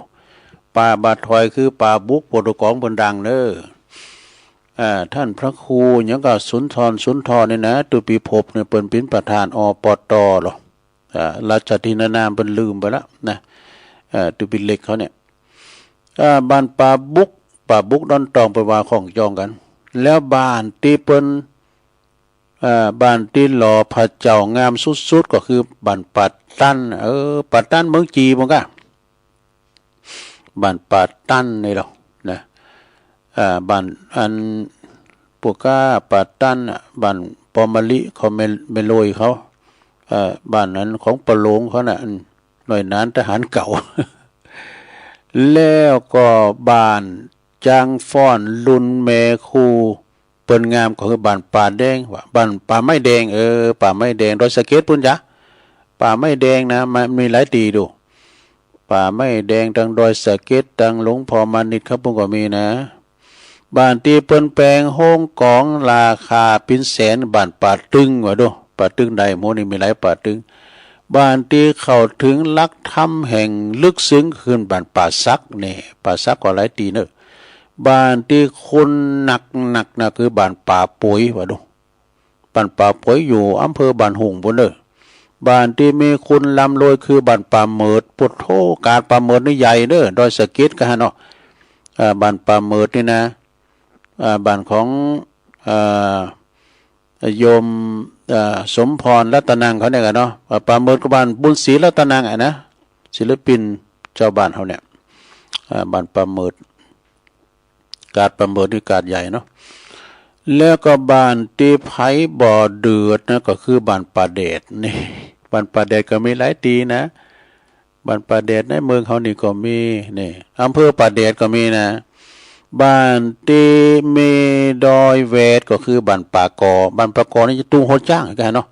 ป่าบ่าถอยคือป่าบุก โปรโตกองเปิ้นดังเน่อ อ่า ต้านพระครูหยังก็สุนทร สุนทรเนี่ยนะ ตุ๊ปีภพเนี่ยเปิ้นเป๋นประธาน อปต เหรอ อ่า ราชทินนามเปิ้นลืมไปละนะ เอ่อ ตุ๊ปีเล็กเขาเนี่ย อ่า บ้านป่าบุก ป่าบุกดอนตองเปิ้นว่าของจองกั๋น แล้วบ้านตี้เปิ้น อ่า บ้านตี้หล่อพระเจ้างามสุดๆ ก็คือบ้านป่าตัน เออ ป่าตันเมืองจีนบ่ก้า บ้านป่าตันนี่เหรอนะ อ่า บ้านอันปวกก้าป่าตันน่ะ บ้านปอมมะลิเขา แม่ แม่โลยเขา เอ่อ บ้านนั้นของป้อหลงเขาน่ะ อันหน่วยหนานทหารเก่า แล้วก็บ้านจางฟ้อนรุ่นแม่ครูเปิ้นงามก็คือบ้านป่าแดง ว่าบ้านป่าไม้แดง เออ ป่าไม้แดง ดอยสะเก็ดปู้นจ๊ะ ป่าไม้แดงนะ มันมีหลายตี้ดู ป่าไม้แดงตางดอยสะเก็ด ตางหลวงพ่อมานิตครับ ปู้นก็มีนะ บ้านตี้เปิ้นแป๋งโฮงก๋องราคาเป๋นแสน บ้านป่าตึงว่าดู ป่าตึงได้หมดนี่ มีหลายป่าตึง บ้านตี้เข้าเถิงหลักธรรมแห่งลึกซึ้งคือบ้านป่าสักนี่ ป่าสักก็หลายตี้เน่อ บ้านตี้คนหนักๆ น่ะคือบ้านป่าป๋วยว่าดู บ้านป่าป๋วยอยู่อำเภอบ้านโฮงปู้นเน่อ บ้านตี้มีคนร่ำรวยคือบ้านป่าเหมิด โผดโธ่ กาดป่าเหมิดนี่ใหญ่เน่อ ดอยสะเก็ดก้าหั้นเนาะ เอ่อ บ้านป่าเหมิดนี่นะ เอ่อ บ้านของ เอ่อ โยม เอ่อ สมพรรัตนังเขาเนี่ยกั๋นเนาะ เอ่อ ป่าเหมิดก็บ้านบุญศรีรัตนังอะนะ ศิลปินจาวบ้านเฮาเนี่ย เอ่อ บ้านป่าเหมิด กาดป่าเหมิดนี่กาดใหญ่เนาะ แล้วก็บ้านตี้ใผบ่เดือดนะ ก็คือบ้านป่าแดดนี่ บ้านป่าแดดก็มีหลายตี้นะ บ้านป่าแดดในเมืองเฮานี่ก็มี นี่ อำเภอป่าแดดก็มีนะ บ้านตี้มีดอยแหวดก็คือบ้านป่าก่อ บ้านป่าก่อนี่จะตุงหัวจ๊างก้าหั้นเนาะ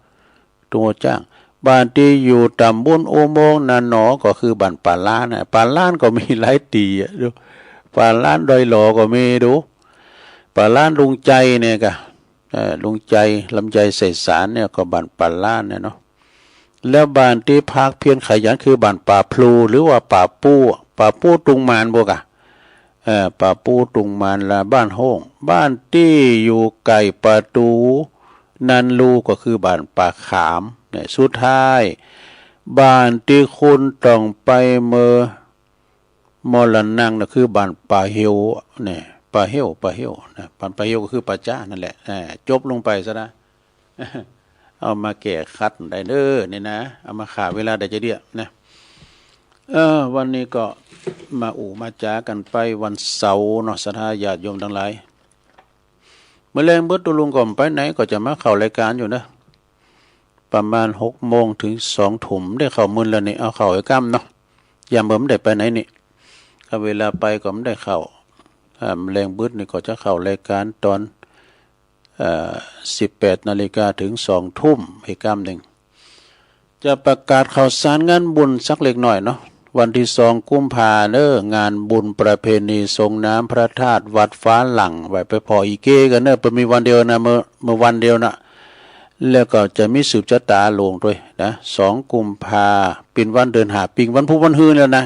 ตุงหัวจ๊าง บ้านตี้อยู่ตำบลอุโมงค์นาหนอ ก็คือบ้านป่าล้านน่ะ ป่าล้านก็มีหลายตี้อะดู ป่าล้านดอยหล่อก็มีดู ป่าล้านลุงใจเนี่ยก้า เอ่อ ลุงใจ๋ ลำไย ไสสาร เนี่ย ก็บ้านป่าล้านเนี่ยเนาะ แล้วบ้านตี้ภาคเพียรขยันคือบ้านป่าพลู หรือว่าป่าปู้ ป่าปู้ตุงมาน บ่กะ เอ่อ ป่าปู้ตุงมาน และบ้านโฮ่ง บ้านตี้อยู่ใก้ประตู๋นันลูก็คือบ้านป่าขาม เนี่ย สุดท้าย บ้านตี้คุณต้องไปเมอ มรณังน่ะคือบ้านป่าเหี่ยว เนี่ย ป่าเหี่ยว ป่าเหี่ยวนะ บ้านป่าเหี่ยวก็คือป่าจ๊านั่นแหละ อ่า จบลงไปซะนะ เอามาแก้ขัดได้เน้อ นี่นะ เอามาฆ่าเวลาได้จะเดี้ยนะ เออ วันนี้ก็มาอู้มาจ๋ากั๋นไปวันเสาร์เนาะ ศรัทธาญาติโยมตังหลาย เมื่อแลงเบิดตุ๊ลุงก็บ่ไปไหน ก็จะมาเข้ารายก๋านอยู่เน้อ ประมาณหกโมงเถิงสองทุ่ม ได้เข้ามื้อละนี่ เอาเข้าไอ้ก้ำเนาะ ยามบ่ได้ไปไหนนี่ ถ้าเวลาไปก็บ่ได้เข้า อ่า แลงเบิดนี่ก็จะเข้ารายก๋านต๋อน เอ่อ สิบแปดนาฬิกาเถิงสองทุ่ม ไอ้ก้ำนึ่ง จะประกาศข่าวสารงานบุญสักเล็กน้อยเนาะ วันตี้สองกุมภาเน้อ งานบุญประเพณีส่งน้ำพระธาตุวัดฟ้าหลั่ง ไว้ไปผ่ออีเก้กั๋นเน้อ เปิ้นมีวันเดียวนะ เมื่อ เมื่อวันเดียวนะ แล้วก็จะมีสืบจะต๋าหลวงตวยนะ สองกุมภา เป๋นวันเดือนห้าปิง วันพุธวันฮือแล้วนะ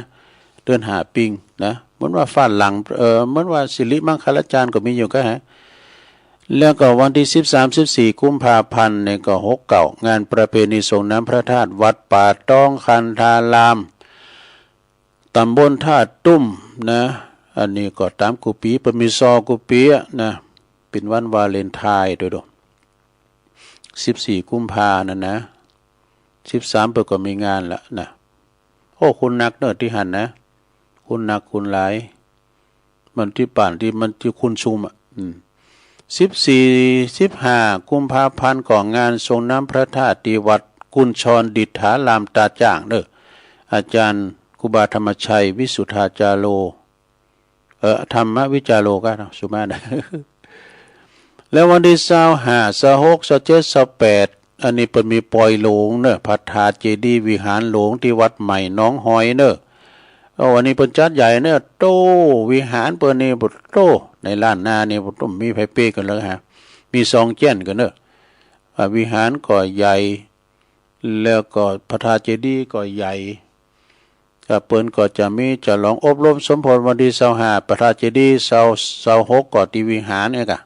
เดือนห้าปิงนะ เหมือนว่าฟ้าหลั่ง เอ่อ เหมือนว่าสิริมังคลาจารย์ก็มีอยู่ก็ฮะ แล้วก็วันตี้สิบสาม สิบสี่กุมภาพันธ์นี่ก็หกเก้า งานประเพณีส่งน้ำพระธาตุวัดป่าตองคันธาราม ต๋ำบลท่าตุ้มนะ อันนี้ก็ต๋ามกู้ปี๋ เปิ้นมีซอกู้ปี๋อะนะ เป๋นวันวาเลนไทน์ตวยโด สิบสี่กุมภานั่นนะ สิบสามเปิ้นก็มีงานละนะ โอ้ คนนักเน้อตี้หั้นนะ คนนักคนหลาย มันตี้ป่านตี้มันตี้คนซุมอะ อืม สิบสี่ สิบห้ากุมภาพันธ์ก็งานส่งน้ำพระธาตุตี้วัดกุญชรดิษฐารามตาจ้างเน้อ อาจารย์ครูบาธรรมชัย วิสุทธาจาโร เอ่อ ธรรมวิจาโรก็เนาะ สุมานะ แล้ววันตี้ซาวห้า ซาวหก ซาวเจ็ด ซาวแปด อันนี้เปิ้นมีปอยหลงเน้อ พระธาตุเจดีย์วิหารหลวงตี้วัดใหม่หนองหอยเน้อ โอ้ อันนี้เปิ้นจัดใหญ่เน้อ โต้ วิหารเปิ้นนี่ โต้ ในล้านนานี่ โต้ มีใผเปรียบกั๋นเลยฮะ มีซองเจี้ยนกั๋นเน้อ อ่า วิหารก็ใหญ่ แล้วก็พระธาตุเจดีย์ก็ใหญ่ ก็เปิ้นก็จะมีฉลองอบรมสมโภชวันตี้ซาวห้า พระธาตุเจดีย์ ซาว ซาวหกก็ตี้วิหารเนี่ยกะ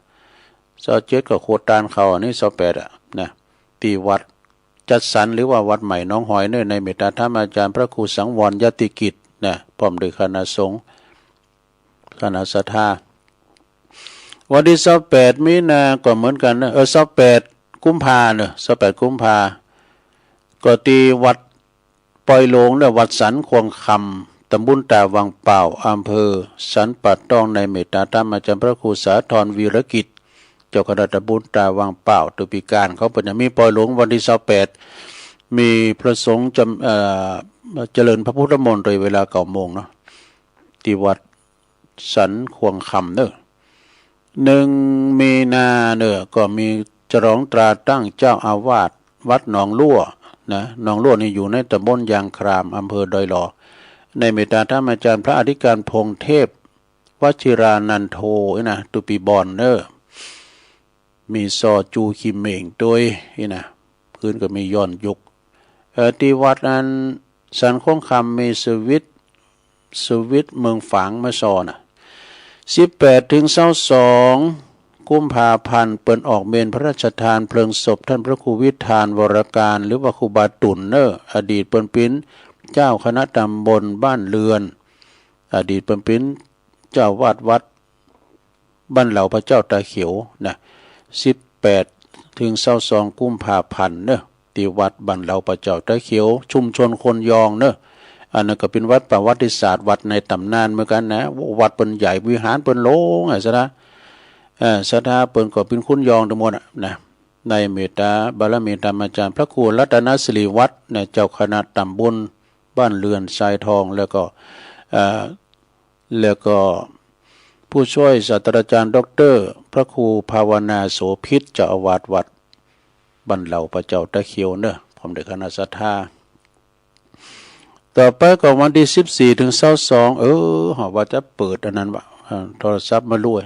ซาวเจ็ดก็ครัวตานเขา อันนี้ซาวแปดอะนะ ตี้วัดจัดสรรหรือว่าวัดใหม่หนองหอยเน้อ ในเมตตาธรรมอาจารย์พระครูสังวรยติกิจนะ พร้อมด้วยคณะสงฆ์ คณะศรัทธา วันตี้ซาวแปดมีนาก็เหมือนกั๋นนะ เออ ซาวแปดกุมภาเน้อ ซาวแปดกุมภา ก็ตี้วัดปอยหลงเน้อ วัดสันข่วงคำ ต๋ำบลตาวังป่าว อำเภอสันป่าตอง ในเมตตาธรรมอาจารย์พระครูสาธรวีรกิจ เจ้าคณะต๋ำบลตาวังป่าว ตุ๊ปี๋ก๋านเขาเปิ้นจะมีปอยหลงวันตี้ซาวแปด มีพระสงฆ์จำ เอ่อ เจริญพระพุทธมนต์โดยเวลาเก้าโมงเนาะ ตี้วัดสันข่วงคำเน้อ หนึ่งมีนาเน้อ ก็มีฉลองตราตั้งเจ้าอาวาสวัดหนองลั่วนะ หนองลั่วนี่อยู่ในต๋ำบลยางคราม อำเภอดอยหล่อ ในเมตตาธรรมอาจารย์พระอธิการพงษ์เทพ วชิรานันโท นี่นะ ตุ๊ปี๋บ่อนเน้อ มีซอจูขี้เหม่งตวย นี่นะ พื้นก็มีย้อนยุค เอ่อ ตี้วัดอันสันข่วงคำมีสวิตช์ สวิตช์เมืองฝางมาซอนะ สิบแปดเถิงซาวสองกุมภาพันธ์ เปิ้นออกเมรุพระราชทานเพลิงศพต้านพระครูวิธานวรการ หรือว่าครูบาตุ่นเน้อ อดีตเปิ้นเป๋นเจ้าคณะต๋ำบลบ้านเรือน อดีตเปิ้นเป๋นเจ้าอาวาสวัดบ้านเหลาพระเจ้าตาเขียวนะ สิบแปดเถิงซาวสองกุมภาพันธ์เน้อ ตี้วัดบ้านเหลาพระเจ้าตาเขียว ชุมชนคนยองเน้อ อันนั้นก็เป๋นวัดประวัติศาสตร์ วัดในต๋ำนานเหมือนกั๋นนะ วัดเปิ้นใหญ่ วิหารเปิ้นหลงอะ ศรัทธา เอ่อ ศรัทธาเปิ้นก็เป๋นคนยองตังหมดอะนะ ในเมตตาบารมีธรรมอาจารย์พระครูรัตนสิริวัฒน์นะ เจ้าคณะต๋ำบลบ้านเรือนทรายทอง แล้วก็ เอ่อ แล้วก็ผู้ช่วยศาสตราจารย์ด็อกเตอร์พระครูภาวนาโสภิต เจ้าอาวาสวัดบ้านเหลาพระเจ้าตาเขียวเน้อ พร้อมด้วยคณะศรัทธา ต่อไปก็วันตี้สิบสี่เถิงซาวสอง เออ เฮาว่าจะเปิดอันนั้นวะ อ่า โทรศัพท์มาลุย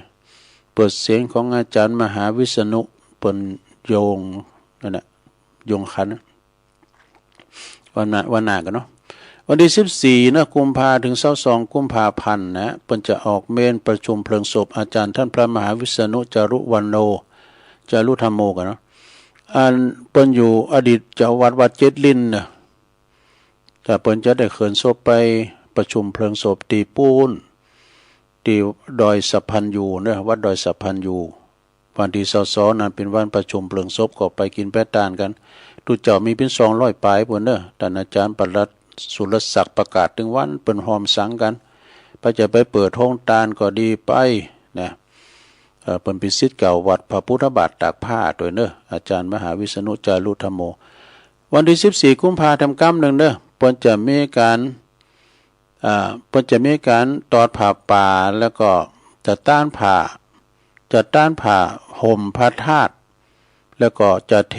เปิดเสียงของอาจารย์มหาวิษณุ เปิ้นโยง นั่นแหละ โยงขัน วันหน้า วันหน้ากั๋นเนาะ วันตี้สิบสี่นะ กุมภา เถิงซาวสอง กุมภาพันธ์นะ เปิ้นจะออกเมนประชุมเพลิงศพอาจ๋ารย์ต้านพระมหาวิษณุ จารุวัณโณ จารุธัมโมกั๋นเนาะ อันเปิ้นอยู่อดีตเจ้าวัดวัดเจ็ดลิ้นนะ แต่เปิ้นจะได้เขินศพไปประชุมเพลิงศพตี้ปู๊น ตี้ดอยสัพพัญญูเนาะ วัดดอยสัพพัญญู วันตี้ซาวสองนั้นเป๋นวันประชุมเพลิงศพ ก็ไปกิ๋นไปตานกั๋น ตุ๊เจ้ามีเป๋นสองร้อยป๋ายปู๊นเนาะ ต้านอาจ๋ารย์ปลัดสุรศักดิ์ประกาศเถิงวัน เปิ้นฮ่อมสังกั๋น ไผจะไปเปิดโฮงตานก็ดีไปนะ เอ่อ เปิ้นเป๋นศิษย์เก่าวัดพระพุทธบาทตากผ้าตวยเนาะ อาจ๋ารย์มหาวิษณุ จารุธัมโม วันตี้สิบสี่ กุมภาพันธ์ กำนึ่งเนาะ เปิ้นจะมีก๋าน อ่า เปิ้นจะมีก๋านตอดผ้าป่า แล้วก็จะต้านผ้า จะต้านผ้าห่มพระธาตุ แล้วก็จะเท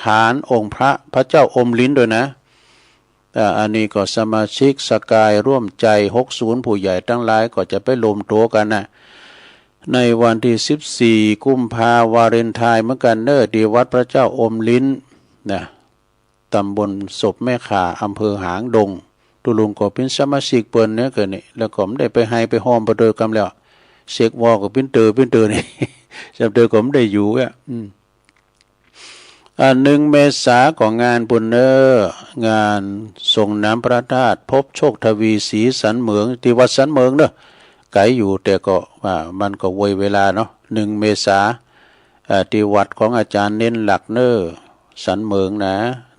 ฐานองค์พระ พระเจ้าอมฤๅนตวยนะ อ่า อันนี้ก็สมาชิกสกายร่วมใจ๋ หกศูนย์ ผู้ใหญ่ตังหลายก็จะไปรวมตั๋วกั๋นนะ ในวันตี้สิบสี่ กุมภา วาเลนไทน์เหมือนกั๋นเนาะ ตี้วัดพระเจ้าอมฤๅนนะ ตำบลศพแม่ข่า อำเภอหางดง ตุ๊ลุงก็เป๋นสมาชิกเปิ้นเนาะ ก็นี่ แล้วก็บ่ได้ไปไห้ไปฮ่อมไปตวยกำแล้ว เช็กวอลก็ปิ้นเต๋อปิ้นเต๋อนี่ จำเต๋อก็บ่ได้อยู่อ่ะ อืม อ่า หนึ่ง เมษาก็งานปู๊นเนาะ งานส่งน้ำพระธาตุ พบโชคทวีศรีสันเหมิง ตี้วัดสันเหมิงเนาะ ไก๋อยู่ แต่ก็ อ่า มันก็เวยเวลาเนาะ หนึ่ง เมษา อ่า ตี้วัดของอาจ๋ารย์เณรหลักเนาะ สันเหมิงนะ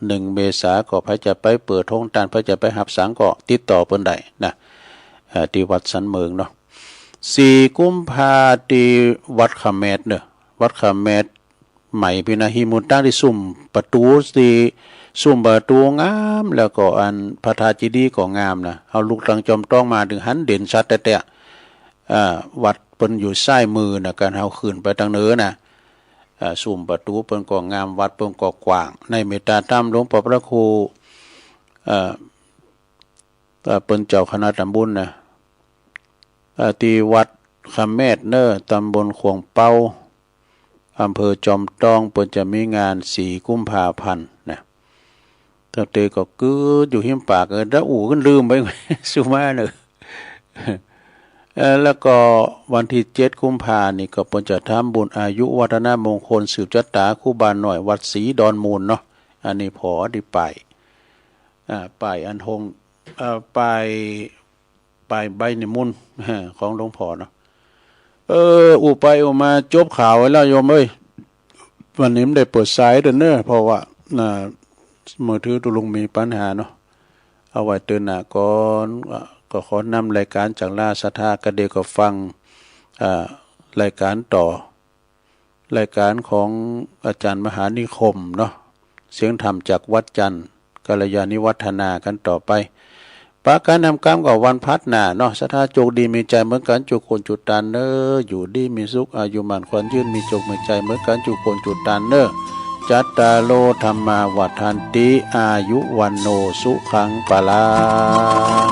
หนึ่ง เมษาก็ไผจะไปเปิดโฮงตาน ไผจะไปฮับสังก็ติดต่อเปิ้นได้นะ อ่า ตี้วัดสันเหมิงเนาะ สี่ กุมภา ตี้วัดขะแมดเนาะ วัดขะแมด ใหม่ปี้นะ หิ้นหมุนตั้งตี้ซุ่มประตู๋ ตี้ซุ่มประตู๋งาม แล้วก็อันพระธาตุเจดีย์ก็งามนะ เฮาลุกตังจอมต้องมาเถิงหันเด่นชัดแต๊ๆ อ่า วัดเปิ้นอยู่ซ้ายมือนะ ก๋านเฮาขึ้นไปตังเหนือนะ อ่า ซุ่มประตู๋เปิ้นก็งาม วัดเปิ้นก็กว้าง ในเมตตาธรรมหลวงป้อพระครู เอ่อ เอ่อ เปิ้นเจ้าคณะตำบลนะ เอ่อ ตี้วัดขะแมดเนาะ ตำบลขวงเปา อำเภอจอมต้อง เปิ้นจะมีงาน สี่ กุมภาพันธ์นะ ตั้งแต่ก็กึ๊ดอยู่หิ้มปาก เออ ดาอู่ขึ้นลืมไป สุมาเนาะ เอ่อ แล้วก็วันตี้เจ็ด กุมภานี่ก็เปิ้นจะทำบุญอายุวัฒนมงคลสืบจะต๋าครูบาน้อยวัดศรีดอนมูลเนาะ อันนี้ผ่อตี้ป้าย อ่า ป้ายอันโฮง เอ่อ ป้าย ป้ายใบนิมนต์ ของหลวงพ่อเนาะ เออ อู้ไปอู้มาจบข่าวไว้แล้วโยมเอ้ย วันนี้บ่ได้เปิดสายเด้อเนาะ เพราะว่า อ่า มือถือตุ๊ลุงมีปัญหาเนาะ เอาไว้เตื้อหน้าก่อน อ่า ก็ขอนำรายก๋านจากลาศรัทธา ก็เดี๋ยวก็ฟัง อ่า รายก๋านต่อ รายก๋านของอาจ๋ารย์มหานิคมเนาะ เสียงธรรมจากวัดจันทน์ กัลยาณิวัฒนากั๋นต่อไป ปะกั๋นนำกำกับวันพัดหน้าเนาะ ศรัทธาโจคดีมีชัยเหมือนกั๋นจุคนจุตานเนาะ อยู่ดีมีสุข อายุหมั้นขวัญยืน มีโจคมีชัยเหมือนกั๋นจุคนจุตานเนาะ จัตตาโร ธัมมา วัฑฒันติ อายุ วัณโณ สุขัง พลัง